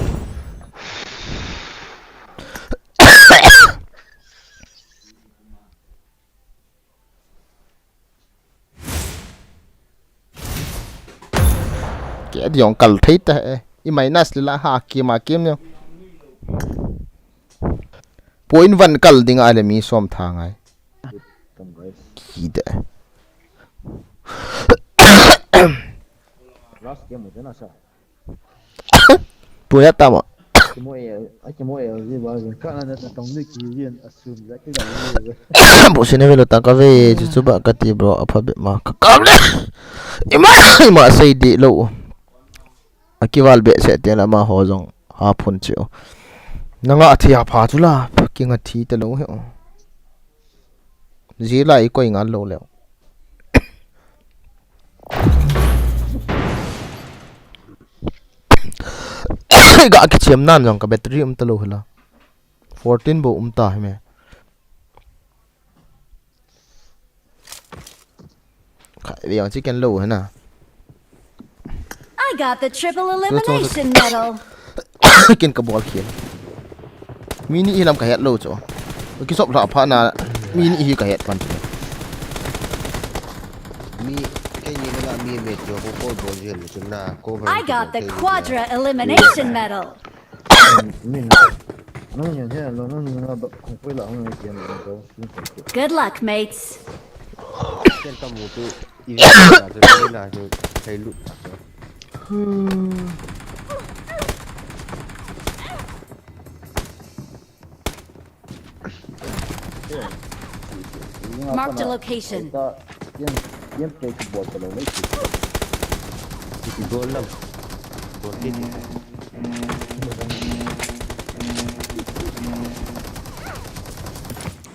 Ke diong kal thei ta e. I minus le la ha ki ma kim ne. Point one kal ding a le mi som tha ngai. Ki de. Last game mo na sa. Puya tama. Kimo e, a kimo e, zi ba zi. Ka na na tong ni ki yin a sum za ki za ni. Bo sine velo ta ka ve chu chu ba ka ti bro a pha be ma ka ka le. Ima ima sei di lo. A ki val be se te na ma ho jong ha phun chu. Na nga thi a pha chu la ki nga thi te lo he. Zi la i koi ngal lo le. Ga kichem nan jong ka battery um ta lo hela. Fourteen bo um ta hi me. Ka ve ang chicken lo hena. I got the triple elimination medal. Ken ka bol khel. Mi ni hi lam ka het lo chu. Ki sop la pha na mi ni hi ka het pan chu. Mi kei ni na mi me jo ko ko bol jel chu na ko ba. I got the quadra elimination medal. Min. Nang yan he lo nang ni na ba kong pui la nang ni yan lo. Good luck, mates. Ken ka mu tu i na tu i na tu kai lu. Marked a location. Yan yan play ki bol ta lo ni. Gol lam. Gol ki.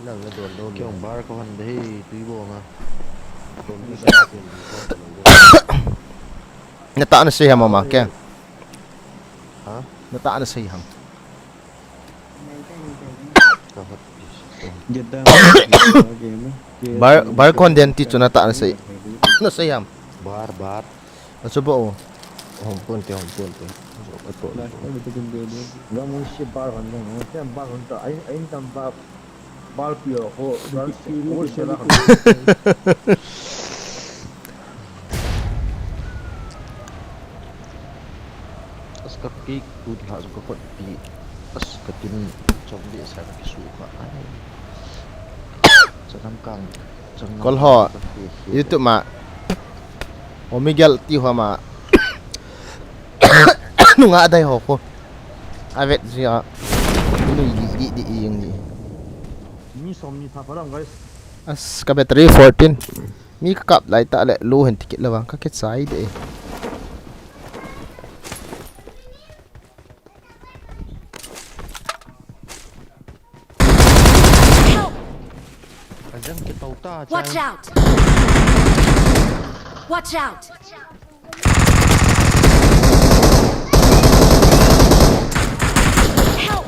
Nang na don don. Kyong bar ko han dei tui bo nga. Don ni sa. Na ta na sei ham ma ke. Ha? Na ta na sei ham. Ka hot. Get down. Bar bar kon den ti chu na ta na sei. Na sei ham. Bar bar. A chu bo. Hom pon te hom pon te. Flash. Everything can do this. Gamui si bar han dong. Tem bar han ta. Ai ai tam bar. Bar pi ho. Bar si. Bar si la. As ka pi kut ha ka kot pi. As ka tin chom di sa ka su ka. Ai. Sa kam kang. Kol ho. YouTube ma. Omigel ti ho ma. Nunga dai ho ko. A vet zia. Nui di di di ing ni. Mi som ni sa pa lang guys. As ka battery fourteen. Mi ka kap lai ta le lu hen tikit la vang ka ke chai de. Ajang ke tau ta. Watch out! Watch out! Help!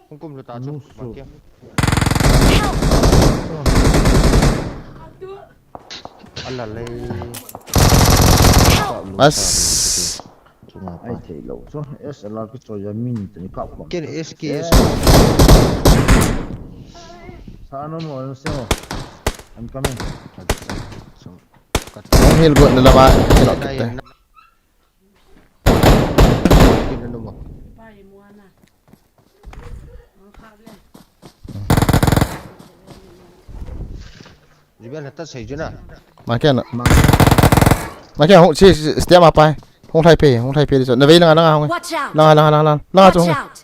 Hong kum lu ta chu. Nusu. Makia. Help! Ala lei. Help! As. Chunga pa. Ai thei lo. So, S L R ki choi ya min te ni kap bang. Ken S K S. Sa no mo, no se mo. I'm coming. Ang hil go na lama. Kilo kit te. Ken no mo. Jibel hata sei juna. Ma kya na. Ma kya hung si si- step ma pai. Hung thai pe, hung thai pe so. Na vei langa langa hung. Watch out! Langa langa langa langa. Langa Watch chung. Out!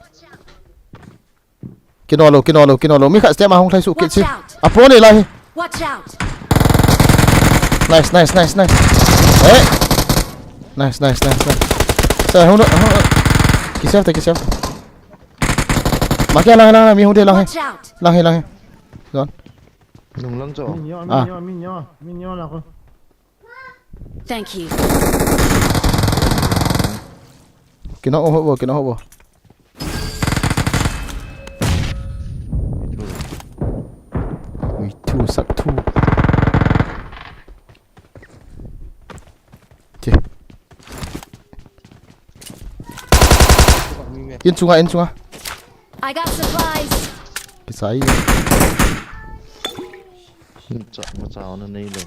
Kino lo, kino lo, kino lo. Mi kha step ma hung thai su kit Watch si. Out! Apo ni la hi. Watch out! Nice, nice, nice, nice. Eh. Nice, nice, nice, nice. Sa hung hung. Ki save ta, ki save ta. Ma kya langa langa mi hung de langa. Watch out! Langa langa. Don. Nung lang cho. Min yo, Ah. Min yo, Min yo, Min yo la ko. Thank you. Kino ho bo, kino ho bo. Ui, thu, sak thu. Che. In chunga, in chunga. I got supplies. Kisai. Cha, ma cha na nei lo.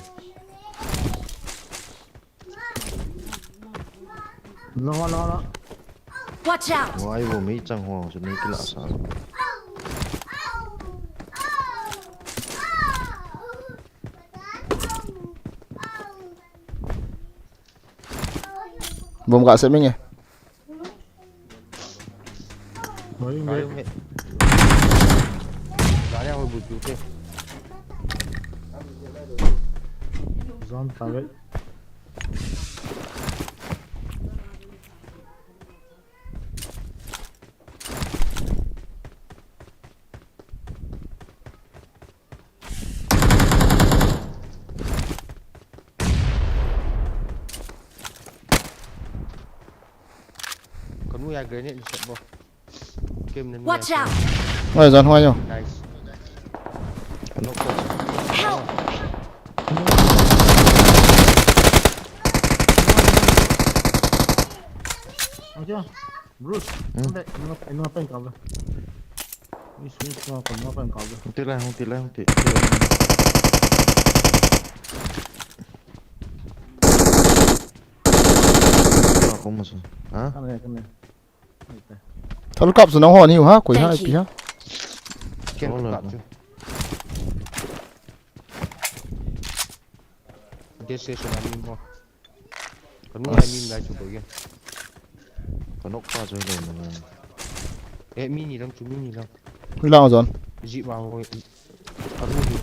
Lo, lo, lo. Watch out! Wai wo mei chang ho, chu nei kila sa. Bom ka se menge. Wai, wai. Wai, wai. Gari ho bu ju te. Zone target. Kanu ya grenade ni sep bo. Kem na nu ya. Watch out! Oi, zone ho yo. Nice. Help! Okay. Bruce, hmm. Ande, ino, ino pen cover. Ni sung sung ko ino pen cover. Hung ti lai, hung ti lai, hung ti. Ko mo sa. Ha? Kane, kane. Thal kap sa nang ho ni ha, koi ha, thank you. Pi ha. Ken kap chu. Gas station a mi mo. Kanu ai mi lai chu bo ye. Kanu pa chu lo na. Eh, mi ni lang chu, mi ni lang. Hui lang zone. Ji ma ho. Kanu ni.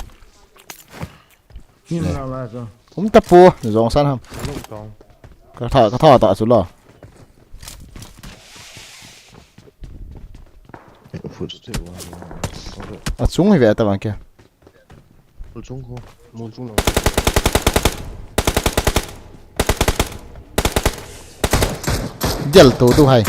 Ni la la chu. Um ta pu, zong san ham. Kanu tong. Ka tha, ka tha ta chu la. Food still one. A chung hi ve ta bang ke. Mol chung ho. Mol chung lo. Del to tu hai.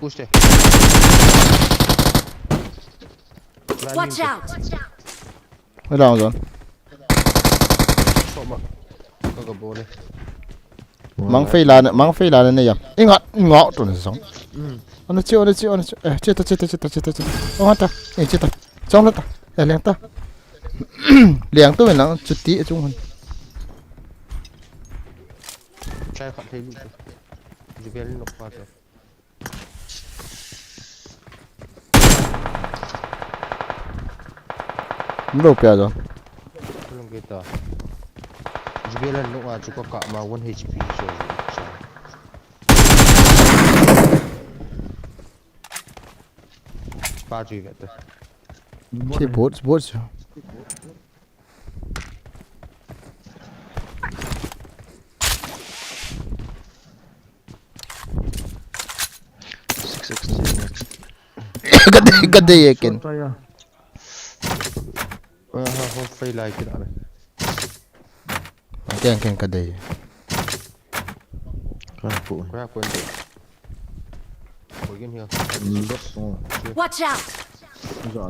Push te. Watch out! Oi lang zone. Soma. Ka ka bole. Mang fei la na, mang fei la na ne yam. Inga, inga tu na zong. Mm. Ona chi, ona chi, ona chi. Eh, chi ta, chi ta, chi ta, chi ta, chi ta. Oh, ta. Eh, chi ta. Chong la ta. Eh, liang ta. Liang tu men lang chuti chung hun. Chai khat thei lu. Jibel nok pa ta. Lo pia jo. Long kita. Jibel nok a chu ka ka ma one H P so. Pa chu ve ta. Chi bot, bot chu. Six X G next. Ka dei, ka dei e ken. Short fire. Ah, ha, ha, fai lai kit ale. Ken, ken ka dei. Ka pu. Ka pu. Ko yin hiya. Watch out!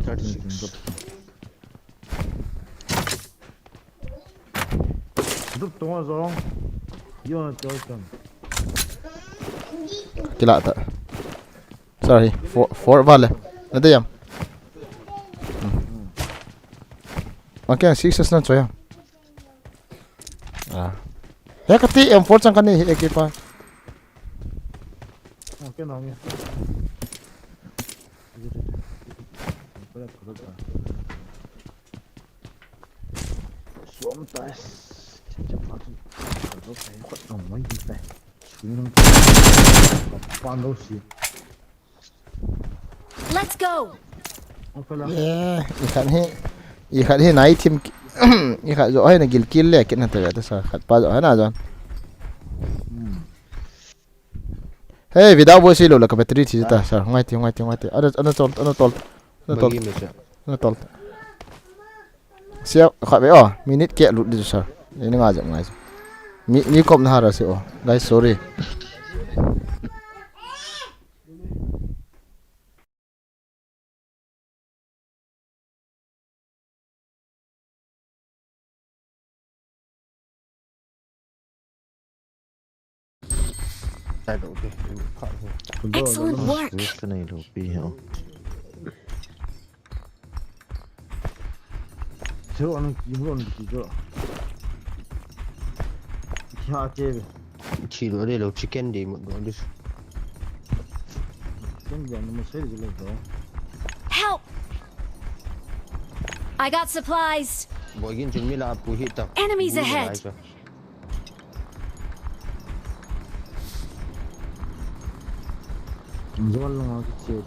Thirty six. Dup tonga zong. Yo na choi kan. Kila ta. Sorry, four, four vale. Na de yam. Hmm. Okay, six na choi yam. Ah. He kati M four chang kani he ke pa. Okay, na ngi. Suam tai. Chapa tu. Ka lo pai khot nong mai di tai. Sung nong. Pan lo si. Let's go. Okay la. Yeah, i khat hi. I khat hi nai thim ki-, i khat jo hai na gil kil le kit na ta ta sa khat pa jo hai na jon. Hmm. Hey, video bo si lo la ka battery thi ta, sir. Ngai ti, ngai ti, ngai ti. Ana, ana tol, ana tol. Ana tol. Magi me se. Na tol. Sia, kha be, oh, minute keh lut di, sir. Ini ngajep ngai. Mi, mi kom na hara si, oh. Guys, sorry. Excellent work. Ka nei lou pi ho. Chu an ki hon ki chu. Cha che. Chi lo de lo chicken de mo do dis. Chicken de mo se de lo do. Help! I got supplies. Boy gin chun mi la pu hi ta. Enemies ahead. Zone lang a kiche.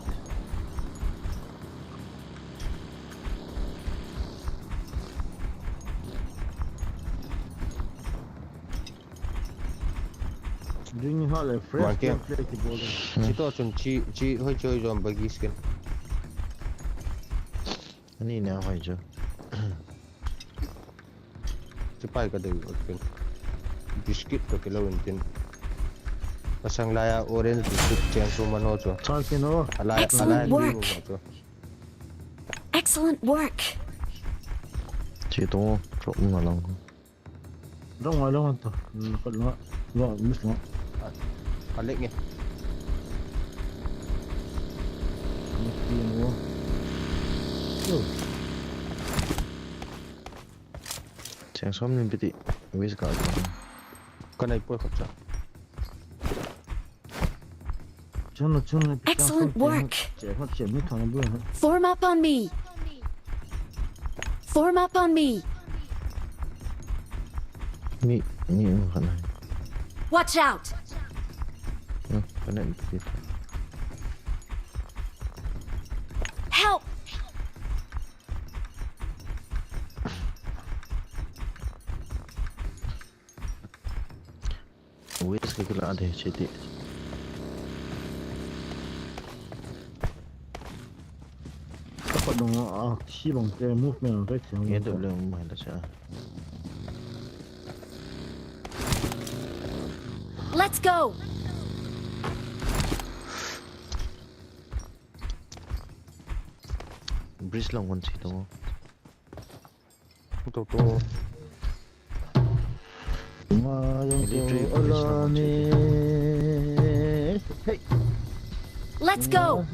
Drink ha le fresh. Mark ya. Play ki bol. Chi to chun chi, chi hoi choi jom bagi skin. Ani na hoi jo. Chipai ka dei ot pen. Biscuit to kilo in tin. Pasang laya orange biscuit cheng su man ho chu. Chal kin ho. Alai, excellent alai work. Chu. Excellent work. Chi to, chok na lang. Dong ngai long to. Hmm, kot long. Long, miss long. Alik nge. Miss long. Yo. Cheng som ni piti. Wis ka. Ka nai poi khop cha. Chun, chun, chun, excellent work. Form up on me. Form up on me. Mi, mi, mi, mi. Watch out. No, ka nai piti. Help. West ke kila de chiti. Apa dong a, si bang te movement ang kai thiang. Ye do le mai da cha. Let's go. Bridge lang wan si to. To, to. Military police na. Hey. Let's go.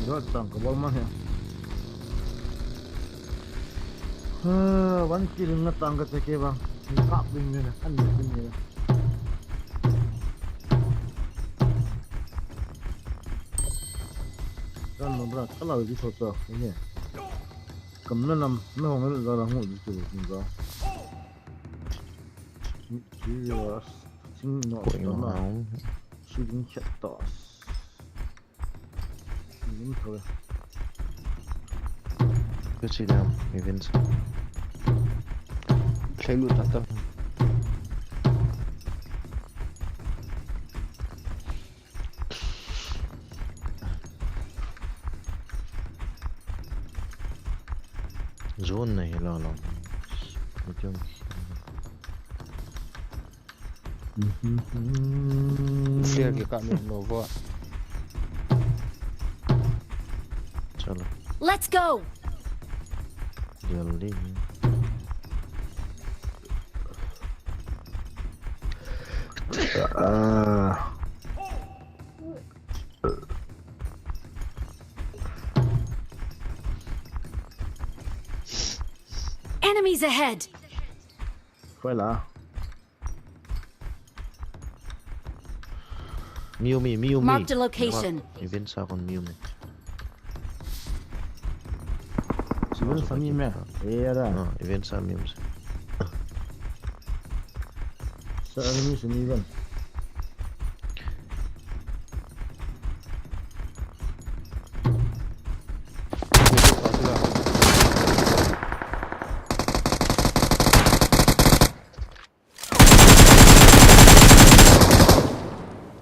Dot tang ka bol ma he. Ha, one kill na tang ka te ke ba. Ka bing ne, kan ne, kan ne. Kan no bra, ka la di tho to, ne. Kam na nam, na hong la la ngu di tu, ni ba. Serious. Sing no. Shooting chat toss. Nim thoi. Kau si dam, events. Play lu ta ta. Zone nahi la la. Medium. Flare ke ka me no vo. Chalo. Let's go. Jaldi. Ah. Enemies ahead. Koi la. Miu mi, miu mi. Marked a location. Event sa kon miu mi. Event sa mi me. Eh, ada. Ah, event sa mi. Sa mi sa mi event.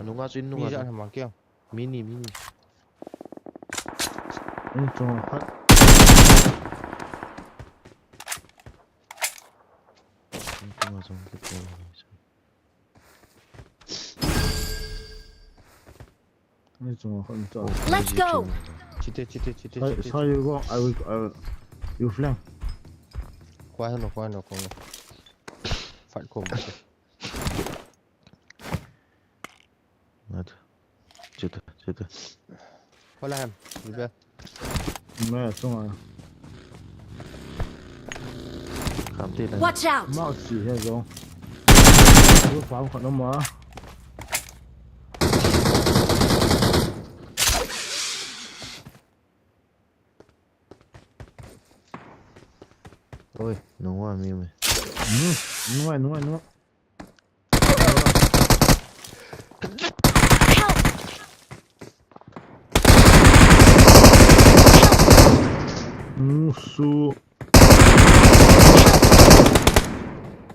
Anunga chu in nunga. Mi jan ham kya? Mini, mini. In chunga khat. In chunga chunga kit ko. Let's go. Chite, chite, chite, chite. Sorry, you go. I will, I will. You flank. Quiet no, quiet no, quiet no. Fight ko. Not. Chite, chite. Hola ham. Bibe. Mei a chunga. Kham ti le. Watch out! Mei a si he jong. Lu pam khat na ma. Oi, nunga mi me. Hmm, nunga, nunga, nunga. Musuh.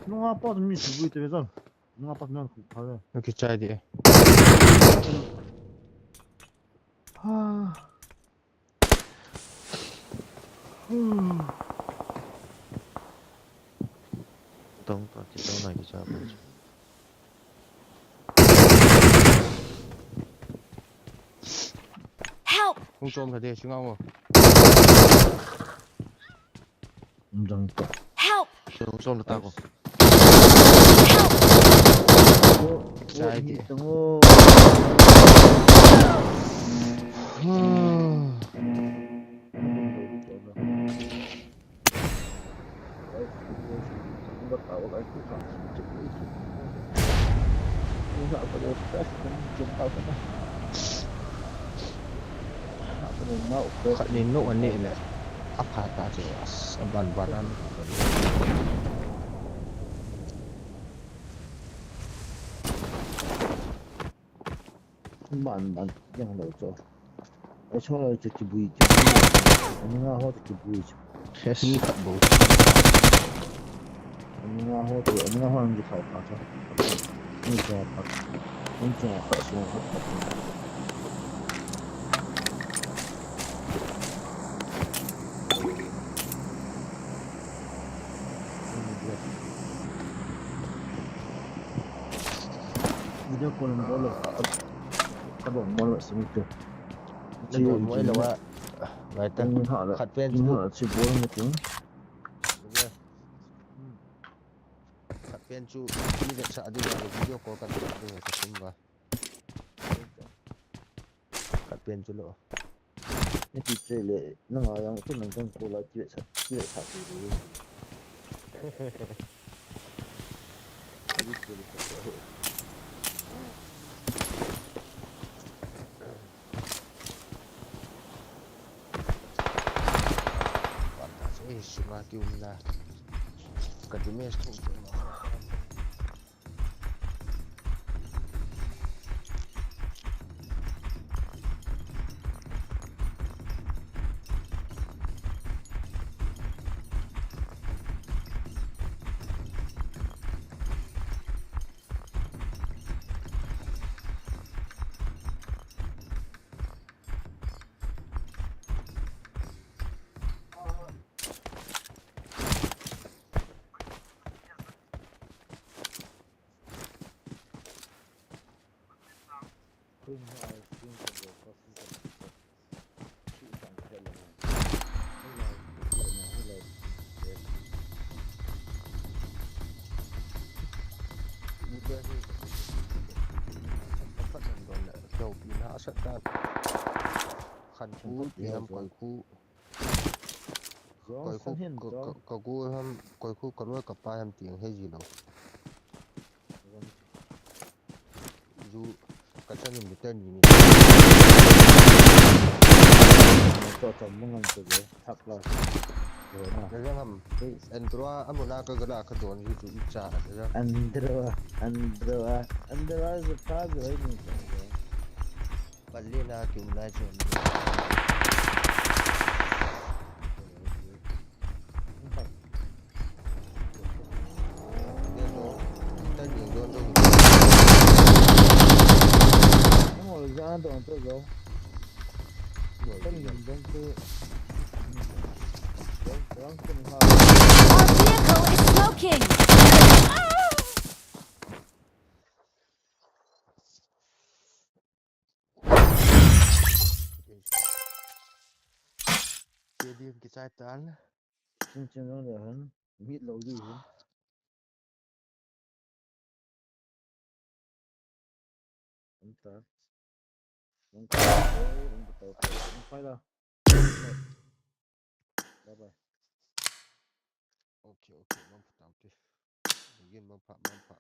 Nunga pat mi tu bui te bezan. Nunga pat nan ku pha. Okay, chai di. Ah. Tong to, ti tong na ki cha ba. Help! Hung chom tha de, singa ngo. Hung jang to. Help! Hung chom ta ko. Help! Chai ti. Khat ni no ani le. Apha ta che as, aban ban an. Ban ban yang lo cho. Ai, cho lo cho, kibui, kibui. Ani nga ho cho kibui cho. Yes. Ni khat bo. Ani nga ho cho, ani nga ho ang kithau kha cho. Ni cho khat. Ni cho khat, so khat khat. Video call bol lo. Ka bol bol lo simi tu. Na don mo ilo wa. Ngai ta. Khat pen chu. Chi bol mo tu. Khat pen chu ni de cha di wa video call kan di wa ka sim wa. Khat pen chu lo. Ni ti che le, na nga yang tu nang kan ko la ti sa, ti sa ti. Panta so hi suma ki umna. Ka ti mes tu. Khan khu, tiam koi khu. Koi khu ka, ka, ka gu ham, koi khu ka loi ka pai ham ti ang hei ji lo. Ju ka chan in meter ni ni. Cho cho mong ang cho je, thak la. Ka jang ham. Endro a, amuna ka gala ka don ju chu i cha, ka jang. Endro, Endro, Endro is a fast way ni. Pali na ki um lai chun. Ang tu lo. Kan yin dong tu. Dong, dong kan ha. Our vehicle is smoking! K D M kichai tan. Chin chin dong le han. Mit lo di hin. Anta. Dong ka. Dong ka tau ko. Dong pai la. Bye bye. Okay, okay, mangpha tau te. Again, mangpha, mangpha.